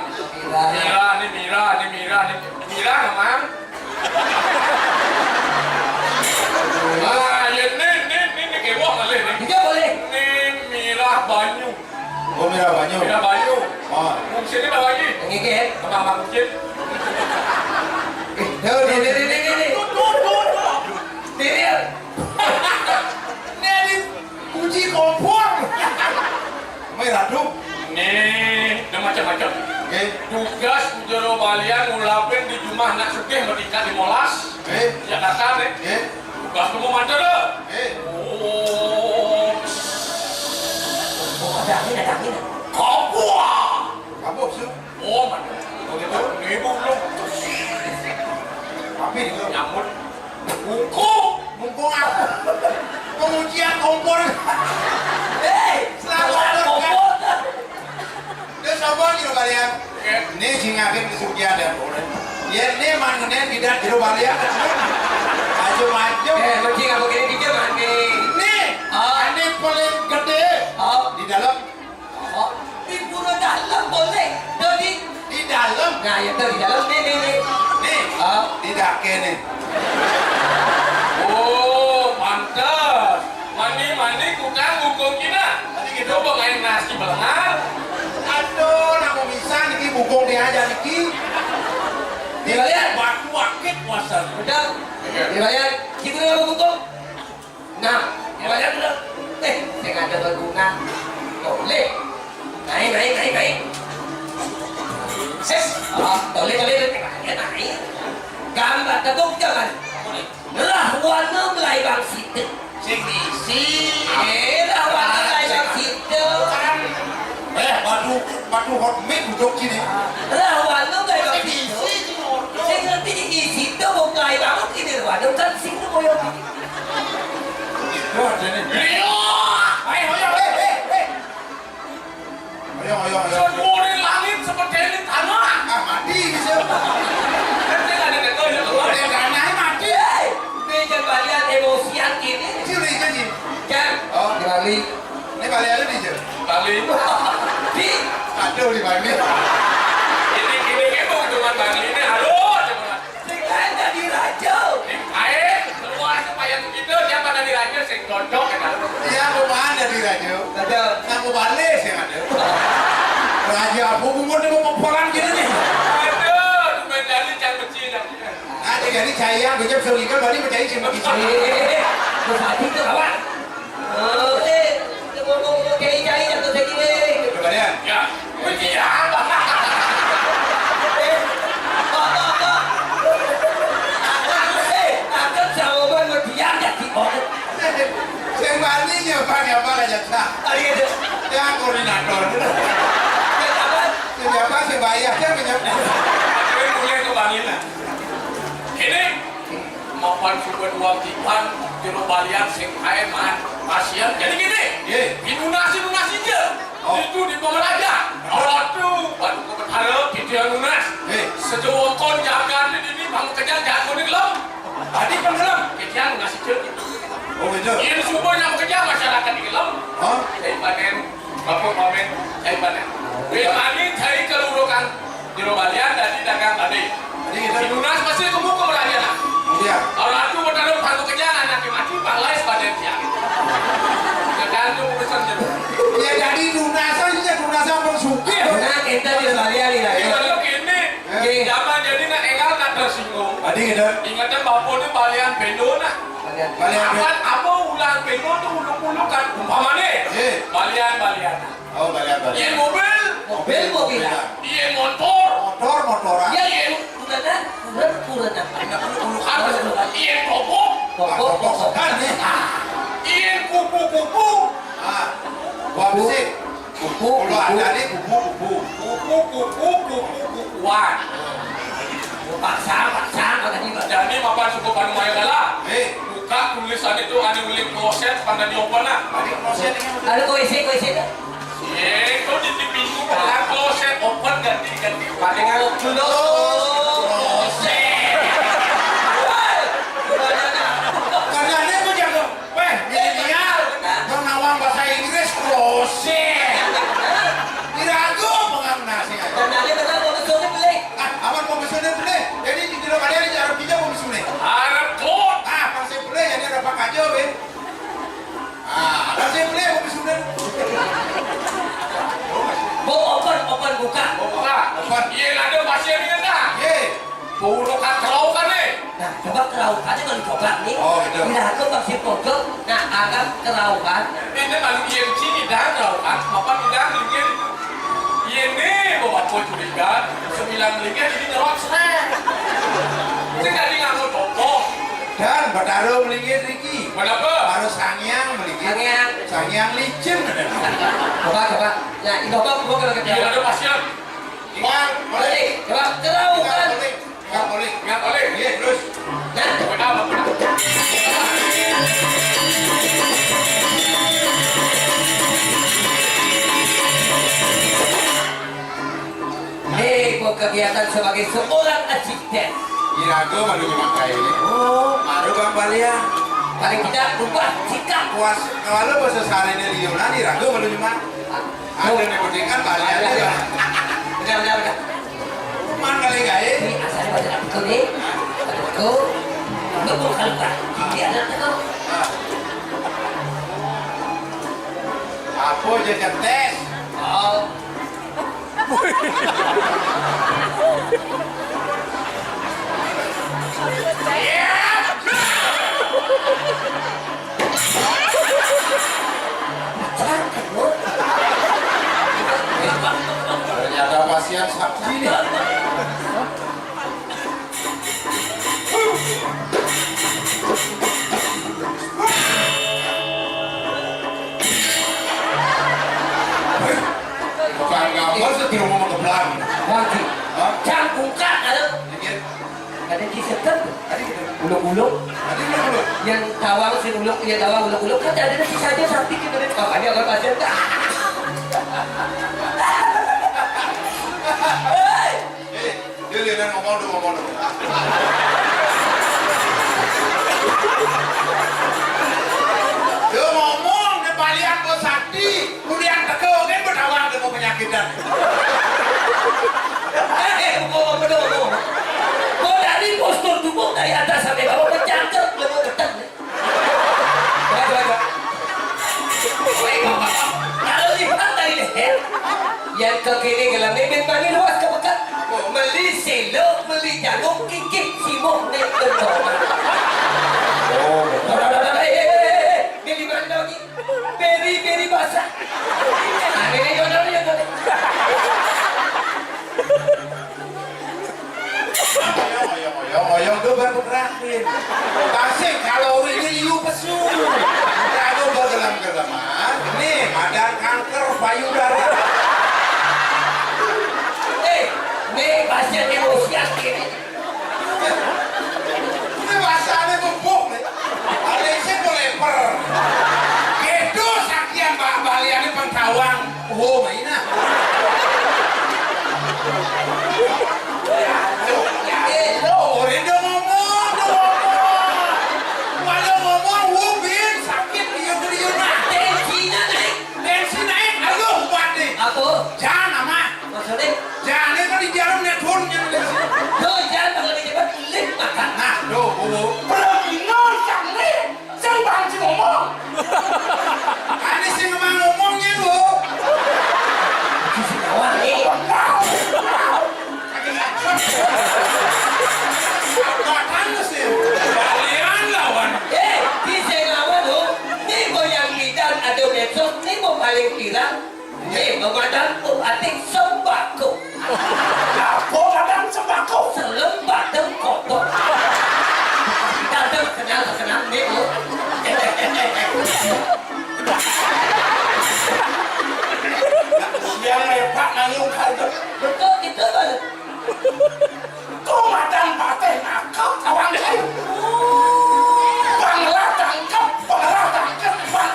Merah. Merah, ini merah, ini merah, ini merah, Mang. Ah, ya, ini, ini, ini, ini, kayak wah, kali ini. Hijau boleh? Ini merah banyu. Oh, merah banyu. Merah banyu. Oh. Fungsinya apa lagi? Ngigit. Apa, apa fungsi? Eh, ya, ini, ini, ini, ini. Tuh, tuh, tuh, tuh. Ini dia. Ini dikunci kompor. Merah tuh. Nih, ada macam-macam. Oke. Tugas ku jero balian ngulapin di jumah anak sugih menikah di molas. Oke. Jakarta nih. Oke. Tugas ku mau mantel deh. Oke. Oh. Oh, ada angin, ada angin. Kapua. Kapua, Su. Oh, mana? Oh, gitu. Ibu belum. Tapi itu nyamut. Bungkung. Bungkung apa? Pengujian kompor. Hei, selamat kompor. Terus apa gitu kalian? Oke. Ini sing akhir di sugihan ya, boleh. Ya, ini manggenen tidak jero balian. Maju-maju. Eh, mesti nggak begini dikit, Mandi. Nih, ah, ini paling gede. Ah. Di dalam. Oh, di pura dalam boleh. Tuh, di, di dalam. Nah, ya tuh, di dalam. Nih, nih, nih. Nih, ah, di dake nih. Oh, pantes. Mani-mani kutang hukum kita. Tadi kita coba main nasi belengar. Aduh, nak mau bisa niki bukung dia aja niki. Dibayar. Waktu wakit puasa. Udah. Iya. Dibayar. Kita nggak hukum. Nah, dibayar dulu. Eh, saya nggak ada berguna. Boleh. Naik, naik, naik, naik. Ses. Oh, boleh, boleh, boleh. Naik, naik. Gambar tepuk tangan. Lah, warna mulai bang situ. Sing isi. Eh, lah, warna mulai bang situ. Eh, waduh, waduh, hot mic duduk sini. Lah, warna mulai bang situ. Sing ngerti isi tuh, mulai banget ini, waduh, kan sing tuh koyo. Iya. Ayo, ayo, eh, eh, eh. Ayo, ayo, ayo. Seluruh langit seperti ini tanah. Ah, mati bisa. Kan saya nggak ada kata, ya, Pak. Ada tanah, mati. Hei, ini jangan balian emosian gini. Curi, curi. Jangan. Oh, di Bali. Ini Bali ada di Jel. Bali. Di. Aduh, di Bali. Ini, ini, ini, cuma Bali ini, aduh, cuma. Sing kae dadi raja. Sing kae keluar supaya begitu, siapa dadi raja, sing cocok, ya, kan? Iya, aku mana dadi raja? Raja. Aku balik sih ada. Raja, aku umur dia mau peperan gini nih. Aduh, tumben dari can becik, dah. Ada jadi saya, bisa bisa tinggal, balik percaya sih, bagi saya. Eh, terus hati itu, kawan. Oh, eh, kita mau ngomong kayak ini, jatuh saya gini. Coba lihat. Ya. Kuwi apa? Eh, apa, apa? Eh, aku sama Bang Dian ya, di orang. Sing wani nyapa, nyapa aja, Cak. Ah, iya, iya. Ya, koordinator. Ya, apa? Sing nyapa, sing bayar, ya, menyapa. Akhirnya mulai ke Bang Ina. Ini mapan suku dua tipan, jero balian sing kae man, pasien. Jadi gini, ye, dinunasi-nunasi je. Oh. Itu di Pameraja. Oh. Aduh, Paduka Betara, kita nunas. Ye. Sejawongkon jagat ini, ini bang kejar jago di gelem. Tadi kan gelem. Kita nunas je. Oh, gitu. Ini semua yang kejar masyarakat di gelem. Oh. Saya panen. Bapak pamit, cai mana? Wih, kami cai kelulukan di Robalian dari dagang tadi. Jadi gitu. Di Lunas pasti kamu ke Belanda lah. Iya. Kalau aku bertaruh satu kerja, anak mati, palai sebadan dia. Tergantung urusan dia. Ya, jadi Lunas aja, Lunas apa suka? Nah, kita di Bali hari raya. Kalau gini, eh, zaman jadi nak engal nak tersinggung. Tadi gitu. Ingatnya bapak ini balian pendo nak. Balian pendo. Apa, apa ulang pendo tuh uluk-ulukan? Umpamanya, eh, balian, balian. Oh, balian, balian. Iya mobil. Mobil, mobilan. Iya motor. Motor, motoran. Iya, iya. Kurana, kurana, kurana. Iya, topok. Topok, topok. Kan nih. Iya, kupu-kupu. Ah, gua besi. Kupu, kupu. Ada nih, kupu, kupu. Kupu, kupu, kupu, kupuan. Paksa, paksa, kata dia. Jadi, mapan suku Panumaya kalah. Eh. Buka tulisan itu, ada uling kloset, pada di open lah. Ada kloset ini. Ada koisi, koisi. Ye, kok di pintu pelan kloset, open ganti-ganti. Paling aku dulu. Kloset. Karena dia tuh jago. Weh, milenial. Mau nawang bahasa Inggris, kloset. Diragu pengang nasi. Dan ada kata mau besok beli. Ah, aman mau besok beli. Jadi di dalam ada yang harus pinjam mau besok. Harap kok. Ah, masih beli, jadi ada apa aja, weh. Ah, ada sih beli, kopi sudah. Bung, open, open, buka. Buka. Open. Iya, ada pasien ini, nah. Iya. Bung, kan keraukan nih. Nah, coba keraukannya kalau coba nih. Oh, gitu. Bila aku masih pojok, nah, agak keraukan. Ini kalau iya sini dah keraukan, apa tidak mungkin? Ini bawa aku curiga, sembilan ringgit ini nyerot seret. Ini tadi nganggo topok. Dan bertaruh ringgit. Kenapa? Harus sangyang meligi. Sangyang. Sangyang licin. Coba, coba. Nah, ini coba, coba kalau kita. Iya, ada pasien. Bang, balik. Coba, terlalu kan. Balik. Balik. Balik. Iya, terus. Nah. Kenapa? Ini buat kegiatan sebagai seorang asisten. Iraga malu nyemak kae. Oh. Maru Bang Balia. Paling tidak rubah sikap. Puas, kalau bahasa sehari ini liunan, iraga malu nyemak. Ada yang penting kan Balia ni lah. Benar, benar, benar. Man kali gae. Ini asalnya baca aku ni. Aku. Aku bukan lupa. Dia ada tu. Apa je tes? Oh. Ternyata pasien sakti nih. Tukang gambar setir mau kebelang. Lagi. Hah? Cang buka, ada. Dikit. Ada di setem. Tadi gitu. Uluk-uluk. Yang tawang sing uluk, yang tawang uluk-uluk. Kan ada si saja sakti kita ni. Makanya kalau pasien. Hei! Eh, dia lihat ngomong tu, ngomong tu. Dia ngomong, dia balian buat sakti. Kemudian teka, kan bertawang dia mau penyakitan. Eh, eh, ngomong, ngomong, ngomong. Kau dari postur tubuh dari atas sampai bawah, bercangkir, belum ketek. Kalau lipat dari leher, yang ke kiri dalam bibir bani luas ke pekat. Meli silok, meli jagung, kikit simuk naik ke bawah. Oh, betul. Eh, eh, eh, eh, eh, beli mandau ni. Beri, beri basah. Ah, ini jodoh ni, jodoh ni. Oyong, oyong, oyong, oyong, tu baru terakhir. Tasik kalau orang ini you pesu. Kalau bergelam-gelaman, ni ada kanker payudara. Eh, ni pasien emosi akhir ni. Ini bahasanya bubuk ni. Ada isi leper. Itu sakian ba-, balian ni pengtawang. Oh, main ah. Eh, lo, orang dah ngomong, dah ngomong. Walau ngomong, ubin, sakit, liur-liur, nah. Tensinya naik. Tensi naik, aduh, kuat ni. Apa? Jangan, Ama. Maksudnya? Jangan, ni kan di dalam ni, turun, jangan tensi. Tuh, jangan, kalau di depan, lip makan. Nah, tuh, bu. Perempuan, jangan. Sing bang sing ngomong. Ane sing ngomong ngomongnya, Bu. Sing ngomong, eh. Ngomong. Batang sih. Kalian lawan. Eh, di sing lawan, Bu. Ni mau yang bidan ada medsos, ni mau paling viral. Eh, Ramadan tu arti sembako. Apa Ramadan sembako? Selem badem kotor. Dadem kenal kenal ni, oh. Yang lepak nanggung kagak. Betul gitu, Bang. Komandan Patih nangkep tawang saya. Bangla tangkep, Bangla tangkep, Bang.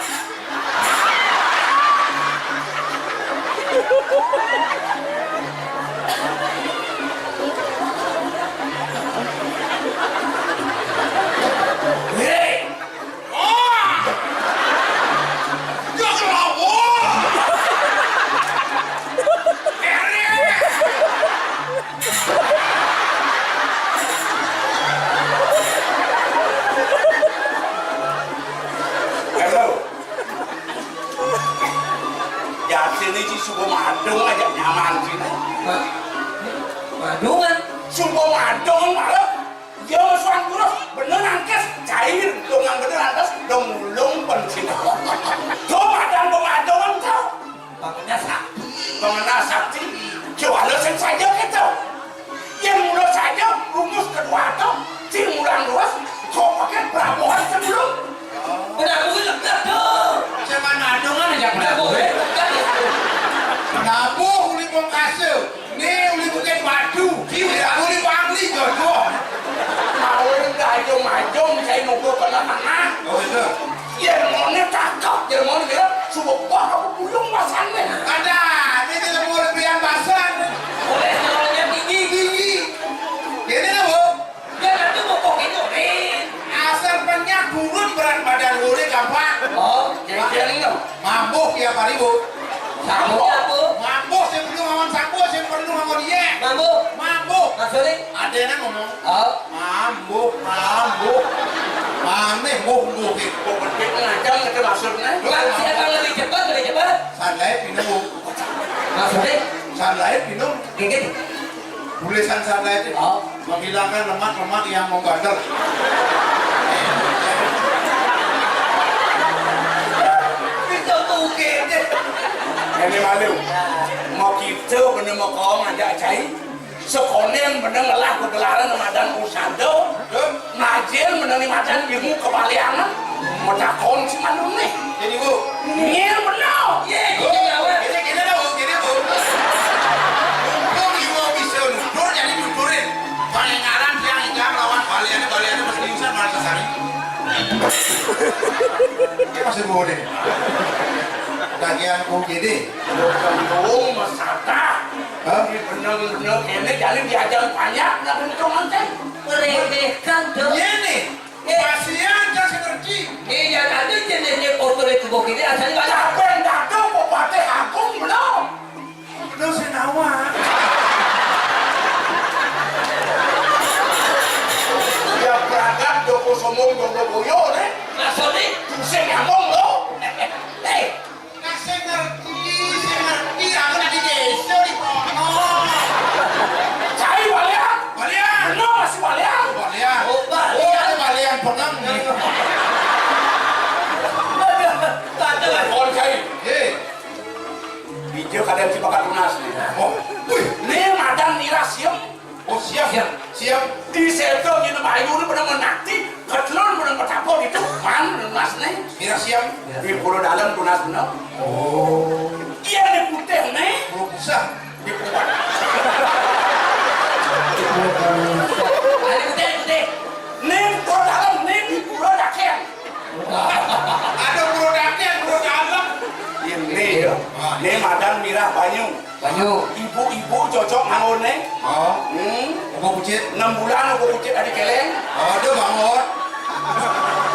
Hei! Wah! Ya, kenapa? Erik! Hello. Ya, sini si suku Madung aja nyaman sini. Ma-, Madungan. Suku Madung malah. Ya, suan guru, bener angkes, cair, dong yang bener angkes, dong ulung pensin. Tuh, madang dong adongan, tuh. Pemena sakti. Pemena sakti. Coba lo sing saja gitu. Yang mulut saja, rumus kedua tuh, sing mulang luas, kok pakai pelabuhan sebelum? Pelabuhan lekat tuh. Saya madongan aja pelabuhan. Pelabuhan lekat. Pelabuhan uli pungkase. Ni uli Bukit Batu, uli Bangli, jodoh. Mau uli Gajong Majong, saya nunggu kena tanah. Oh, itu. Dia mau ni cakep, dia mau ni kira, subuh bah aku pulung pasang ni. Ada, ni kita mau lebihan pasang. Boleh, suaranya tinggi, tinggi. Ini lah, Bu. Dia nanti mau kok ini, Rin. Asal penyak turun berat badan gue gampang. Oh, jadi dia ni tu. Mambuh tiap hari, Bu. Sambuh apa? Mambuh, saya perlu ngomong sambuh, saya perlu ngomong iya. Mambuh. Mambuh. Maksudnya? Ada yang ngomong. Oh. Mambuh, mambuh. Mameh, buh, buh, gitu. Kok gede macam kata maksudnya? Bang, siapa lebih cepat, lebih cepat? Sandai, pindah, Bu. Maksudnya? Sandai, pindah. Gigit. Tulisan santai itu, oh, menghilangkan lemak-lemak yang membandel. Bisa mungkin. Ini malu. Mau kita bener mau kau ngajak cai. Sekonen bener ngelah kegelaran madan usada. Betul. Ngajin menang ni macan ilmu kebaliangan. Metakon si Mandung ni. Jadi, Bu. Nyir benar. Ye, Bu, gini, gini dah, Bu, gini, Bu. Mumpung ibu bisa nutur, jadi nuturin. Pangangaran tiang ikam lawan baliannya, baliannya mesti usah. Masih boleh. Lagian U G D. Dong masata. Hah? Bener-bener ini jadi diajar banyak, nah, untung nanti. Meremehkan dong. Ini nih. Eh. Kasihan, saya ngerti. Iya, nanti jenisnya kotor itu bokirnya asalnya banyak. Capek, datang, kok pakai hakung, belum? Lu sing nawa. Ya, beragam, doko somong, doko boyo, nih. Maksudnya? Sing ngomong, lo. Eh, kasih ngerti, sing ngerti, aku lagi desa di kono. Cai balian? Balian. No, masih balian. Balian. Oh, balian. Oh, balian penang. Aduh, aduh. Kon cai. Eh. Bijil kadang cipakat lunas nih. Oh, wih, nih madan nira siem. Oh, siap. Siap. Siap. Di seto nginep ayu ini bener menakti, ketelun bener petapon itu, man, bener lunas nih. Nira siap. Di pulau dalam lunas bener. Oh. Iya, di putih nih. Belum bisa. Di pulau. Ayo, putih, putih. Nih, pulau dalam nih, di pulau dakian. Ada produk yang produk apa? Ini. Iya. Ini madan mirah banyu. Banyu. Ibu-ibu cocok nganggo nih. Oh. Hmm. Apa kucit? Enam bulan apa kucit ada keleng. Oh, ada bangun.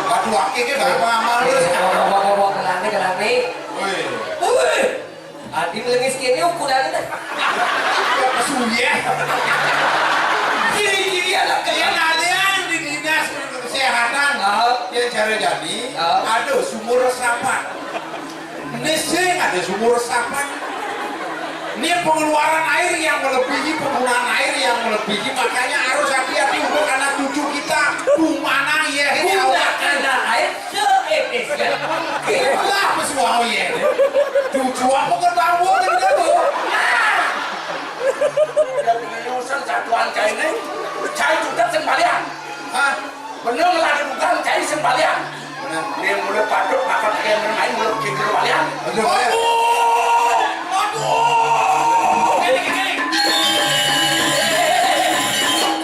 Batu akik ya, Bang Amal. Eh, bawa, bawa, bawa, bawa, kelangnya, kelangnya. Woi. Woi. Adi melengis kene ukurannya dah. Suye. Gini-gini anak kalian ada yang di dinas kesehatan. Oh. Yang cara jadi, oh, ada sumur resapan. Ini sing ada sumur resapan. Ini pengeluaran air yang melebihi, penggunaan air yang melebihi, makanya harus hati-hati untuk anak cucu kita. Di mana ya ini awak? Karena air seetis ya. Itulah pesuang ya. Cucu aku ketahuan gitu. Nah. Udah pengen nyusun satuan cai ini. Cai juga sembalian. Hah? Bener lah, ada bukan cai sembalian. Bener. Dia mulai patok, makan kayak main, mulai bikin sembalian. Aduh, ya. Aduh! Aduh!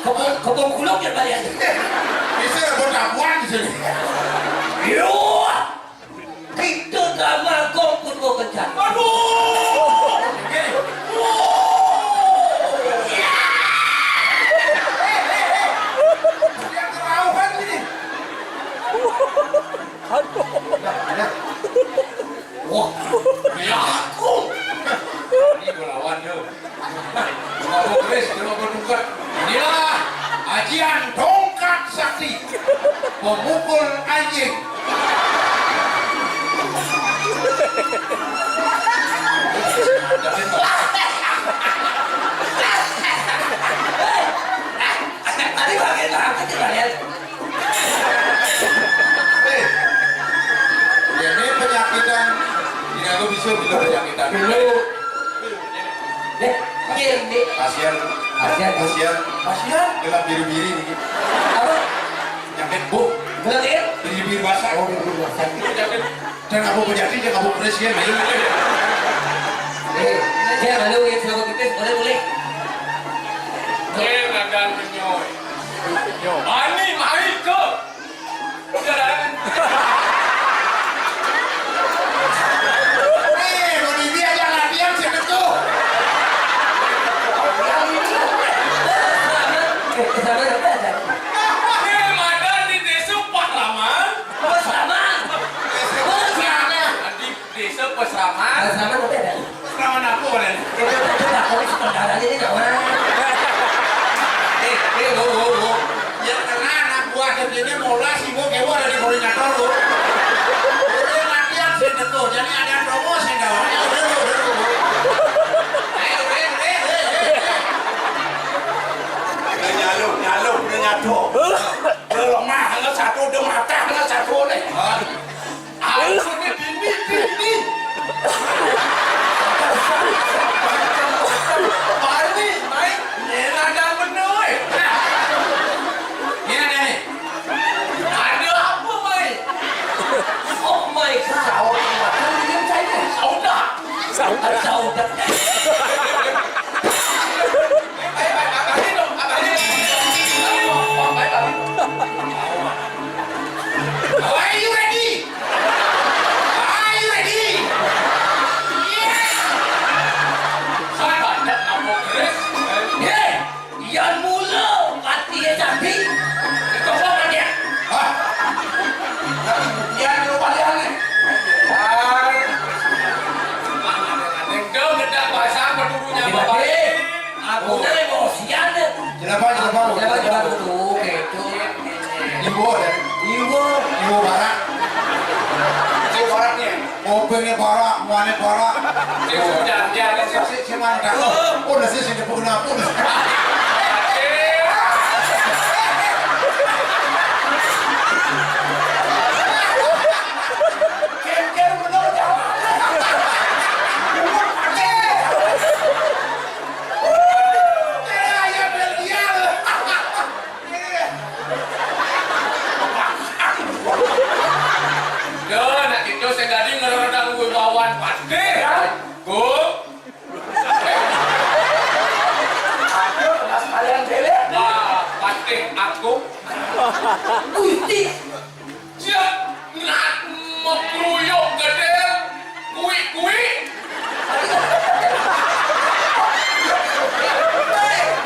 Kebun, kebun kuluk ya, Pak, ya? Bisa ada buat tabuan di sini. Iya. Kita drama kau pun mau kejar. Aduh! Gini. Wow! Ya! Dia kerauhan ini. Aduh. Wah, ya aku. Ini gua lawan, yo. Cuma gua keris, cuma gua tungkat. Inilah ajian tongkat sakti. Pemukul anjing. Tadi bagian apa sih, Bang? Eh, ini penyakitan. Ini aku bisa bilang penyakitan. Dulu. Eh, iya, ini. Pasien. Pasien. Pasien. Pasien. Gelap biri-biri nih. Apa? Penyakit, Bu. Gelap, ya? Biri-biri basah. Oh, biri-biri basah. Ini penyakit. Dan aku menjadi, dia aku presiden, ayo. Eh, dia malu ya, sama kita, boleh, boleh. Dia makan menyoy. Ani, mai ke. Udah lah. Eh, mau di dia aja latihan, siapa tuh? Eh, sama apa aja? Eh, madan di desa Pahlaman. Pahlaman. Pahlaman. Di desa Paslaman. Paslaman apa ya? Paslaman apa, Ren? Itu, itu, itu, aku ini sementara ini, kawan. Eh, eh, wo, wo, wo. Yang kena anak buah sendiri molas, ibu kewa dari koordinator, wo. Udah latihan sih, betul. Jadi ada promo sih, kawan. Ya, udah, udah, udah, udah. Ayo, Ren, Ren, Ren, Ren, Ren. Udah nyaluk, nyaluk, udah nyatu. Udah lemah, nggak satu, udah matah, nggak satu, nih. Aduh. Aku ni bini, bini. Bani, mai, nyela dah benar, eh. Ni ada ni. Ini parah, mana parah? Sing sudah, ya, ini sing, sing, sing mana dah? Oh, udah sih, sini pun kenapa? Udah. Ken-ken bener jalan. Yo, nak itu saya tadi ngeredang gue bawan pasti. Go. Aduh, Mas kalian beli. Wah, pasti aku. Gusti. Sia, nak, mau kruyuk gedé, kui-kui.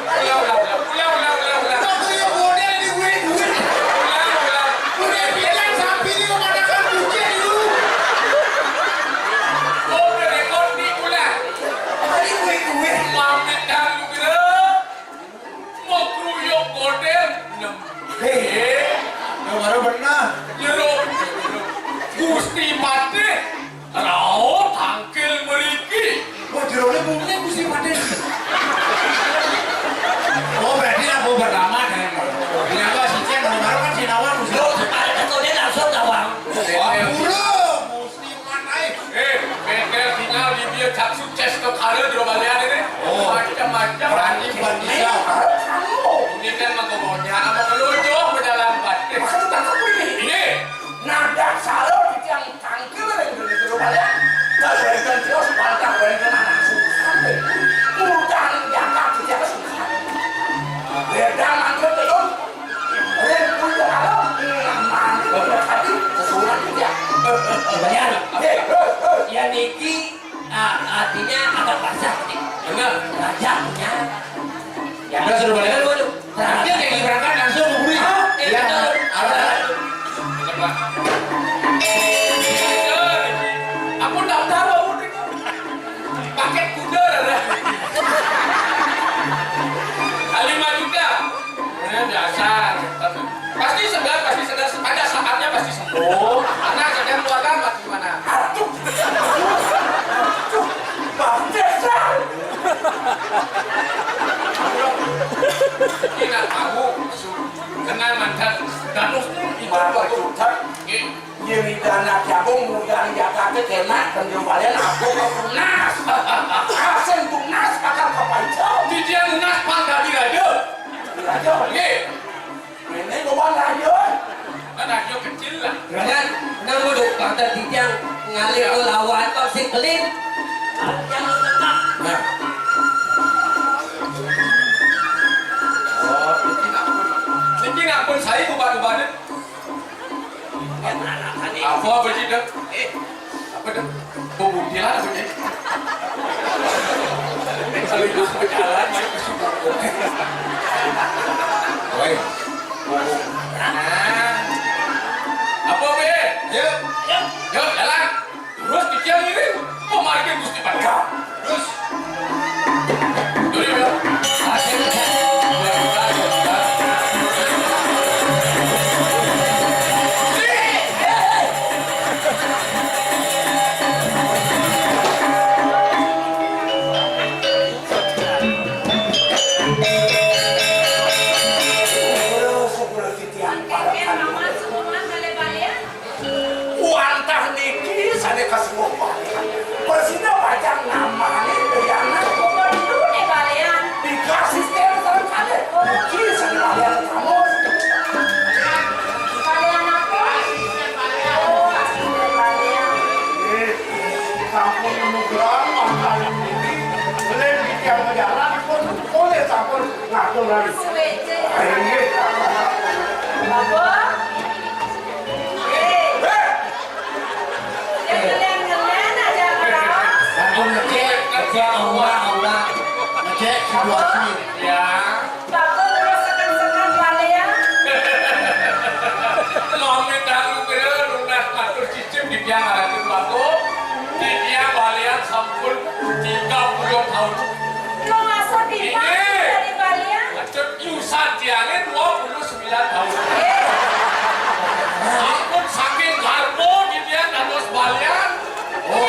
Ulang, ulang, ulang, ulang, ulang, ulang, ulang. Kok kruyuk model di kui-kui? Ulang, ulang. Udah bilang sapi ini kemanakan kucing lu. Oh, udah rekor nih, ulang. Tadi kui-kui. Pamit dah lu, Bro. Mau kruyuk model. Hei, yang baru benar. Jero. Gusti Patih. Rao tangkil meriki. Wah, jerone bumine Gusti Patih. Oh, berarti aku pertama kan. Ini apa sih, Cen? Baru kan si Nawang Gusti. Lo, ada ketuanya langsung Nawang. Wah, burung. Gusti Patih. Eh, bengkel tinggal di dia tak sukses ke kare di Robaléan ini. Oh. Macam-macam. Berani bukan bisa. Ini kan menggomonya apa kelucuh berjalan Patih. Maksud tak ini. Ini. Nadak salah di tiang tangkil yang di Robaléan. Kalau balikan tios, pantang balikan anak susah. Utang jatah di tiang susah. Beda mangkuk telur. Ren, kudu kalau, nah, mangkuk telur tadi, sesurat di tiang. Bayar. Eh, eh, eh. Ya niki, ah, artinya agak basah nih. Benar. Raja punya. Ya, udah, suruh balik. Waduh. Dia kayak berangkat langsung ke bumi. Hah? Iya, iya, betul. Arah. Cepat. Aku daftar, aku dengar. Paket kuda, ada. Ah, lima juta. Ya, biasa. Pasti segar, pasti segar. Pada saatnya pasti sembuh. Karena sedang keluarga mati mana? Aduh. Aduh. Bang Cesar. Ini nak tahu, kenal mantan Danus itu. Mama Juta. Nggih. Nyeri dana jagung mudah dijaga ke kena, kendel balen aku ke tunas. Asing tunas, kakak kepancau. Titiang tunas, pang dadi raja. Raja. Nggih. Ini gua raja. Kan raja kecil lah. Jangan, nang udah kata titiang ngalih ke lawan kok si kelin. Nah. Oh, ini ampun. Ini ampun, saya bukan ubanin. Apa, apa sih, Dek? Eh, apa, Dek? Bubutilan apa, Dek? Kalau itu berjalan, ya, ke Sumbawa. Woi. Nah. Apa, Be? Yuk. Yuk, jalan. Terus, pikiran ini, pemargin Gusti Patih. Terus. Dulu, ya. Wantah niki sané kasengguh. Persida pacang namané Dayana. Kudu né balian. Dikasih téh sareng kadé. Niki sané balian kamu. Balian apa? Oh, asisten balian. Eh, sampun nugrahan mangkal niki. Lén titiang jalan pun, oleh sampun ngatur lagi. Suwéjé. Inggih. Bapak. Ampun ngecek, ngecek aura, aura. Ngecek situasi. Ya. Bapak terus sekan-sekan balian. Mami tahu kira lunas matur cicip di tiang atur baku. Di tiang balian sampun tiga puluh tahun. Lo masuk di mana dari balian? Maksud yusan tiangnya dua puluh sembilan tahun. Sampun saking garbo di dia dados balian. Oh,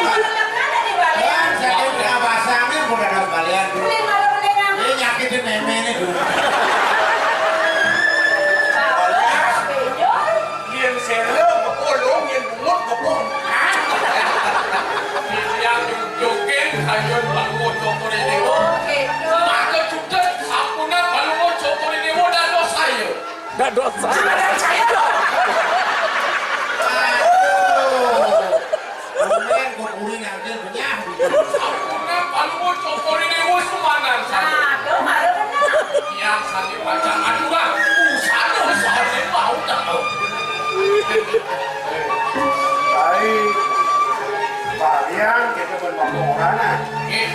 Kan kita bermakna orana. Nggih.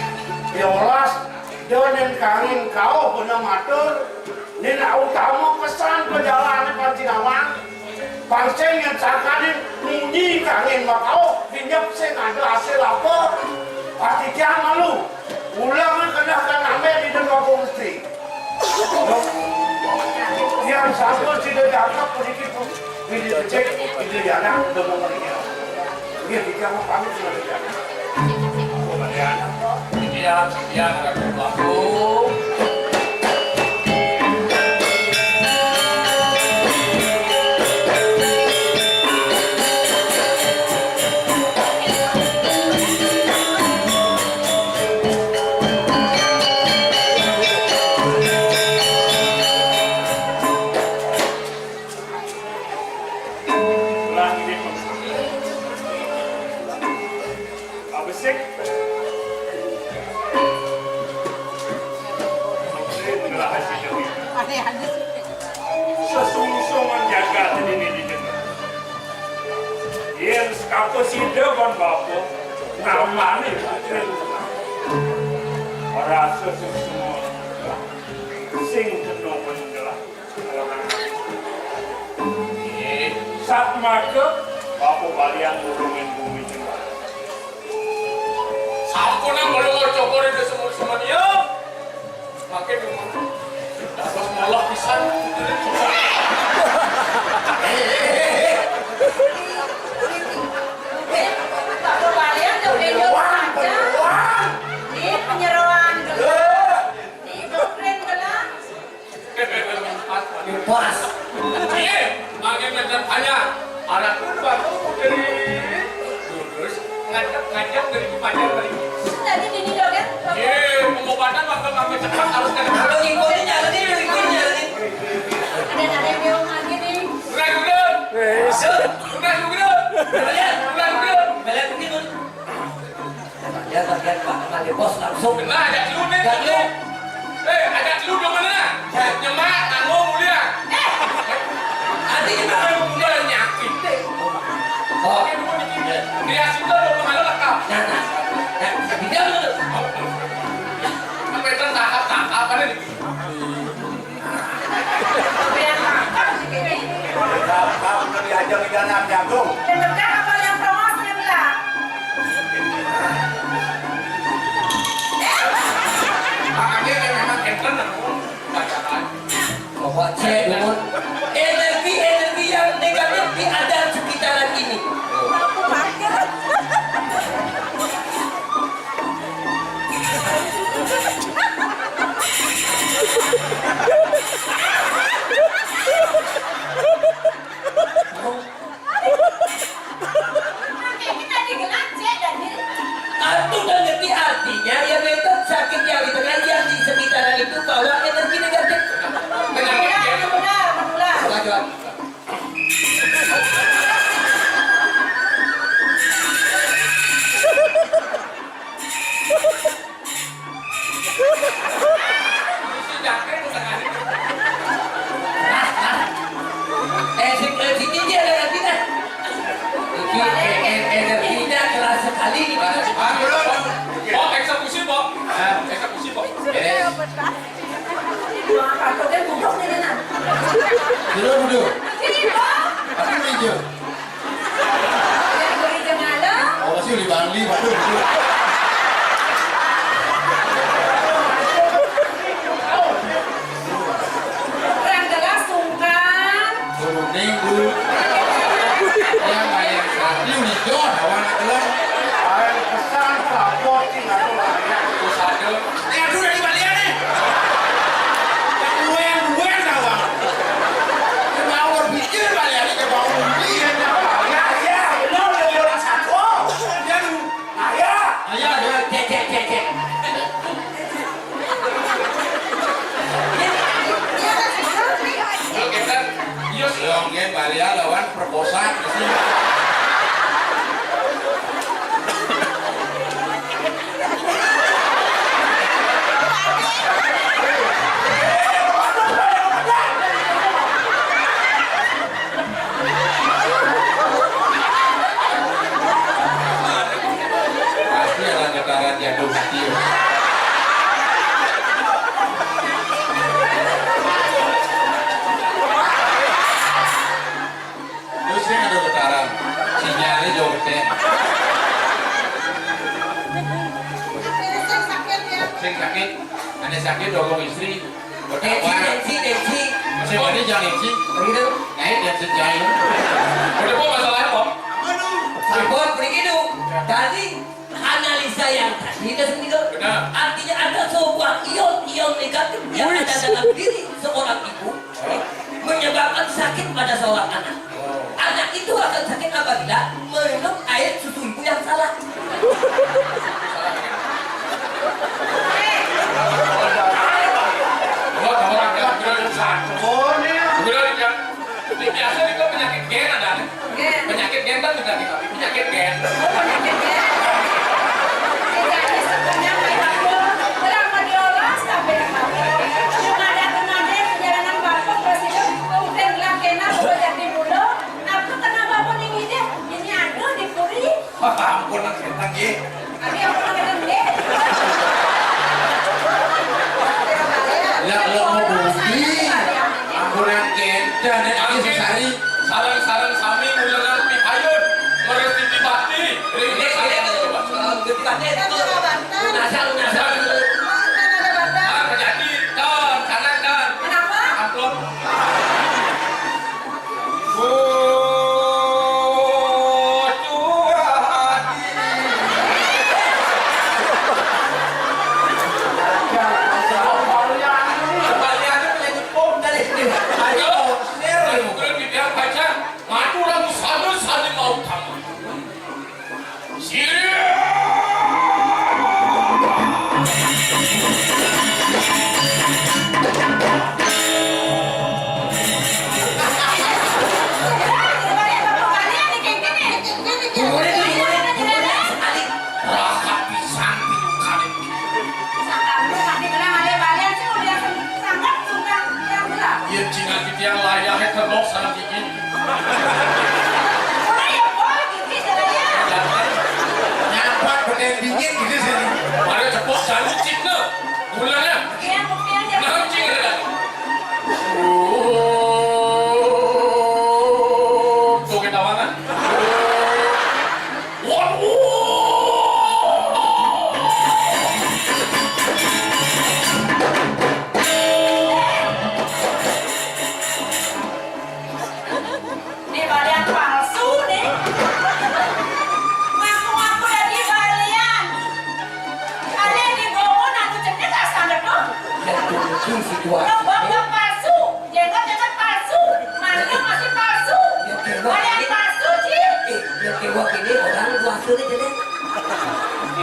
Yolas, da nen kangin kauh beneh matur, nen utama pesan pejalané pancinawang. Pang sing nyén sakaning munyi kangin makauh, dinyep sing ada hasil apa? Pati tiang malu. Ulang keneh kan ambil di Dengkong Gusti. Yang satu tidak dianggap begitu. Ini becek, ini dianak, udah mau meninggal. Dia tidak mau pamit sama dia. Kemudian, dia, dia akan berlaku. Lah ini Pak Besik. Ini adalah hasilnya. Sesungsung menjaga ini di depan. Yén sekapa sida kon bapa, namane rasa sesungguh sing kena penjelah orang. Eh, satmaka bapa balian nulungin bumi jembar. Sampun nang belum cokor itu semua-semua dia. Makin dapat malah pisan. Penyerahan, penyerahan. Ini penyerahan gelar. Ini doktrin gelar. Pas. Iya, makin ngejar tanya. Anak lu baru dari lurus, ngajak-ngajak dari panjang tadi. Tadi gini dong ya. Iya, pengobatan bakal makin cepat harus kan. Kalau ngikutin, nyalatin, ngikutin, nyalatin. Ada, ada yang belum lagi nih. Udah, udah. Eh, udah, udah. Udah, udah. Udah, udah. Balik mungkin, Bun. Bagian, bagian, Pak, Pak Depos langsung. Nah, ajak lu nih. Ajak lu. Eh, ajak lu dong mana? Ya. Nyemak, tanggung, mulia. Eh. Nanti kita akan mulai nyakit. Oh. Oke, dulu dikit. Iya. Dia sudah dong, mana lekap. Nah, nah. Nah, di dia dulu. Sampai tertahap, tahap apa nih? Makanya memang enten aku bacakan. Coba cek, Dun. Energi-energi yang negatif di ada sekitaran ini. Aku udah ngerti artinya, ya, betul, sakit yang di tengah, yang di sekitaran itu bawa energi negatif. Benar, benar, benar. Coba, coba. Eh, si, eh, si Titi ada nanti dah. Iki, eh, eh, energinya keras sekali gitu. Ah, belum. Pok, eksekusi, Pok. Hah? Eksekusi, Pok. Beres. Patutnya duduk nih, Nana. Duduk, duduk. Sini, Pok. Aku meja. Yang beli jengala. Oh, sih, di Bali, waduh, waduh. Orang gelas sungkan. Kuning, Bu. Yang bayar satu, hijau, ada warna gelap. Air pesan, sabot, sih, nggak tahu, nggak ada. Terus ada. Eh, aduh, dari Bali, nih. Yang dua, yang dua, yang kawan. Yang mau berpikir, Bali, nih, yang mau beli. Ya, ya, benar, dari orang satu. Dia lu, nah, ya. Sakit, ada sakit dorong istri. Tensi, tensi, tensi. Masih mandi jangan tensi. Begitu. Naik dan sejain. Udah, Pok, masalah apa? Ampun, begitu. Tadi analisa yang tadi itu sendiri. Benar. Artinya ada sebuah ion-ion negatif yang ada dalam diri seorang ibu menyebabkan sakit pada seorang anak. Anak itu akan sakit apabila minum air susu ibu yang salah. Ini biasa nih, penyakit gen ada nih. Gen. Penyakit gen kan juga nih, penyakit gen. Oh, penyakit gen. Jadi sebenarnya kayak apa? Berapa diolah sampai apa? Cuma ada kemarin perjalanan bapak presiden udah bilang kena udah jadi dulu. Aku kena bapak ini deh. Ini aduh dipuri. Ampun, Nang Sentang, nggih. Abi, ampun, Nang Sentang, nggih. Lah, lo mau bukti? Ampun, Nang Sentang, nek iki sesari. Sareng-sareng sami ngulengan pikayun. Meres titi bakti. Ring ini saya coba. Titi bakti itu. Lunasa, lunasa. Ah, kejadi. Kan, kanan, kan. Kenapa? Amplop. Ayo, ukuran di pihak pacar, ngatur lagu satu, satu mau tamat. Rakat pisan piye kalih. Yén jingan titiang layahe terus sareng iki. Ora ya, Pol, iki jenenge. Nyambat beten dingin gitu sih. Mari cepok jalu cipne. Mulane. Iya, buktian ya. Nah, cing, ya. Oh, tuh ketawanan. Waduh. Ini balian palsu, nih. Ngaku-ngaku dadi balian. Ada di Bromo, anu jeneng asal itu. Ya, itu situasi. Lembab palsu, jenggot-jenggot palsu, mantap masih palsu. Ya, kewak. Balian palsu, Ci. Eh, ya, kewak ini orang puasa nih, jadi.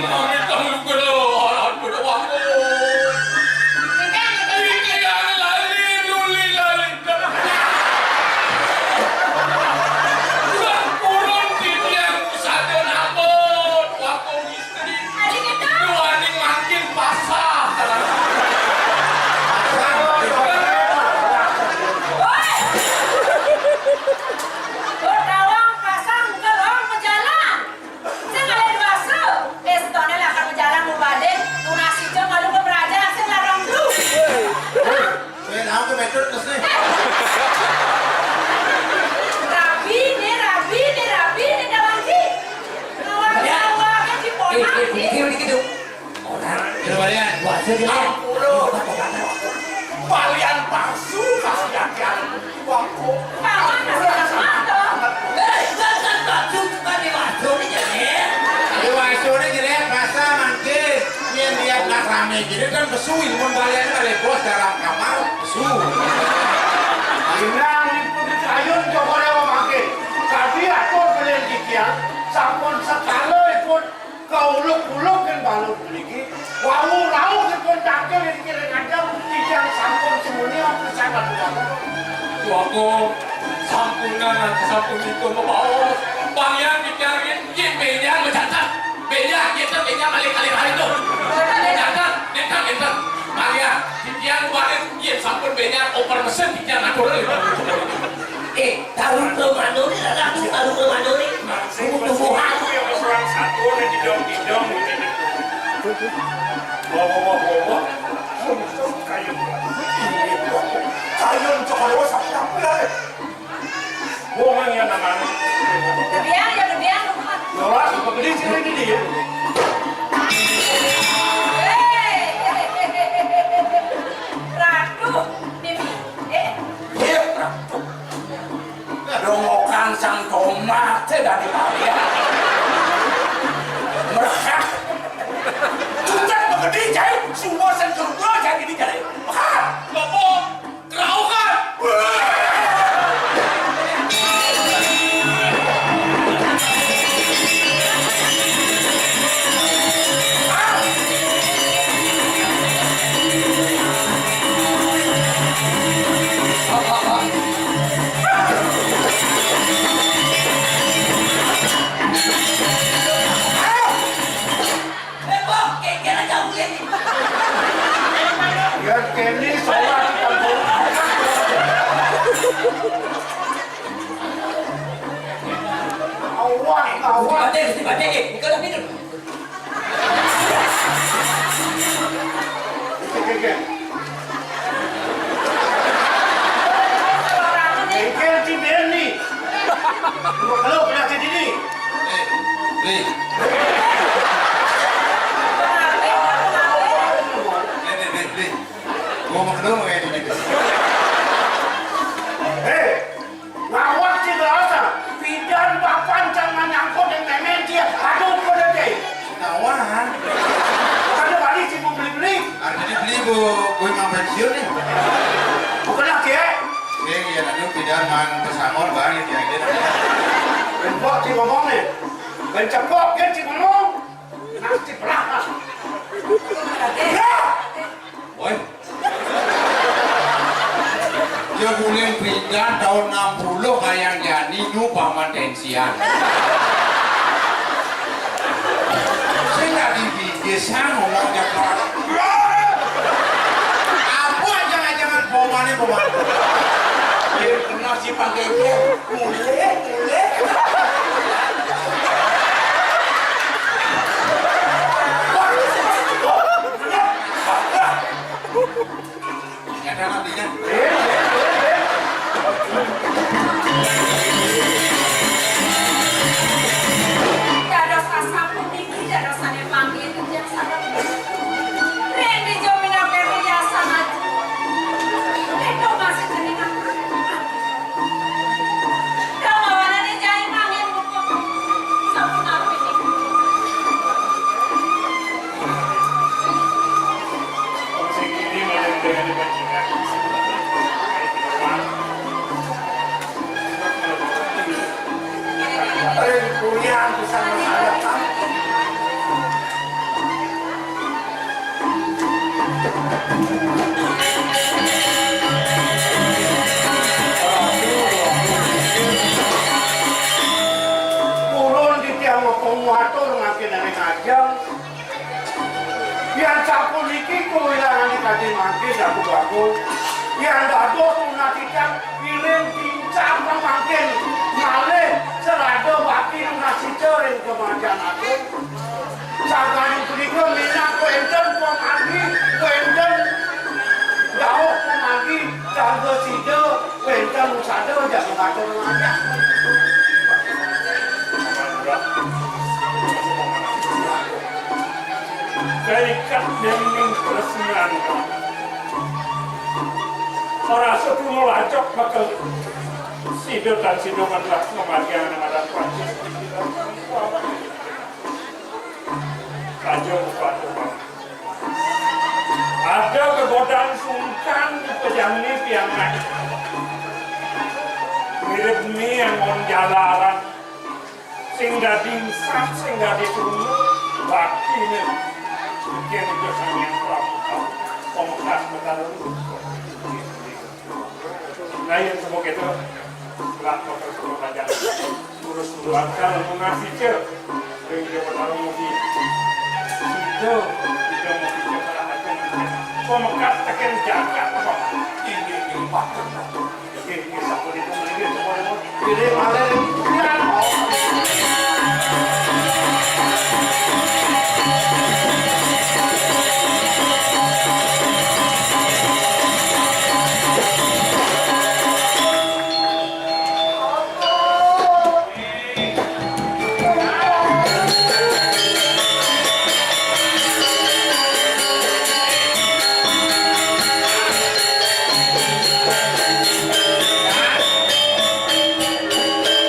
Mami tahu beneran, beneran. Ini yang lali, luli lali. Kurang titiang sadé nampun waktu istri. Duaning mangkin pasah. Woi. Berdawang pasang gelong bejalan. Sing ngalih dewasa. Eh, setone lah kan bejalan mau balik. Tunas ijo malu ke peraja sing larang dulu. Hah? Kowe tau kepecut terus nih. Rabi, nih, rabi, nih, rabi, nih, dawangi. Ngawak-ngawak, eh, ciponan, eh, nih. Dikit, dikit, dong. Orang. Coba lihat. Wah, saya lihat. Ampun. Balian palsu, kasih hati-hati. Wah, kok. Kawan masih anak mata. Eh, jangan palsu, bukan di wajah ini, jadi. Di wajah ini jelek, rasa mangkis. Yen lihat nak rame gini kan pesu, ilmu balian kali bos dalam kamar, pesu. Inang ipun ayun coba lewat makin. Tadi atur belian kikian, sampun sekala ipun kauluk-uluk kan balung niki. Wau rauh ipun cangkir niki ring ajeng, titiang sampun semuanya pesan. Wako, sampunan, sampun itu membawa. Balian kikian, yin, yin, belian, mencatat. Benya, kita benya balik kali hari tu. Nyantan, nyantan, nyantan. Maria, titiang balik, iya sampun benya oper mesin titiang atur. Eh, taruh ke mana ni lah, taruh ke mana ni? Tumbuh-tumbuhan. Orang satu ni didong-didong gitu. Bawa, bawa, bawa. Kayu. Kayu cokor sapi apa ya? Wong yang namanya. Gedean ya, gedean. Jelas, apa gede sih ini dia? Hei, Gusti Bade, Gusti Bade, eh, kalau minum. Bengkel si Berni. Kalau penyakit ini. Eh, Bli. Bli, Bli, Bli, Bli. Gua mau kedua mau kayak gini. Eh, ngawak si berasa. Pidan papan jangan nyangkut yang nenek dia. Aduh, pada deh. Tawahan. Bukannya balik si mau beli-beli. Artinya beli, Bu. Gue mau pensiun nih. Bukan lagi ya. Iya, iya, nanti pidan main pesangor balik ya, gitu. Cepok si ngomong nih. Cepok dia si ngomong. Nanti berapa? Ya! Woi. Ya guling pindah tahun enam puluh kayak jani nu paman tensian. Sing tadi bibir sang ngomong jagoan. Apa jangan-jangan pomane pomane. Biar kena si pakai dia. Mulai, mulai. Nyata nantinya. Dados asapun niki dadosane panggih titiang sareng. Ring dija minangka riasan ati. Ento masih jenengan. Damawanane jai manggen muka. Sampun apik niki. Sing ini malah dengan panjenengan. Ring kuliah bisa masalah. Purun titiang matur ngaken ring ajeng. Yan sapuniki kawilangane kadhe mangke saku bagus. Yan dados tunas titiang iring pincang mangkin malih serada bakti tunas sida ring kemajan agung. Sangkaning punika minangka wenten pamargi, wenten dawuh pamargi, kanggo sida, wenten usada, jaga matur nuwun. Kaikat dening tresnan. Ora setu nglacok bakal sida tan sida madrah ngamargiang anak adat Prancis. Raja Bupati. Ada gegodan sungkan dipejangni pianak. Mirip ni angon jalaran. Sing dadi insaf, sing dadi kruna, baktine. Yen iku Sang Hyang Prabu, pamungkas Betara Luhur. Nah, yen semoga itu, lah, bakal suruh raja. Terus keluarga lalu ngasih, Cil. Ring dia bakal muji. Itu, dia mau bicara aja. Pamungkas tekan jagat, apa? Ini, ini, Pak.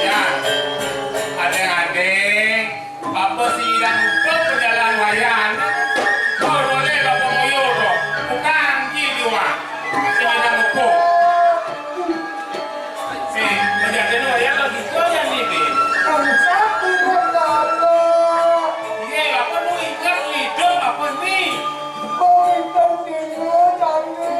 Ya, adeng-adeng, apa sing nyidang uga pejalan wayan? Boleh apa ngoyo to? Bukan gitu, Mak. Sing nyidang uga. Sing pejalan wayan lagi kau yang ini. Angkat turun apa? Iya, apa nu ingat hidup apa nih? Kau hidup dulu, kami.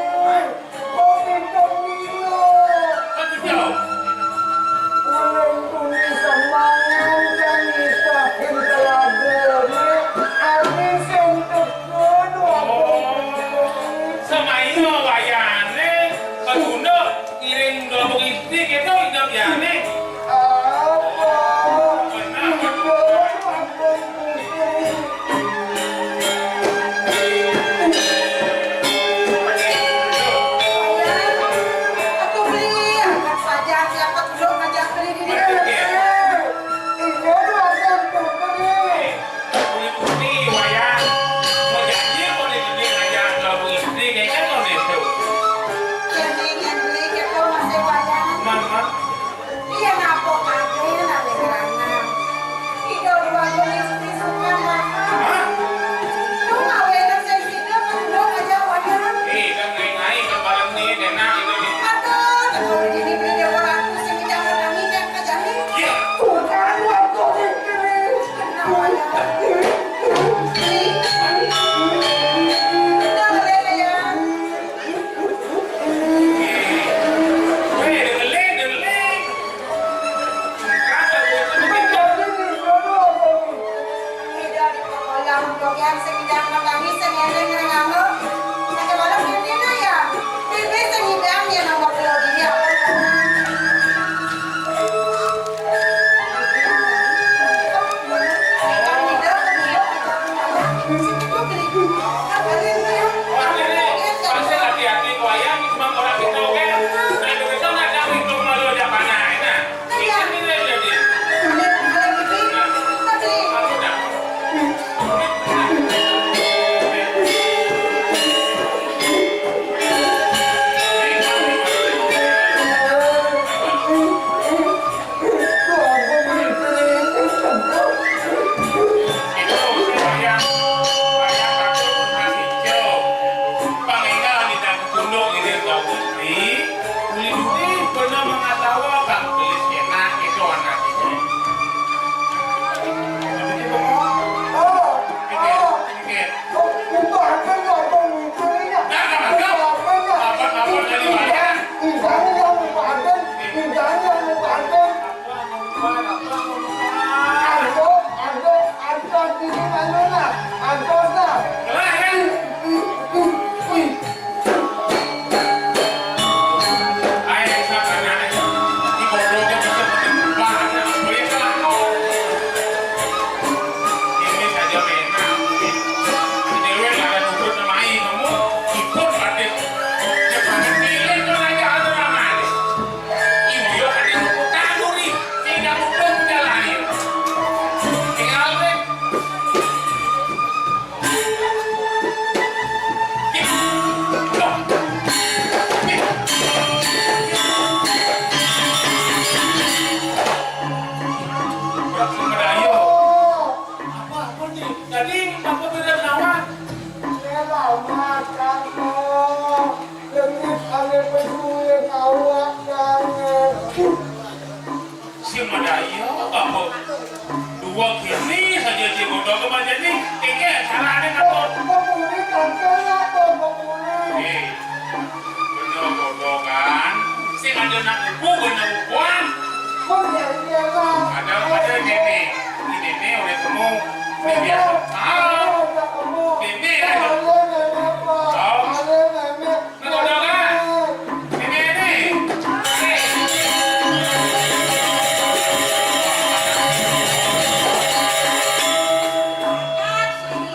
Uli duri bener mengatawa Bang Gelis enak itu anak itu. Tapi itu ngomong. Oh, oh. Pikir, pikir. Oh, itu ada nggak Bang Wikirnya? Nah, nah, nah. Itu apa nggak? Apa, apa dari mana? Injang yang lupa ada, injang yang lupa ada. Apa, apa, apa? Ada, ada, ada di mana, nah? Ada, nah. Lah, kan? Ih, ih, ih, ih. Apa, apa nih? Tadi apa beda lawan? Beda makan, Bang. Lengit ale peduli awak kangen. Si madaya, apa? Dua kini saja si bodoh ke macam ni. Keke, salah ada kapot. Kok boleh tante lah, Bang, kok boleh? Eh, bener bodoh kan? Sing ada nak buku, bener bukuan. Kok ya iyalah. Ada, ada nenek. Ini nenek oleh temu. Ini biasa. Ah, nenek ada temu. Nenek ada. Boleh, nenek, Pak. Oh. Boleh, nenek. Ngegodokan. Ini, ini.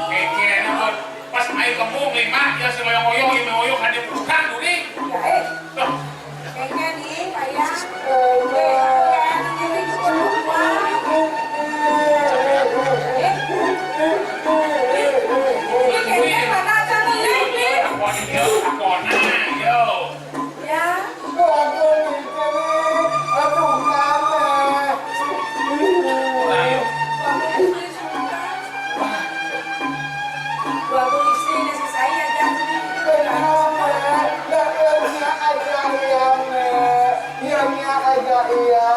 Keke, enak, Bos. Pas ayo kembung, lima, ya, si loyong-loyong, lima oyong, ada bukan, duri. Ya, eh. Loh. Keke nih, Pak, ya. Eh, ya, ini juga lupa. Eh. Ini keke mana aja nih, nih? Apa nih, yo? Apa nih, yo? Ya. Waduh, ini, aduh, mama. Ayo. Waduh, istri nasi saya jatuh. Benar, Mek. Ndak, ya, nya aja, ya, Mek. Ya, nya aja, ya.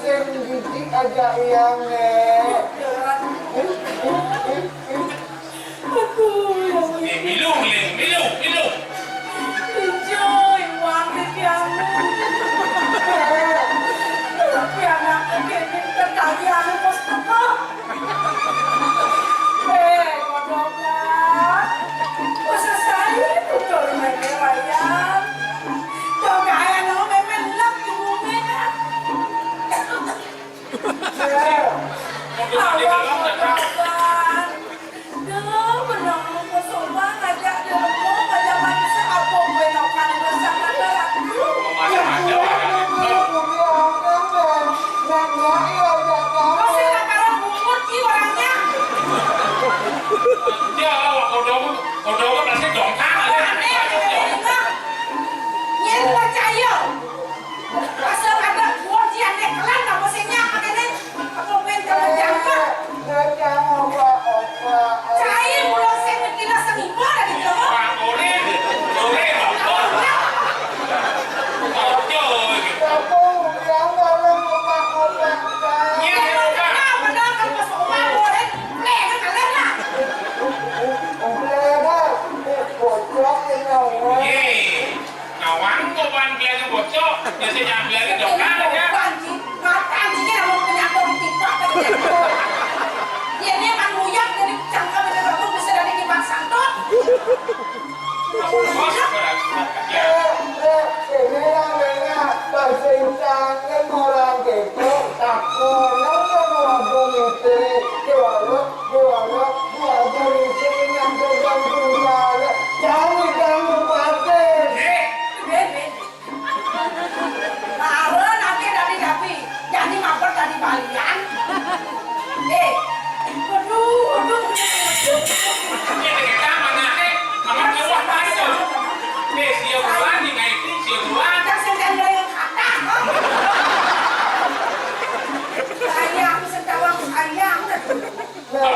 Sing jijik aja, ya, Mek. Aduh, ya Allah. Eh, milu, milu, milu, milu. Ijo, iwang di pianu. Tapi anaknya kene tertagi anu pos teko. Eh, kodoknya. Kok selesai tuh dari meja wayang. Dong, kayak no memelak di bumi, kan? Mau jadi Allah, belum, Tante? Kodoknya. Duh, menang kosong banget, ya. Dia lembong aja manusia, apa gue makan bersama lagi? Mau macam-macam, ya. Masih lakaran bungut, ki, orangnya. Ya, kodok, kodok pasti dongkang, ya. Aneh, aneh, aneh. Nyeri percaya. Pasal ada gua, dia aneh, kelan, apa sih, nyak, makanya, apa gue jalan jangkar? Nyambiarin dong, kan, ya? Anjing, mata anjingnya mau penyakit di pipa, penyakit. Dia ini emang nguyak dari cangkem itu, kamu bisa dari kipas santut. Bos, berat, berat, ya. Eh, eh, ini yang enak, bahasa Indonesia, orang gitu, tak kono, orang ngomong itu, jual, jual, jual, dari sini, yang pegang jual, jauh, jauh, Pak. Eh, eh, eh. Baru nanti dari Dapi, jadi mampir tadi balian. Eh, waduh, waduh, waduh. Ini kita mana, eh? Mana jauh, mana jauh? Eh, sia bulan, nih, naikin, sia bulan. Kita sedang ngeliat kata, kok. Sayang, sedang sayang. Nah, udah, udah,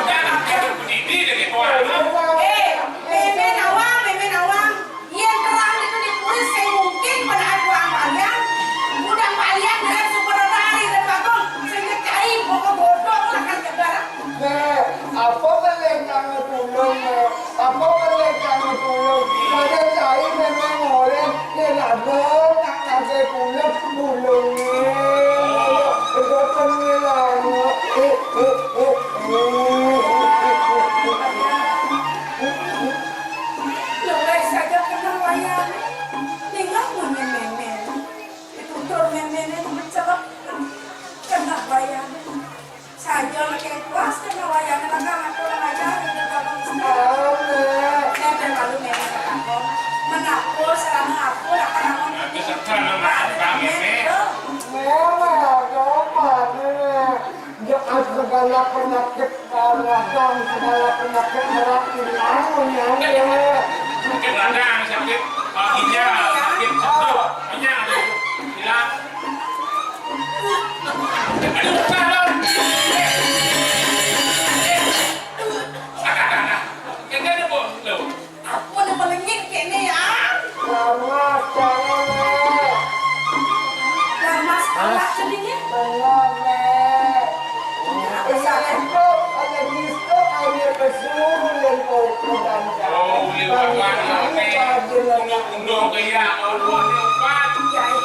udah, udah, udah, udah, udah. Eh, Meme nawang, Meme nawang. Yén terang itu ditulis, sing mungkin pada atuang balian, udah balian dengan super rari dan bagong, sing cai boko bodoh lah kan kebar. Nek, apa boleh kamu tulung, Nek? Apa boleh kamu tulung? Pada cai memang orang, ya lah, nak nanti pulang, tulung, Nek. Ayo, itu pengilang, Nek. Eh, eh, eh, eh. Leleh saja kena wayang. Tinggal bunyi memen. Ditutur memen itu mencelok. Kena wayang. Saja makin puas kena wayang. Maka aku orang ajar. Nempel malu memen ke kampung. Mengaku selama aku akan aku. Tapi serta nama kami, Nek. Memang, memang, memang. Ya, segala penyakit radang, segala penyakit berat hilang, ya. Sakit radang, sakit, eh, ginjal, sakit jantung, banyak ada itu. Hilang. Aduh, bukan, Bang. Eh. Eh. Kagak, kagak. Kagak ada, Bu. Loh. Apa udah melengit kayak ini ya? Lemas, jangan, Nek. Lemas, lemas jadinya. Benar, Nek. Apa salah? Ini itu ada diskon, hanya pesuruh yang kau pegang. Oh, boleh banget, Nek. Undang-undang ke ya, kalau buatnya obat. Iya, iya.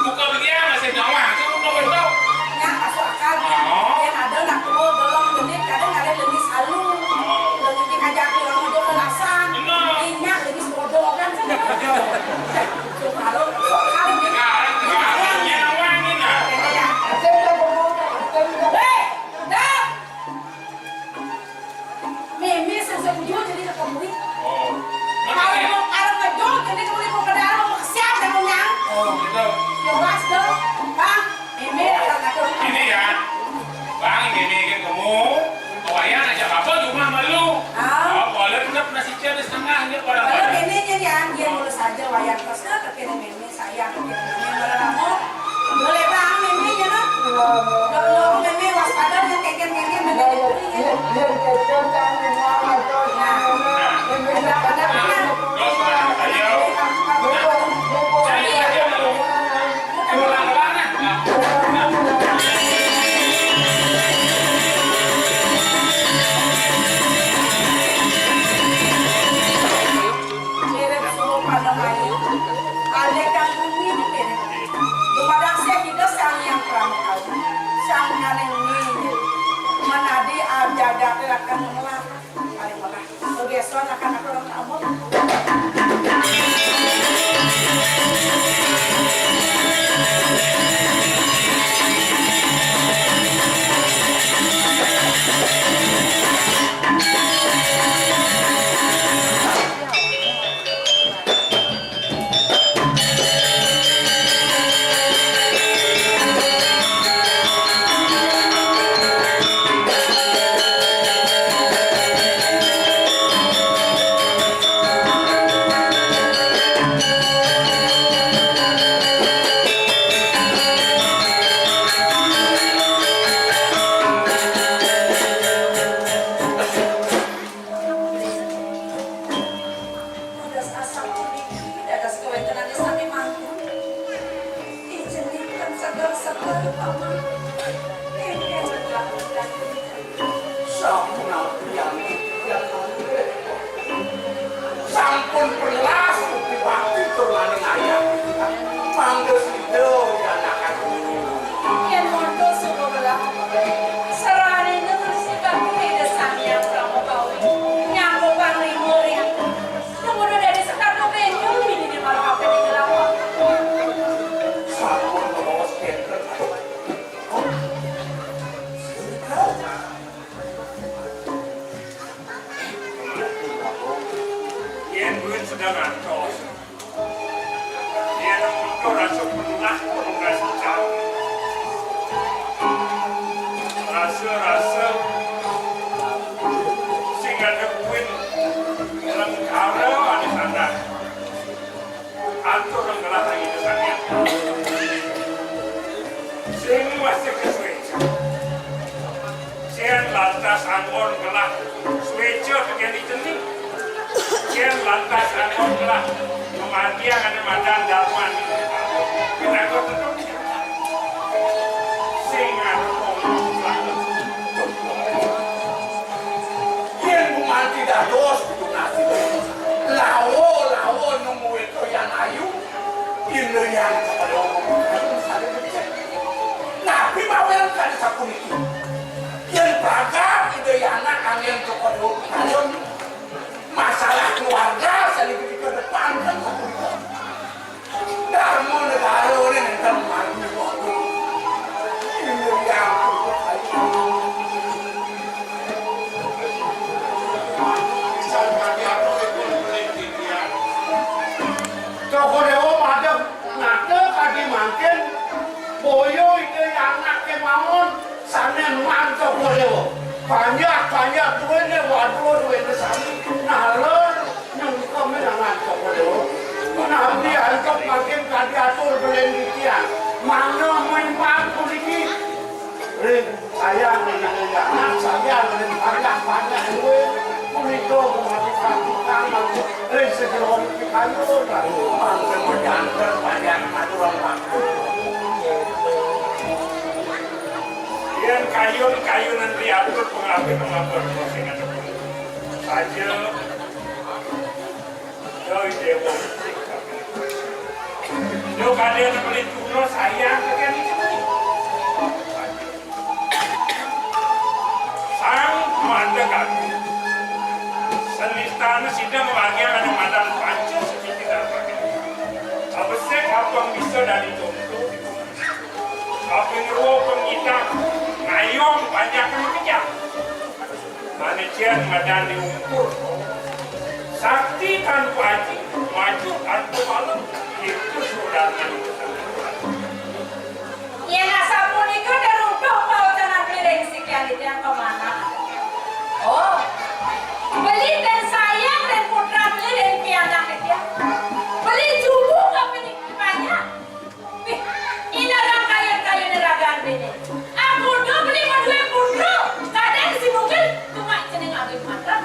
Bukan dia, masih nyawa. Itu undang itu. Ya, masuk akal. Oh. Yang ada nak tua, belum genit, kadang ada jenis halu. Oh. Udah genit aja, aku orang udah kelasan. Benar. Ingat, Bodoh kan. Sekarang, sekarang ini. Sekarang ini, nah. Hei, dah. Mimi sesetuju jadi ketemu. Oh. Kalau mau, kalau ngejol jadi ketemu mau ke dalam, mau ke siap dan mau nyang. Oh, gitu. Jelas dong, Bang. Ini akan ngatur. Ini ya. Bang, ini kan kamu. Wayang aja apa cuma malu. Ah. Oh, boleh tetap nasi cian di setengahnya, barang. Kalau ini nya yang dia mulus aja wayang terus, nah, tapi ini sayang, ini malah kamu. Boleh, Bang, ini ya, nah. Kalau ini waspada yang kengkeng-kengkeng, nah. Nah. Terus, Bang, ayo. Nah. Ayo, ayo, ayo. Mirip suruh pada main. Ada yang bunyi di piring. Lumadah saya kita sang yang pramukau. Sang ngaleng ini. Menadi aja dapil akan mengelak. Paling pernah. Begeson akan aku orang kamu. Dados asam puniki, dados kawéntenané sami mangku. Ijen ingkang seger-seger, Paman. Ingkang seger. Sampun alfian, sampun belas bukti bakti turnaning ayah. Mangga Anggon kelah suéca tekén i cening. Yén lantas anggon kelah mamargiang ané madan Darman. Kéné tetep sing anu ngomong. Yén gumanti dados pitunasé, lawa-lawa nemuin Ida Hyang Ayu, Ida Hyang Cokor Dewa. Napi mawinan kadi sapuniki? Yén pragat Ida Hyang Anak anggén Cokor Dewa, masalah keluarga sané kedepankan sapunika. Darma negara nénten mati waktu. Ida Hyang Cokor Dewa. Cokor Dewa madeg nata kadi mangkin, boya Ida Hyang Anak kémaon sané maan Cokor Dewa. Banyak-banyak duwéné, waduh, duwéné sami. Nah, lur, nyungkem nang Cokor Dewa. Menawi antuk mangkin kadi atur belin titiang, mangda mimpang puniki. Ring sayang ring anak, sayang ring banyak-banyak duit. Punika mati kang ring sejeroning pikayun. Mangda majanten banyak aturan waktu. Yén kayun-kayunan diatur pengabih-pengabih sing ada saja. Yoi, Déwa. Yo, kadén beli tuna sayang tekén iki. Sang mata kami. Senistana sida mamargiang ané madan panca sakti darmane. Abesik apang bisa dadi conto. Kaping rwa pengidang ngayom panjakan kejam. Manusia madan diukur. Sakti tanpa aji, maju tanpa malu, itu sudah. Yén asapunika daruntuh paocanan beli ring sikian titiang pamanah. Oh, beli ten sayang ring putran beli ring pianak titiang. Beli jumbuh ka pining banyak. Wih, inarang kayun-kayuné ragan beliné. Amun beli madué putra, kadén si mungkin cuma cening abih mata.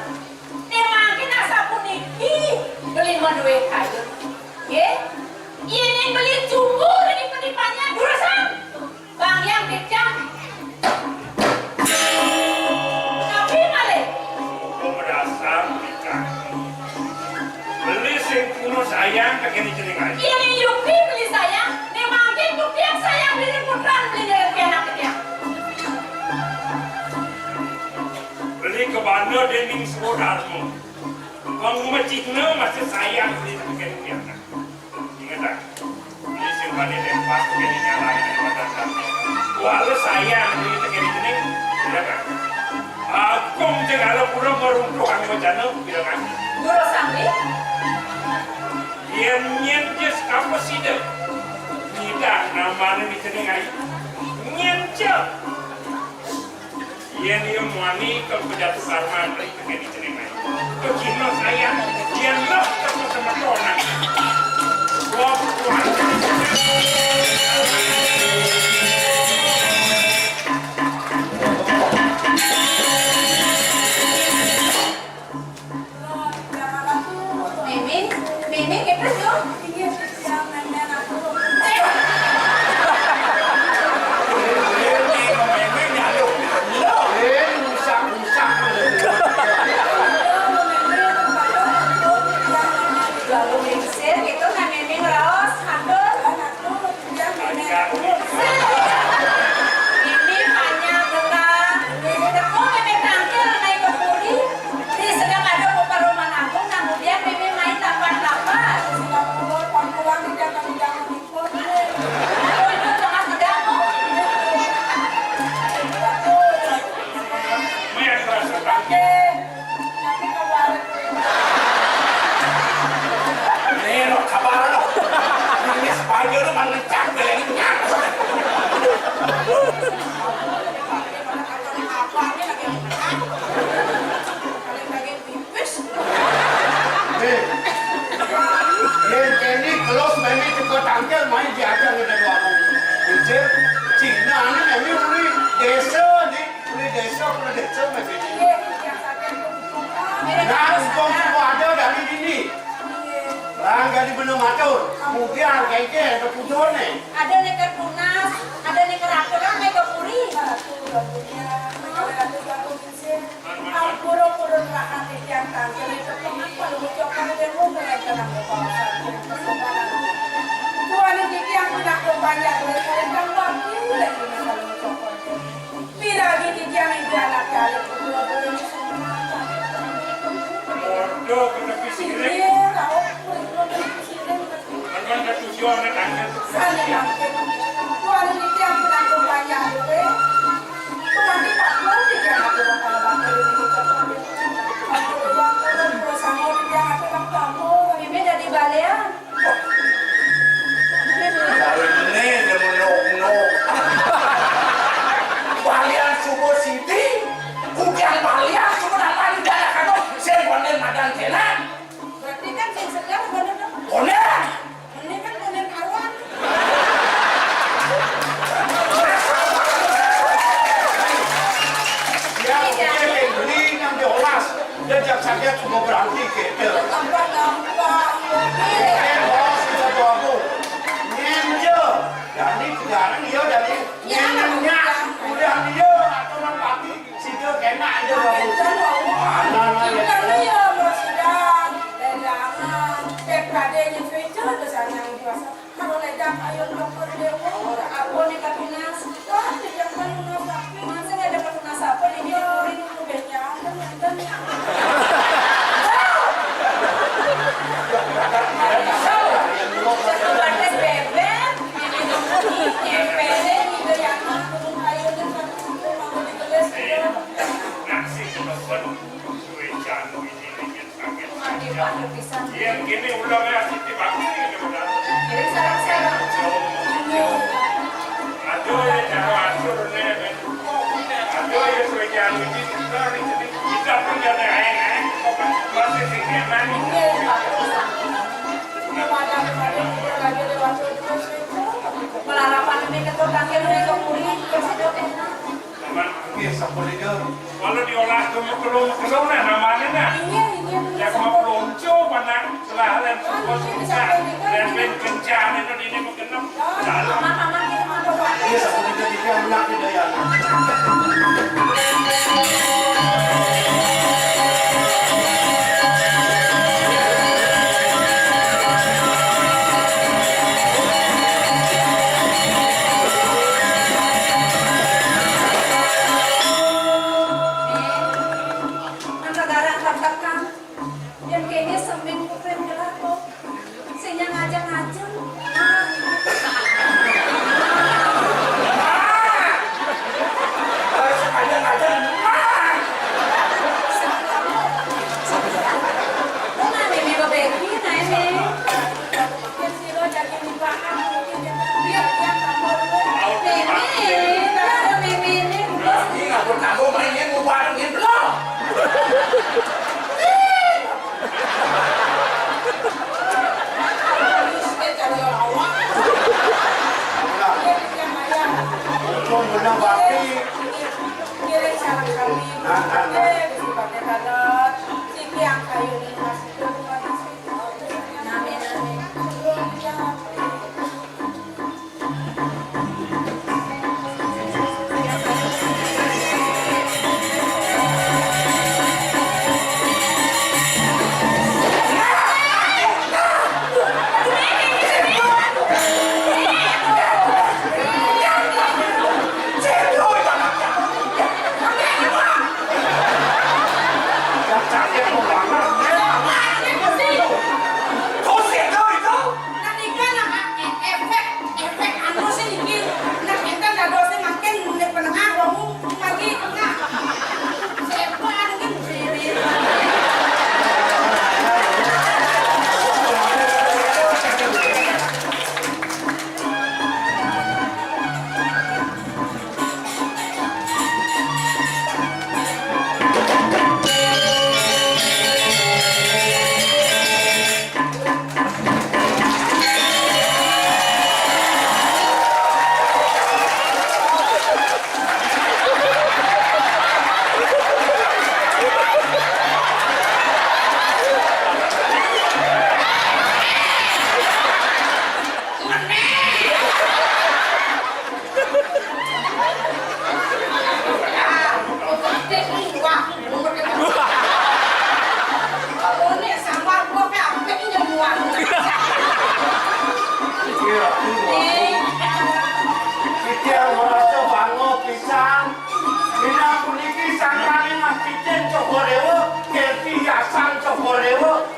Né mangkin asapuniki beli madué kayun. Nggih. Yén beli jumbuh ring panipanyak durusang. Bang Hyang Kecang. Tapi malih. Dasar kecang. Beli sing kuno sayang kageni jeneng aja. Yén yupi beli sayang, né mangkin buktian sayang diri putran beli dari anak kecang. Beli kebana dening Swadarma. Wong mecihna masih sayang beli kageni anak. Inget, ah. Ini sing bani tempat ini nyala ini pada kami. Walau sayang ini tegak ini, tidak kan? Aku menjaga pulang meruntuh kami wacana, tidak kan? Guru Sangli? Yén nyén jes kamu sida. Tidak namanya di sini ngai. Nyén jes. Yén ia muani ka pejatu karma ri tekén di jeneng ayu. Kecina sayang, yén leh ka semetonan. Wah, wah. Miming, Miming, kita dong. Iya, Miming, Miming, aduh. Eh, rusak, rusak. Lalu mingsir gitu, nah, Miming raos, aduh. Jadi bener matur, mudian kéngkén ketujuané. Ada né ké tunas, ada né ké rakeran, né ké puri. Aduh, Ratu, Ratu, Ratu, Ratu, Ratu, Ampura-pura rahat titiang tangkil ring tepengak, palu mucokang déwa ngrereh tenang kawasan ring persobalan. Duaning titiang pinaka panjak ring kulit kang bakti, ring dini palu mucokang. Piragi titiang ing anak calik, dua bulan semangat. Bodoh, kena pisirin. Iya, tahu, kulit kena pisirin. Kan, kan, kan, tujuan, kan, kan. Sané mangkin. Tuan niki ampun ampun panjang duwé. Tuan niki tak perlu dijak aku bakal bakal ini. Aku udah terus sama dijak aku bakal. Mimi jadi balian. Dari ini dia menok-nok. Balian subuh siti, kudian balian subuh datang di daerah kanu, saya konden madan tenan. Berarti kan sing segar konden. Konden. Ini kan konden karuan. Ya, mungkin beli yang diolas. Dia jak saja cuma berhenti gitu. Gampang-gampang. Eh, bos, kita tuh aku. Nyen dia. Jadi sekarang dia jadi nyennya. Udah dia atau nanti. Sida kénak ida bagus. Anak-anak ya. Kami ya, Bos Sidang, Dayangan, Kek Pradé, nyén Fécil, ada sanyang biasa. Kalau ledang, ayo, lapor déwa, apa nih katunas? Wah, tidak penunas, tapi masa nggak ada petunas apa nih, dia kuring, aku benyang, kan, kan. Satu batas bebek, ini, ini, ini, pede, ini, yang, ayo, kan, aku mau digeles, gitu. Nasib telepon duwe janu ini yen sakit. Aduh, aduh, pisan. Yen kene ulah ya siti bagus iki benar. Jadi sarang-sarang. Aduh, ya janu asur ne. Aduh, ya duwe janu iki benar iki. Kita pun jane ae-ae. Masih sing enak. Iya, Pak. Ini pada kemarin kita lagi lewat terus itu. Pelarapan ini ketua tangkil ini ke kulit, ke sedot enak. Nggih, sampun, Ida. Kalau diolah ke mekelo-mekelo, nah, namanya, nah. Iya, iya, iya. Ya, sama pelonco, mana kelaharian sukma susah. Dan ben kencang, itu ini menggenep. Dalam. Aman, aman, aman, aman. Iya, sampun, Ida, Ida, anak, Ida, ya. Nang negara Katakan, yang kayaknya seminggu pengen jelato. Sing ngajak-ngajak. Nah. Nah. Harus ngajak-ngajak. Nah. Nah, ini Bapak Edi, nah, ini. Yang silo jadi lupakan, mungkin dia biar dia tambah dulu. Ini, nah, ini, ini. Ini nggak pernah mau mainin, mau barengin, belum.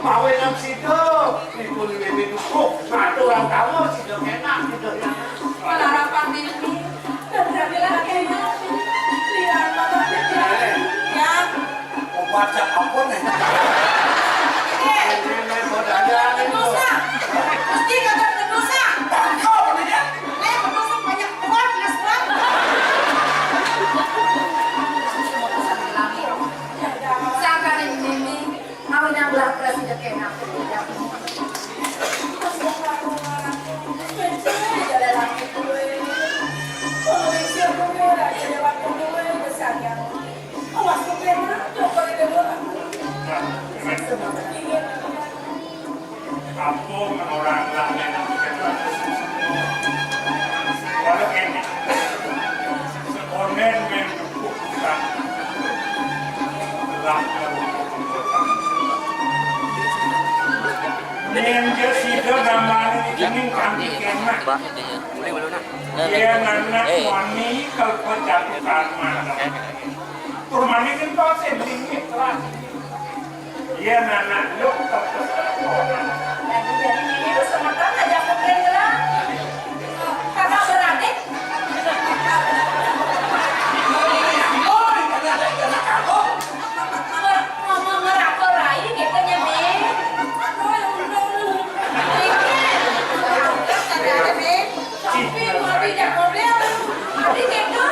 Mawinan sida, pripun Mimi dukuh, aturan tamu sida kenak, sida nyaman. Malarapan Mimi, dan jadilah kenak, lian mata. Eh. Ya. Obat jak apa nih? Ini. Ini, ini, ini, dosa. Mesti kagak dosa. Bangkau ini ya. Nih, dosa banyak buat, mas buat. Sangkaning Mimi. Awinang belah prasida kenak. Ampun, orang lah yang bikin bagus. Walau ini, sekonen main dukuh. Yen sida gambaran iki ning kanthi kenak. Mbah, boleh, boleh, nah. Yen anak wani kal pejatuh karma. Turmane kan pasti dingin kelas. Yen anak lu kal pejatuh. Jadi, jadi, ini lu semeton aja, Putri, lah. Kakak beradik. Ngomong ngerako rai gitu nya, Be. Tapi mau tidak mau, dia. Tapi gitu.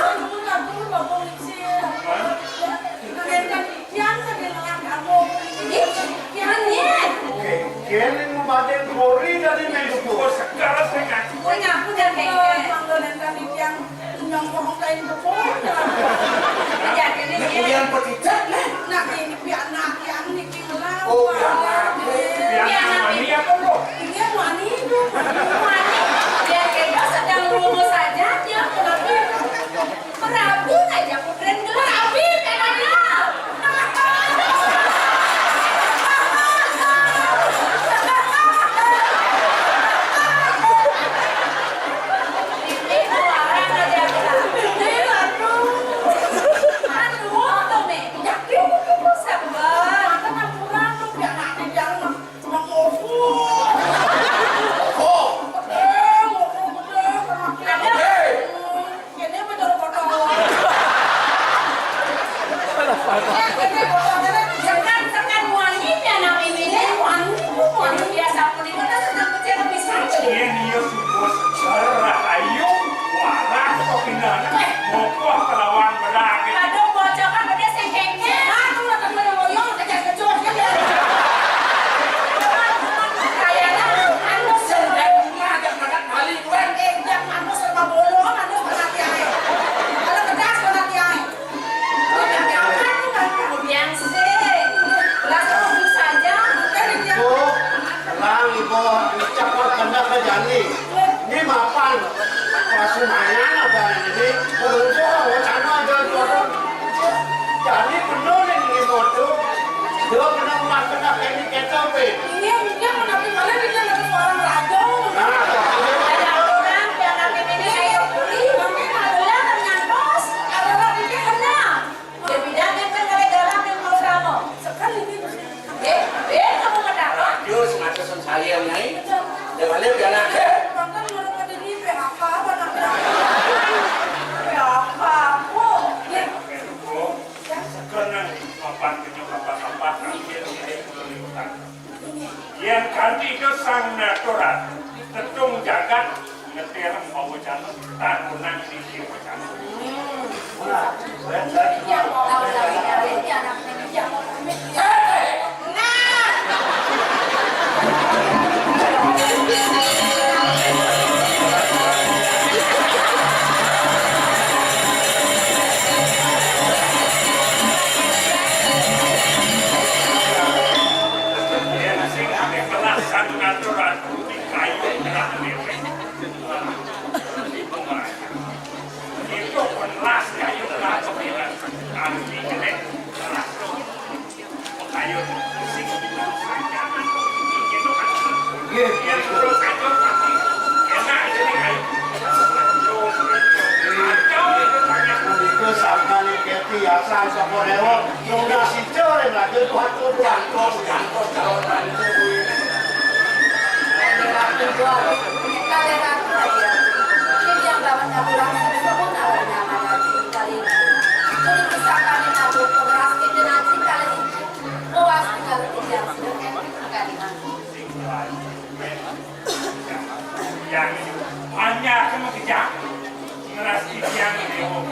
Yang sedih lelak kamu. Ih, jangan, ya. Oke, kene mau batin Polri dari Menko. Sekarang saya ngaku. Saya ngaku dan kayak gitu. Mangga dan kami yang nyongkong kain kebun. Ya, ini dia. Kuliah peticat, nih. Nah, ini pianak yang niki melawan. Oh, pianak. Pianak ini apa, Bu? Ini yang wani itu. Wani. Ya, kita sedang lurus saja, ya, kenapa? Prabu aja putren gelar. Prabu, penanya. Ini orang aja kita. Ini lalu. Anu, tuh, Mi. Yakin itu sabar. Mata kurang, lu, biar nanti jangan. Cuma ngopo. Ngopo? Gede, ngopo gede, kena gede. Ada. Gede. Ini betul botol. Ya, gede botol, gede. Sekan, sekan wangi, ya, anak ini, nih. Wangi, bu, wangi. Biasa pun itu kan sedang kecil, bisa. Iya, iya, sudah sejarah, ayo. Waras, kok pindah. Eh. Ngopo kelawan berang. Aduh, bocah kan gede, sengkeknya. Aku lah temen yang ngoyong, kejar-kejar, kejar. Kayaknya anus. Sing dari rumah ajak makan balik, Wan. Eh, jak anus sama bolong, anus kena tiang. Kalau kedas kena tiang. Kena tiang kan, kan. Yang sih. Lah, terus saja. Kan dia. Bu, tenang, Ibu. Ucap kok kena ke jani. Ini mapan. Pas lumayan ada ini. Pengunjung, wacana aja, Ibu. Jadi bener nih, ini motor. Dia kena ulah kena ini kecap, Be. Ini yang dia menanti mana dia ada seorang raja. Nah, ada orang yang nanti ini kayak pulih, mungkin ada yang nyantos, ada orang ini kena. Dia bilang yang kan ada dalam yang mau sama. Sekali ini. Eh, eh, kamu kenapa? Terus ngatesan saya, Nyai. Dia balik, dia nak. Makan menurut ini P H K apa nak bilang? P H K apa? Ya. Kenang papan kena papan-papan, nanti dia liputan. Yang kanti itu sang natural, tetung jagat, ngetir bawa jalan, tak kunang sisi wacana. Nggih, punika sangkane Keti Hasan saka Rewa, Nona Sijo, Yang banyak sama kejam. Ngeras titiang dewa.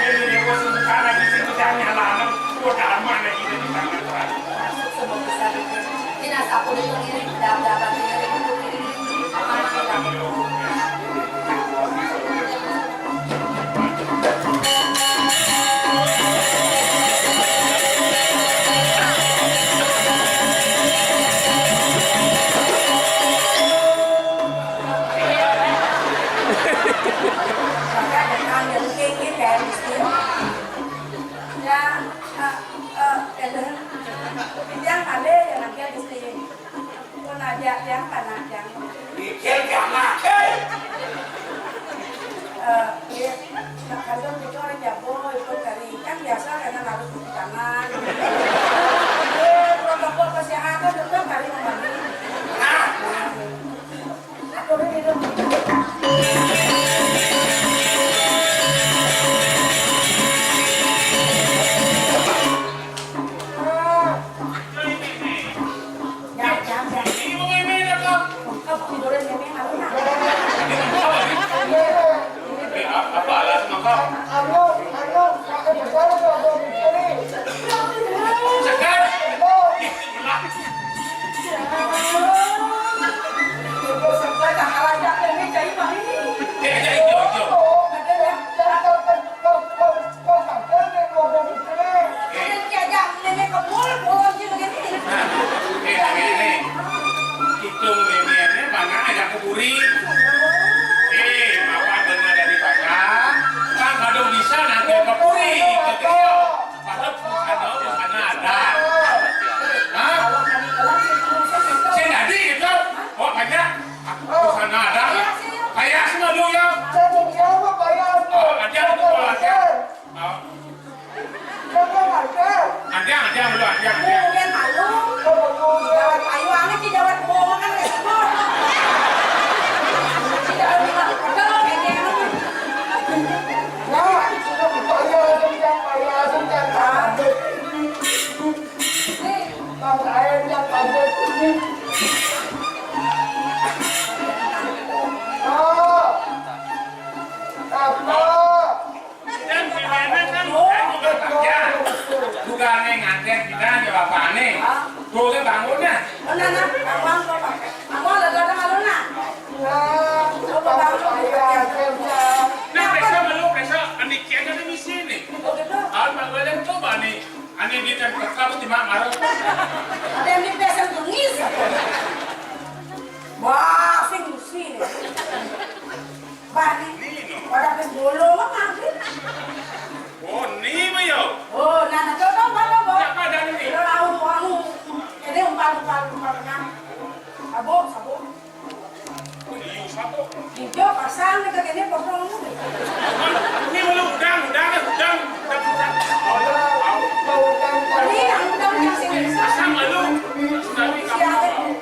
Ini dewa sementara di sini kejamnya lama. Gua dharma lagi di tangan Tuhan. Maksud semua besar itu. Ini nasa aku dulu ngiring, dap-dapan ngiring, ngiring, ngiring. Apa namanya? Ya, eh, eh, eh, yang ada yang nanti ada sih. Pun aja yang panas yang. Mikir gak makan. Eh, iya. Nah, kadang itu orang jago, itu dari, kan biasa karena harus cuci tangan. Eh, protokol kesehatan tetap harus memenuhi. Nah, nah. Aku ini dong. Ah. Jangan, jangan, jangan. Ini mau main-main apa? Kamu tiduran, main-main, aku nak. Eh, a-, apa alasan apa? Anu, anu, pakai besar tuh, aku mikiri. Segar? Oh. Ih, belah. Itu segar, tak kalah, tak ada, ini cari paling. Eh, cari hijau, hijau. Oh, ada ya. Jangan, jangan, jangan. Nah, eh, nenek ini. Hitung nenek ini, mana ada keburi. Eh, apa benar dari baca? Kan kadang bisa nanti keburi, gitu ya. Padahal busana, busana ada. Hah? Saya jadi gitu. Oh, banyak. Busana ada. Kayak semua dulu ya. Oh, ada tuh kalau ada. Oh. Anjang, anjang dulu, anjang, anjang. Mungkin malu. Jawab payu anget sih, jawab bohong kan resiko. Tidak ada betul, kayaknya. Nah, itu payu langsung, Jang, payu langsung, Jang. Bang, air, Jang, payu. Oh. Apa? Dan pilihannya kan, kan bukan kerja. Bukannya nganten kita aja bapaknya. Tuh, dia bangunnya. Mana, nak? Abang, Bapak. Abang, ada, ada malu, nak? Coba bangun. Nah, besok malu, besok. Anikian ada misi nih. Oh, gitu? Ah, Pak Gua yang coba nih. Ani di tempat kamu di mana? Ada yang di besok bengis. Wah, sing misi nih. Bani, pada pembolo mah mangkin. Oh, ni mah yo. Oh, nah, nah, coba, coba, coba. Ya, pada ni. Kalau anu, anu, ini umpan, umpan, umpan, nah. Sabo, sabo. Oh, iya, sabo. Hijau pasang ni katanya potong. Ini belum udang, udang, udang, udang, udang. Ini yang udang yang sini. Pasang lalu. Sudah di kampung.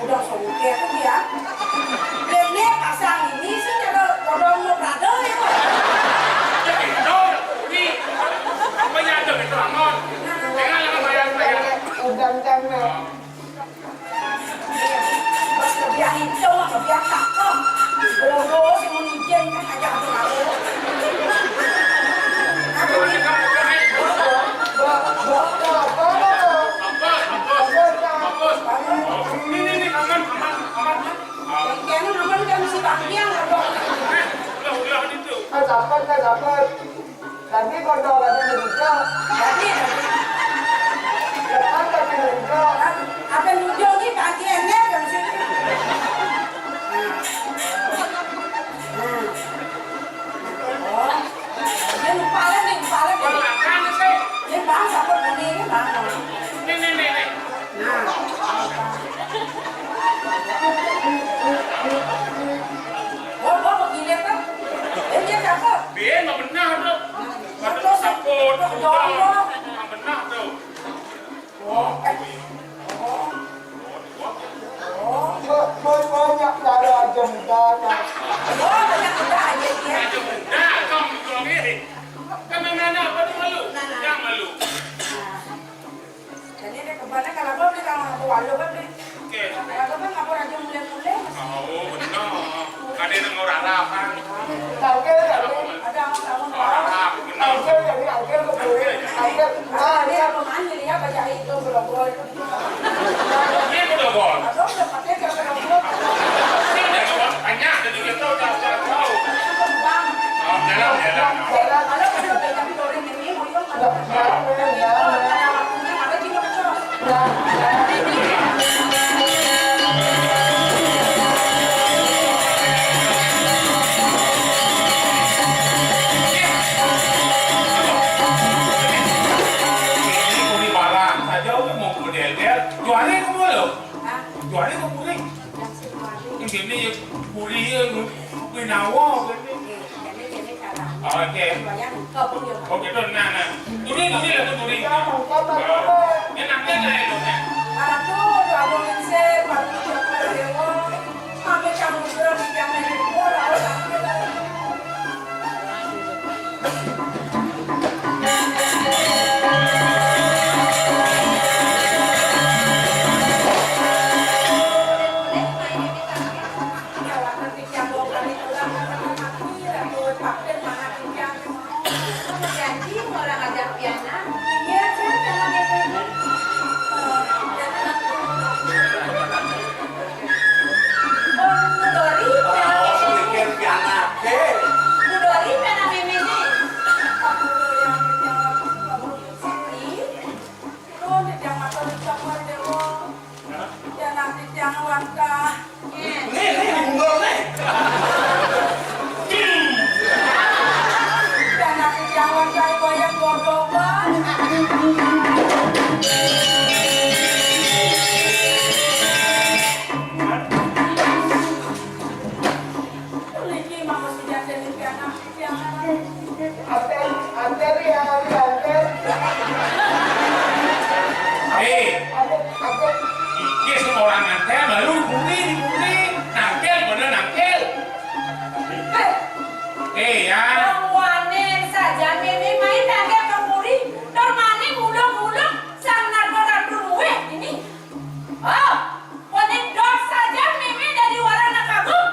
Udah songke tuh dia. Dia pasang ini sih, kalau kodong mau brother ya. Ini, apa yang ada itu, Amon? Jangan, jangan bayar, bayar. Udah, udah, udah. Pas kebiasaan itu, mah kebiasaan cakep. Kalau mau sih mau izin kan aja aku mau. Apa nih? Apa, apa, apa, apa? Apa, apa? Apa? Ini, ini, ini, aman, aman, aman. Yang kena aman kan si Bang Tiang, apa? Eh, udah, udah, itu. Nggak dapat, nggak dapat. Tadi kontol ada di hijau. Tadi, tadi. Depan tadi di hijau. Apa yang hijau nih, Bang Tiang, ya, yang sini. Nah. Nah. Oh. Ini lupa lah nih, lupa lah nih. Ini bang, siapa bunyi ini bang? Nih, nih, nih, nih. Nah. Gua, gua mau gini apa? Eh, dia cakep. Dia nggak benar, bro. Nah, terus, Benar tuh. Oh, oh, oh, banyak cara aja muda, kan? Oh, banyak muda aja dia. Aja muda, kamu itu lagi. Kan anak-anak apa tuh malu? Nah, nah. Jangan malu. Nah. Jadi dia kebana kalau gua beli tangan aku walu kan beli. Oke. Kalau gua kan nggak pernah aja mulai-mulai. Oh, benar. Ada yang mau rara kan? Oke, oke. Ada yang mau tahu. Oh, rara, benar. Oke, jadi oke, oke. Oke. Nah, dia pemain jadi apa jadi itu berobol. Ini udah gol. Atau udah pakai ke berobol. Ini udah gol. Tanya, jadi kita udah tahu. Bang. Oh, dalam, dalam. Kalau udah pegang touring ini, Juari ke mulu. Juari ke puri. Ini ya puri ya, pinawa. Oke. Oh gitu, nah, nah. Duri, duri lah, duri. Enak kan, enak. Nih, nih, mundur nih. Anter, anter ya, anter. Eh, anter, anter. Iki sing ora ngantel, malu diburi, diburi. Nangkil, bener nangkil. Eh, ya. Wong wanen saja meme main nangkil ke puri. Dormane mulung-mulung, sang narko ratu luwe ini. Oh, wanen dor saja meme dari warana kagum.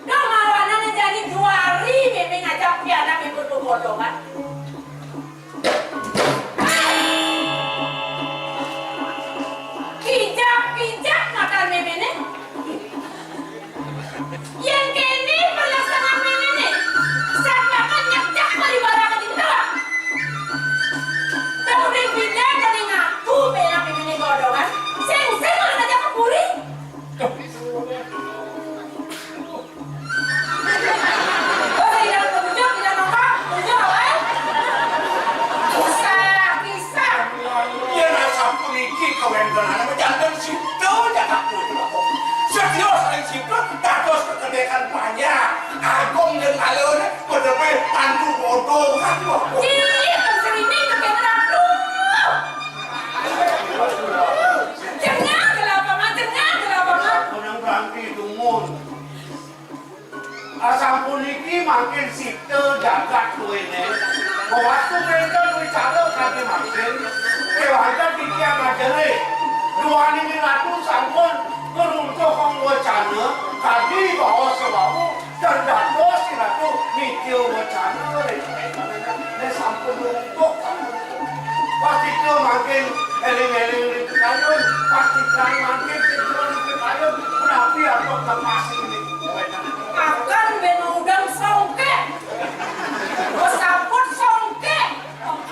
Dong mawanane jani juari meme ngajak pianak ibu bebodongan. Kijak-kijak matan memene. Yen kene pelaksanaan memene, sampeyan nyejak pariwara ke dintawang. Dong ring pindah dari ngaku pianak memene godongan, sing-sing ora ngajak ke puri. Wah, tidak tunjuk, tidak nampak, tunjuk apa, eh? Kisah, kisah. Yen sampun iki kawentenan, janten sida jagat punika. Sedya saling sida dados kekedekan panjang. Agung yen alun, pedepe tantu bodoh. Cilik, sering ini kekedekan. Cengang ke lapangan, cengang ke lapangan. Menang berhenti dumun. Asampun niki mangkin sida jagat duwene. Waktu wenten wicara kadi mangkin, kewanten titiang ajere. Duaning ratu sampun ngruntuhang wacana kadi baos wau, dan dados ratu nitya wacana ring, ring sampun runtuh. Pastika mangkin eling-eling ring kayun, pastika mangkin sing ring kayun, menawi antuk lepas ini. Akan ben udang songkek. Wes sampun songkek.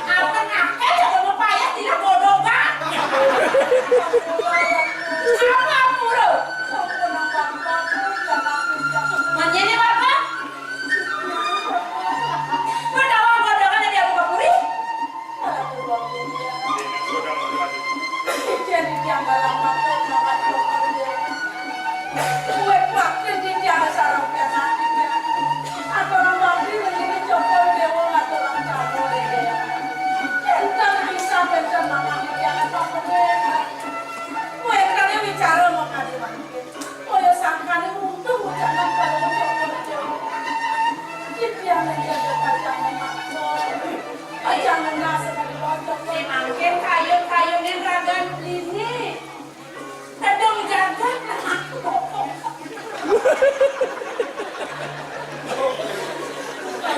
Akan akeh jaga mepayah tidak bodoh, Bang. Apa mulu? Menyene, Bapak? Menawa bodoh kan ada aku kapuri? Jadi tiang galang matur mangkat lokal. Kue pakin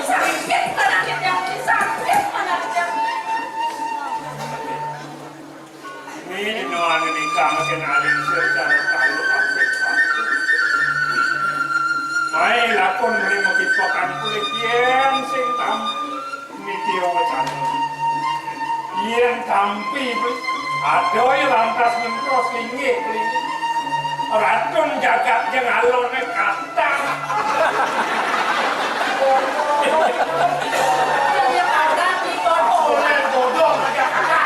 Sakit manahné, sakit manahné. Né dina ané nikah makin aling secara talu apik. Mai lakon mrene makipakan kulit yén sing tampi nitya wacana. Yén tampi, ada ya lantas ngentos linggih-linggih. Ratun jagat jeng aloné kata. Iya, kata di bodoh. Oleh bodoh aja kata.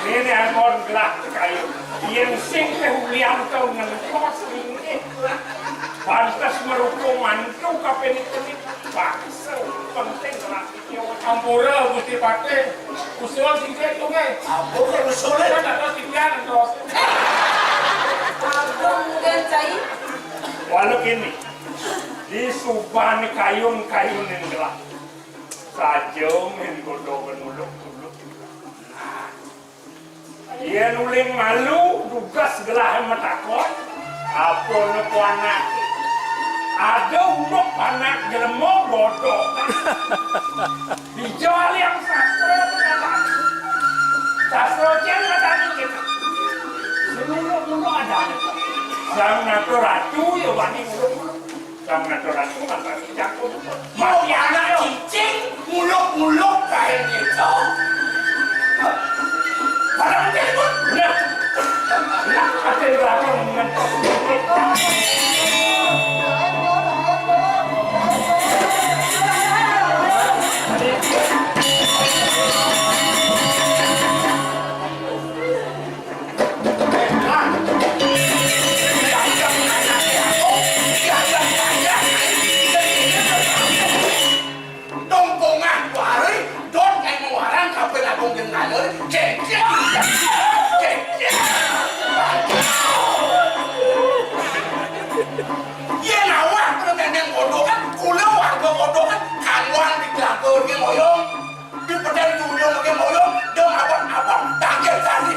Ini angkon gelah kayu. Yén sing teh uyang tau ngentos linggih. Pantes merupa mantu kaping-kaping. Paksa penting gelah. Ampura, Gusti Patih. Usul singkir sungai. Ampun, usulé. Kan ada titian terus. Ampun, mungkin, Cai. Walau kini, di suban kayun-kayun yang gelap. Saja main bodoh menuluk-tuluk. Yén uling malu, dugas gelah matakon, apa napa anak? Ada unduk anak jelema bodoh. Dija liang sastra kata. Sastra cén kata kita. Seluruh-luruh ada. Sang nata ratu ya wani nguluk-nguluk. Sang nata ratu mantap jago. Mau anak cicing, muluk-muluk kain itu. Pada mungkin pun. Benar. Benar. Ada yang berapa mengenai. Tongkongan wari, don kae mawarang kape nabung jeung ngaleur, cecek, cecek. Yén awak kena nendeng kodokan, kula warga kodokan, kanggoan di kelakon ge moyong. Di pedang dunia mungkin moyong, dong abang-abang, tangkil tadi.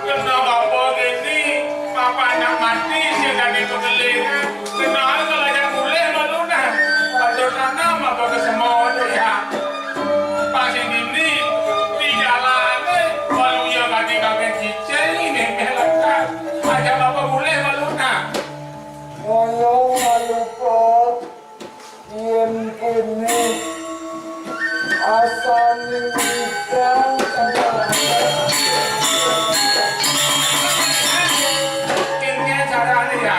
Kena bapa kini, bapa anak mati, sing dadi pegeling. Kena ae kalau ajak mulih malu nah. Atur tanam apa ke semua tu ya. Pas ini ni, di jalan ni, kalau ia kaki-kaki cicing ini, meh lekat. Ajak bapa mulih malu nah. Ngoyong malu, Pok. Yén kéné asané ngidang. Kéné carané ya.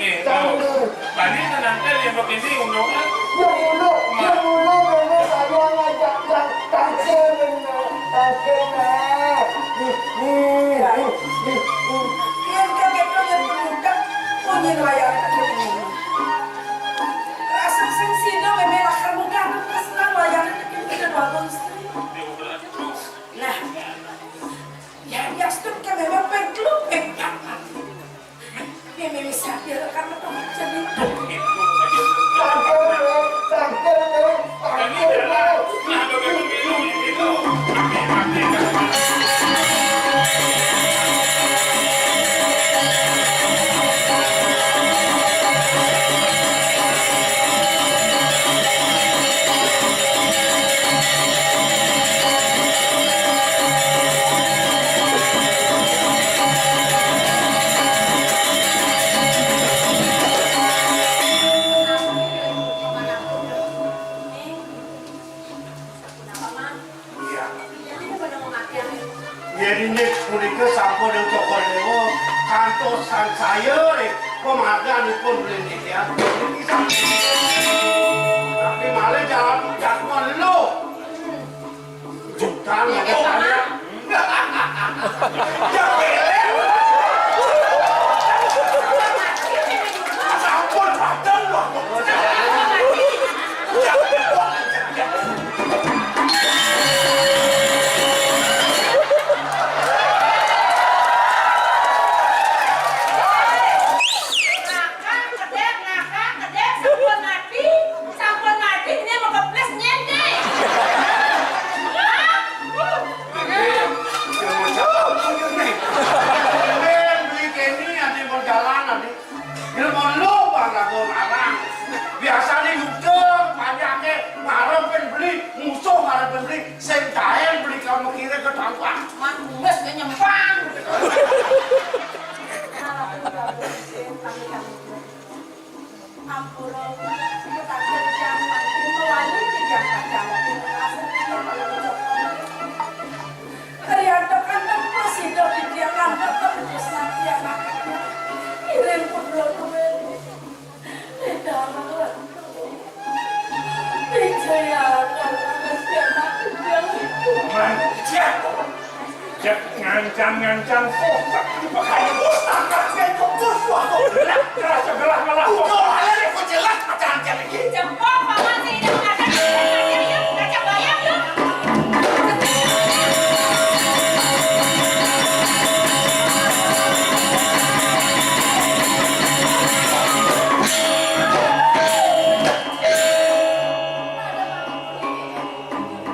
Bani tenang kan yang begini undang kan? Yang dulu, yang dulu memang ada ngajak yang tangkil benar, tangkil nah. Nih, nih, nih, nih, nih. Yang kaget lo yang budak, punya wayang ini. Rasa sing sino memang lakar muka terus nang wayang ini kita dua tahun setengah. Nah, ya biasa tuh kan memang pengkluk pengkluk. Mimi sadar karena pemacan itu. Tangkil, Bang. Tangkil, Bang. Tangkil, Bang. Iya. Jadi nik punika sampun yang cokor dewa kantos sangsaya nih pemarganipun beli nih ya. Tapi malah jalan jadwal lu. Jutaan ada tanya. Sampun padahal loh. Ngakak, kedek, ngakak, kedek, sampun mati, sampun mati, ini mau keples nyende. Hah? Ini, yang macam apa ini? Men, beli Kenny, ada mau jalan, ada. Ilmu lu, Bang, lagu ngarang. Biasanya udah, banyak ke, ngarepin beli, musuh ngarepin beli, sing kaen beli kamu kira ke tangkap. Man, kumis dia nyempang. Ampura, kita kerja makin mewali tiga kacang. Hari ada kantong masih ada di dia kantong terus nanti anaknya. Kirim ke belum kembali. Tidak. Wijaya, kalau masih anaknya. Man, siap. Cek ngancan-ngancan susah. Makanya susah, kan saya kok susah kok. Lah, rasa gelah malah. Udah, ada deh, kok jelas macam-macam ini. Jempol, paman, sih, jangan ada, jangan ada, yuk, ngajak bayar, yuk.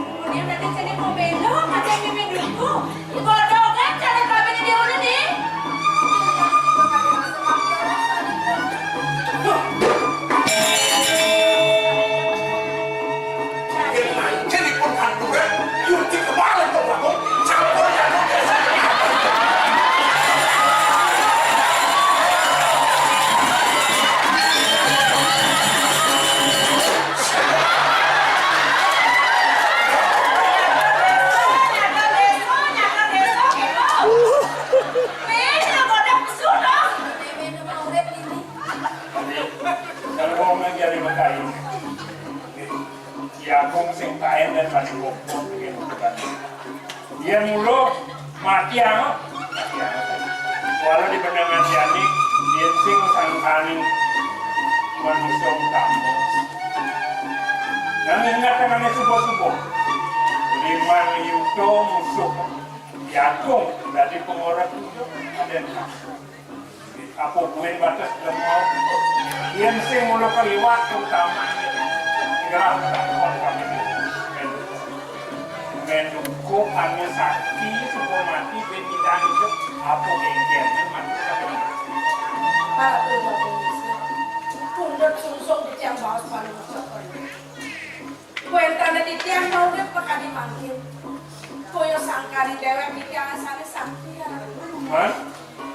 Kemudian nanti sini mau belok, aja mimpin dulu. Digodok aja nih, kami di mana nih? Jadi pun kanduran, yuk di kemarin kok bangun, campur ya. Kalau mau ngajar di Mekah ini, ya, aku sing kain dan paling goblok, gitu kan. Yen mula mati anget. Walau di pandangan jani, yen sing sangkaning manusia utama. Nang ingat tangannya subuh-subuh. Limang yuta musuh jagung dadi pengorek tujuh ada. Apa buin batas lemah? Yen sing mula kaliwat terutama. Gerak takon kami. Menduko hanya sakti suka mati ben tidak hidup. Apa geger mati sakti. Para pundut sungsung di tiang baos paling ucap. Kuentane titiang mau urip mekadi mangkin. Kaya sangkane dewek titiang asane Sakti. Hah?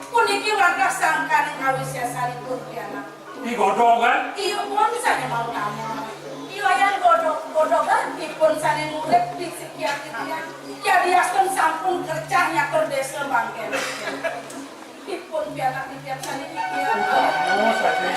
Puniki wantah sangkane kawisesanipun pianak. Digodhog kan? Iya, pun sane mau tamu. Iya, yang godhog, godhogan dipun sane ngurip di sikian titiang. Yadiastun sampun kercah nyatur desa mangkin. Ipun pianak titiang sane titiang. Kamu saja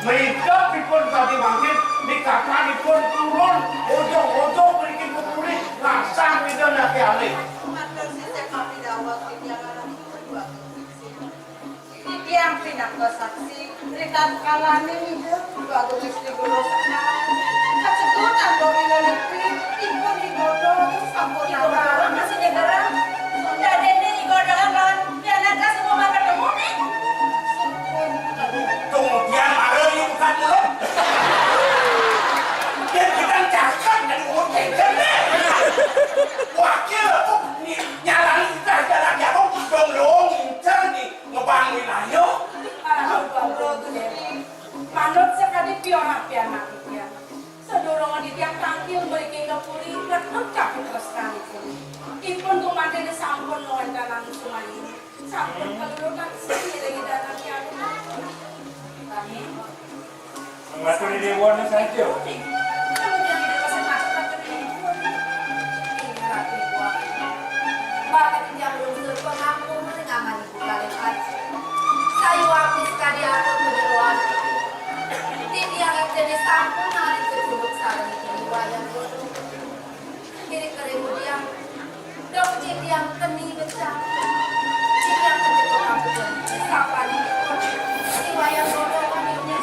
Mriki ipun badhe mangkin, nikakanipun turun, ujug-ujug mriki pepuri, ngasah Ida Hyang Alit. Matur sisip mapidawuh, titiang anak dua. Titiang pinaka saksi, ritatkalaning Ida Hyang Agung Istri Guru Sekar, kacetutan Bobina Lestri, ipun digodhog sampun. Digodhog masih nyegerang. Dadene digodhog lawan pianak semoga ketemu nih. Kemudian ada yang bukan dulu. Dia kita cakap dari urut kecil deh. Wakil tuh ny-, nyarani kita jalan jarum, dong dong, ngincer nih. Ngebangun ayo. Manut sakadi piorah pianak titiang. Sadurunge titiang tangkil mriki ka puri, ngetut kapitresnanipun. Ipun gumanten sampun ngwentenang sumayu. Sampun kalulutan sing ngiringi dateng tiang. Nanging Maturi dewane saja. Kemudian tidak usah takut-takut ini. Ini Ratu Ibu. Bahkan yang belum pengampun mengamani bukalin aja. Sayu habis kadi aku penyeruan. Titiang yang jadi sampun hari tersebut saling ini wayang bodoh. Kiri kemudian Dong titiang keni becak. Titiang kecetuk ampun. Sapa niki? Sing wayah ngono kok niki.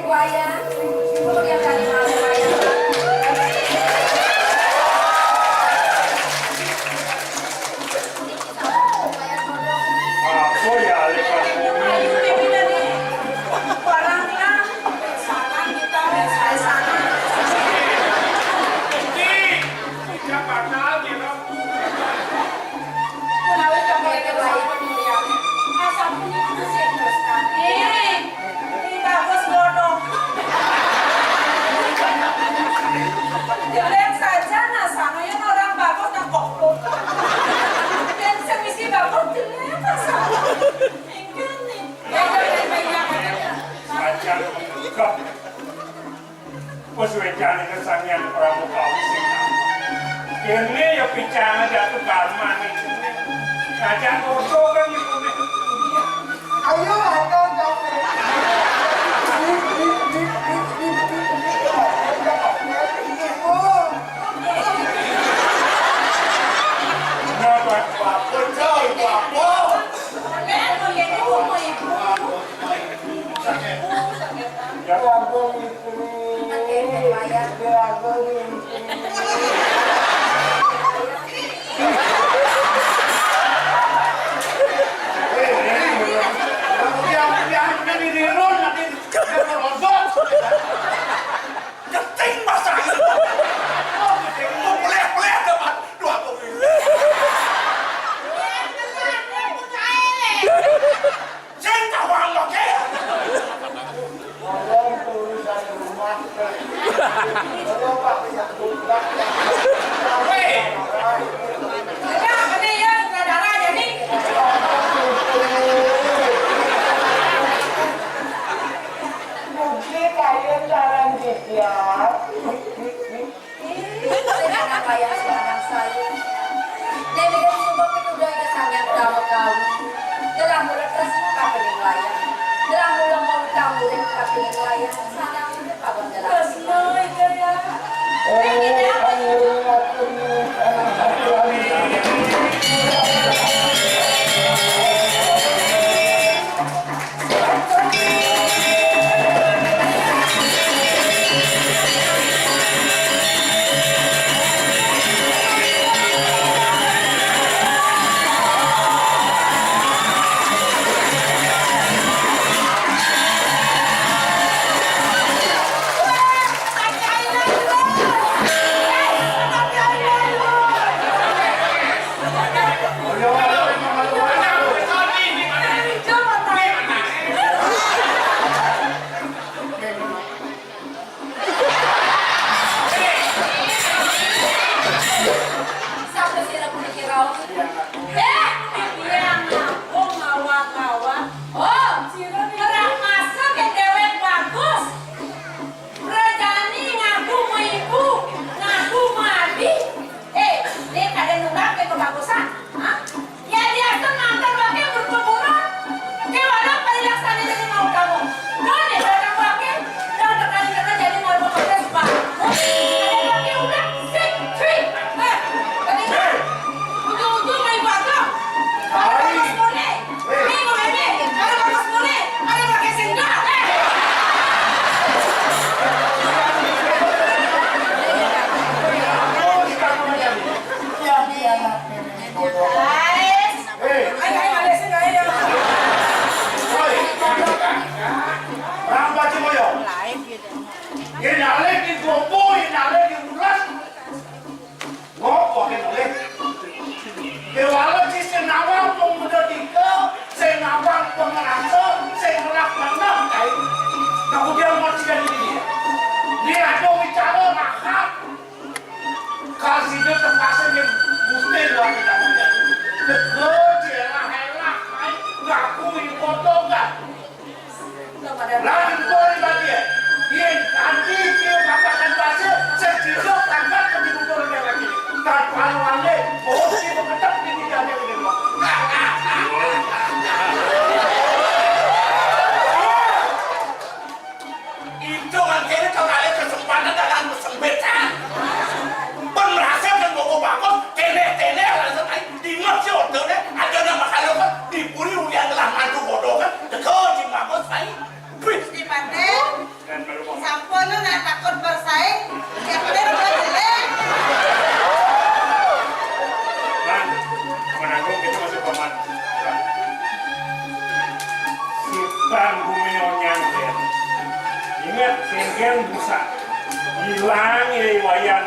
Wayah. Kemudian tadi malam wayah. Apa ya, Alek? Ini, ini bakal, ya, Bang. Ini bagus bodoh. Jelek saja nasane, yen ora bagus nang goblok. Yen sing wis bagus jelek nasane. Engkene. Saja enggak. Wis wedane kesenian Pramukawi sing. Kene ya picane jatuh barman iki. Saja foto kan iku. Ayo, ayo, ayo. Kenapa? Apa, coy? Apa? Ya, ampun, Istri. Ya, ampun, Istri. Sing tawang lho, Ki. Ngomong urusan rumah. Ngomong Pak, ya, budak, ya. Weh. Udah, ini ya, sutradara jadi. Mungkin kalian jarang didiam. Ih, sing anak wayang suarang saya. Nek mikir sumpah pituduh ada sangyan pertama kali. Dalam mulut terus kapining layang. Dalam mulut mau tamu dan kapining layang. Sana udah pabon dalam. Terus mau itu ya.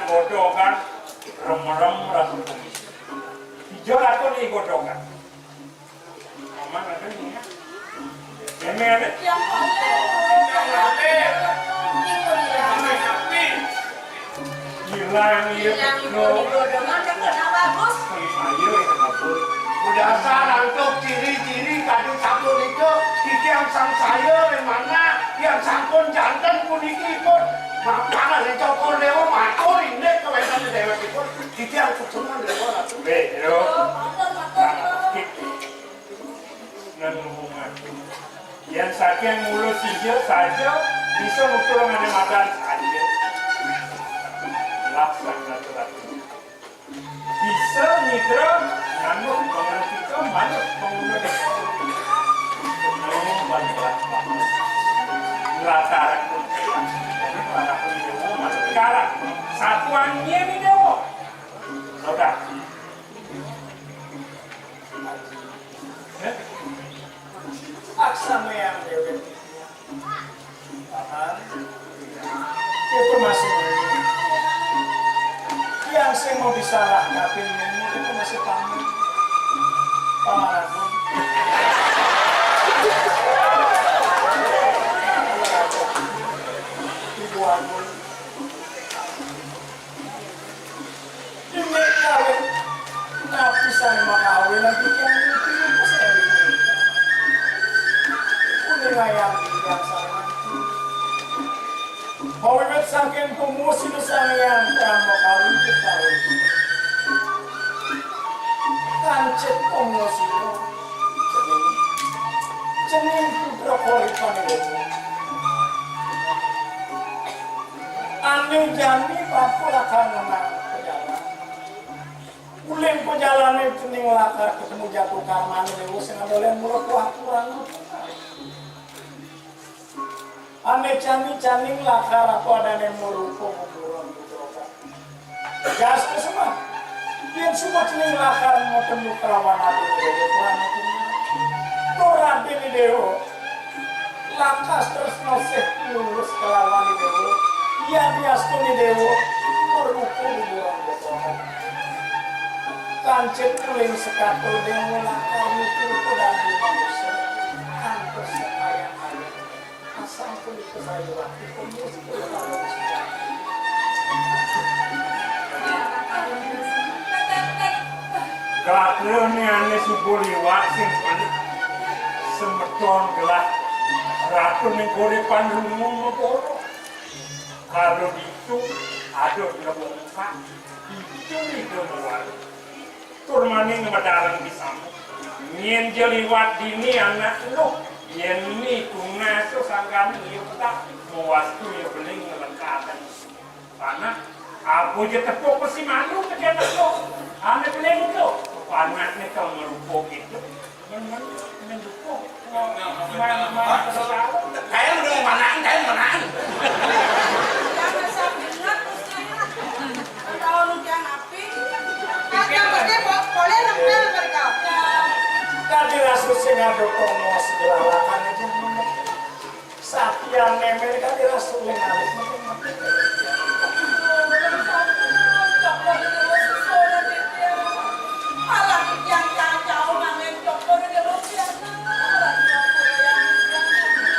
Godhogan remerem Ratu Kumis. Ijo Ratu di godhogan. Aman ada nih ya. Ini ada. Hilang iya. Hilang itu di godhogan, kan kena bagus. Ayo, ya, bagus. Udah sarantuk ciri-ciri tadi sabun itu, iki yang sang saya yang mana, yang sampun janten puniki ipun. Mapan ring Cokor Dewa matur indik kawéntenan déwékipun, iki yang sejengan Dewa Ratu. Wéh, yo. Matur, matur, yo. Nang hubungan. Yang saking mulus sija saja bisa nutur ngene madan saja. Laksana Ratu. Bisa nyidra manut pangrasika, manut panguna desa. Menawa bantuan bagus. Nglatarake. Jadi, para penyewa manut karak. Satuan nyeni dewa. Saudara. Eh? Aksamaya déwék. Paman, itu masih mending. Yang sing mau disalah kaping ini itu masih paman. Paman Agung. Ibu Agung. Dene kawin napi sane makawin lan titiang niki niku sami punika. Kuning ayam titiang sareng. Mawiwit saking tumus sinu Sang Hyang Pramakawi kawin. Kancit tumus sinu. Cening, cening putra koripan ibu. Ane jani bapa lakar ngenang pejalan. Uling pejalane cening lakar ketemu jatuh karmane dewa sing adolen mula kuah kurang. Ane jani janing lakar apa adane murupa kuburan putra. Jas kesemah. Yen semua cening lakar ketemu kelawan adine dewa kurang. Tuh radene dewa. Lakas tresna sih lulus kelawan Dewa. Yadiastune Dewa, rupa kuburan botongan. Kancit uling sekatul Dewa lakar mitur pedandi manusa. Antus sekaya-kaya. Asal punika saya waktu pemuus kelawan Gusti. Gatrone ane suba liwat sing pelit. Semeton gelah Ratu ning Korepan Rungu Negara. Karo ditu ada dina bongkak, ditu ida mual. Tur maning ngemedalang disambut. Yen ja liwat dini anak lu, yen ni tunas sangkan iya petak, mawastu ya beling ngelengkakan. Panak, apa je tepuk besi malu ke anak lo? Anak beli itu. Panak ni kau ngerupo gitu. Men, men, men dupo. Mana, mana, mana, mana, mana. Kayak udah mau manaan, kayak manaan. Jangan sampai ingat, Gusti. Tahu nu jangan api. Kata pakai boleh nempel mereka. Tadi rasul sing ada tongos gelalakan aja. Satyane mereka dirasule ngalih.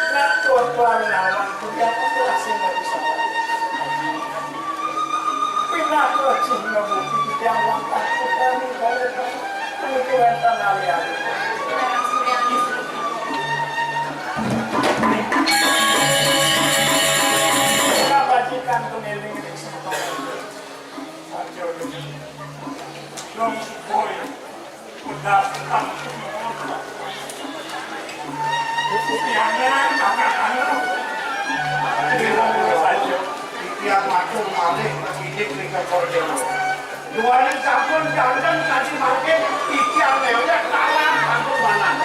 Nak tuan-tuan nawang, budi apa dirasing lagi sama. Pinah tuh cih ngebuki yang waktu kami balik. Pemikiran tanah liat. Kabajikan keliling. Aja dong. Dong, boy. Udah. Jangan, jangan, jangan. Di rumah saja. Tiang matur malih makidik ring Cokor Dewa. Duaning sampun janten kadi mangkin, tiang newek lawan sampun manah.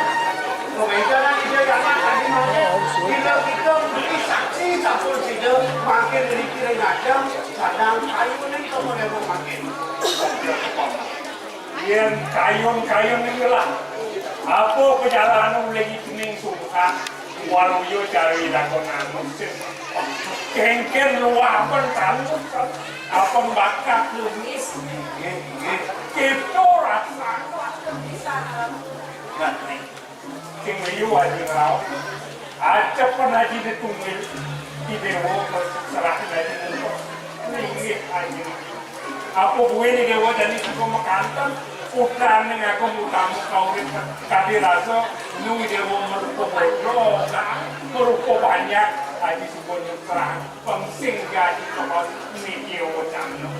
Kawentenan Ida Hyang Anak kadi mangkin, bila kita beri saksi sampun sida mangkin riki ring ajeng, sadang kayuning kamarepun mangkin. Yen kayun-kayun niki lah. Apa pajalan uling ikening sungkan, waluya cari lakon anu sing. Kéngkén luapan tanus, apa bakal kumis. Nggih, nggih. Kéto rasana. Nah, nih. Sing liu aji ngraos. Aja pernah aji ditunggil. Di déwa serahin aji ngraos. Linggih aji. Apa buin Déwa jani suka makanten, putrané ngaku utama kauripan. Kadi rasa nu Déwa marupa bodho, marupa banyak, aji suka nyerah, pengsing gaji kebas ni Déwa jana.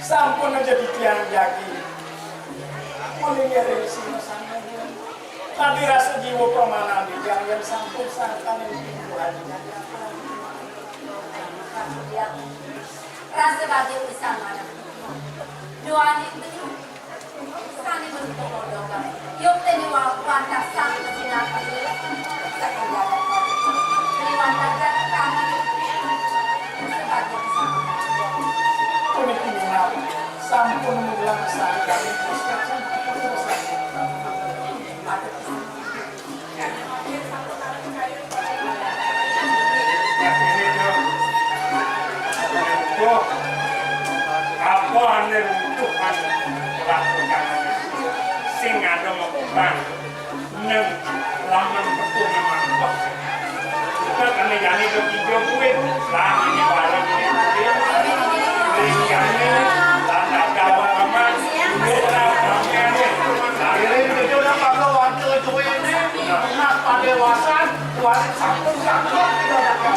Sampun aja titiang jagi. Mulih ring singgasana. Kadi rasa jiwa pramanan titiang yén sampun sangkan ing pintu hatiné. Rasa bahagia pisan manah. Doané itu sané bentuk podokan. Yuk teni wantah sang sinar. Teni wantah kami. Rasa bahagia pisan. Puniki minab sampun mulang sari kami. Apa ané runtuhan kelakuan sing ada mengutang neng laman petung mangkok. Kita kena jani ke tiga kuit, lah ini barang ini. Ini jani, lah tak ada apa-apa. Ini lah kami ini. Ini kerja dah pakai wakil duit ini. Emas pada wasan, waris sampun sampun tidak ada.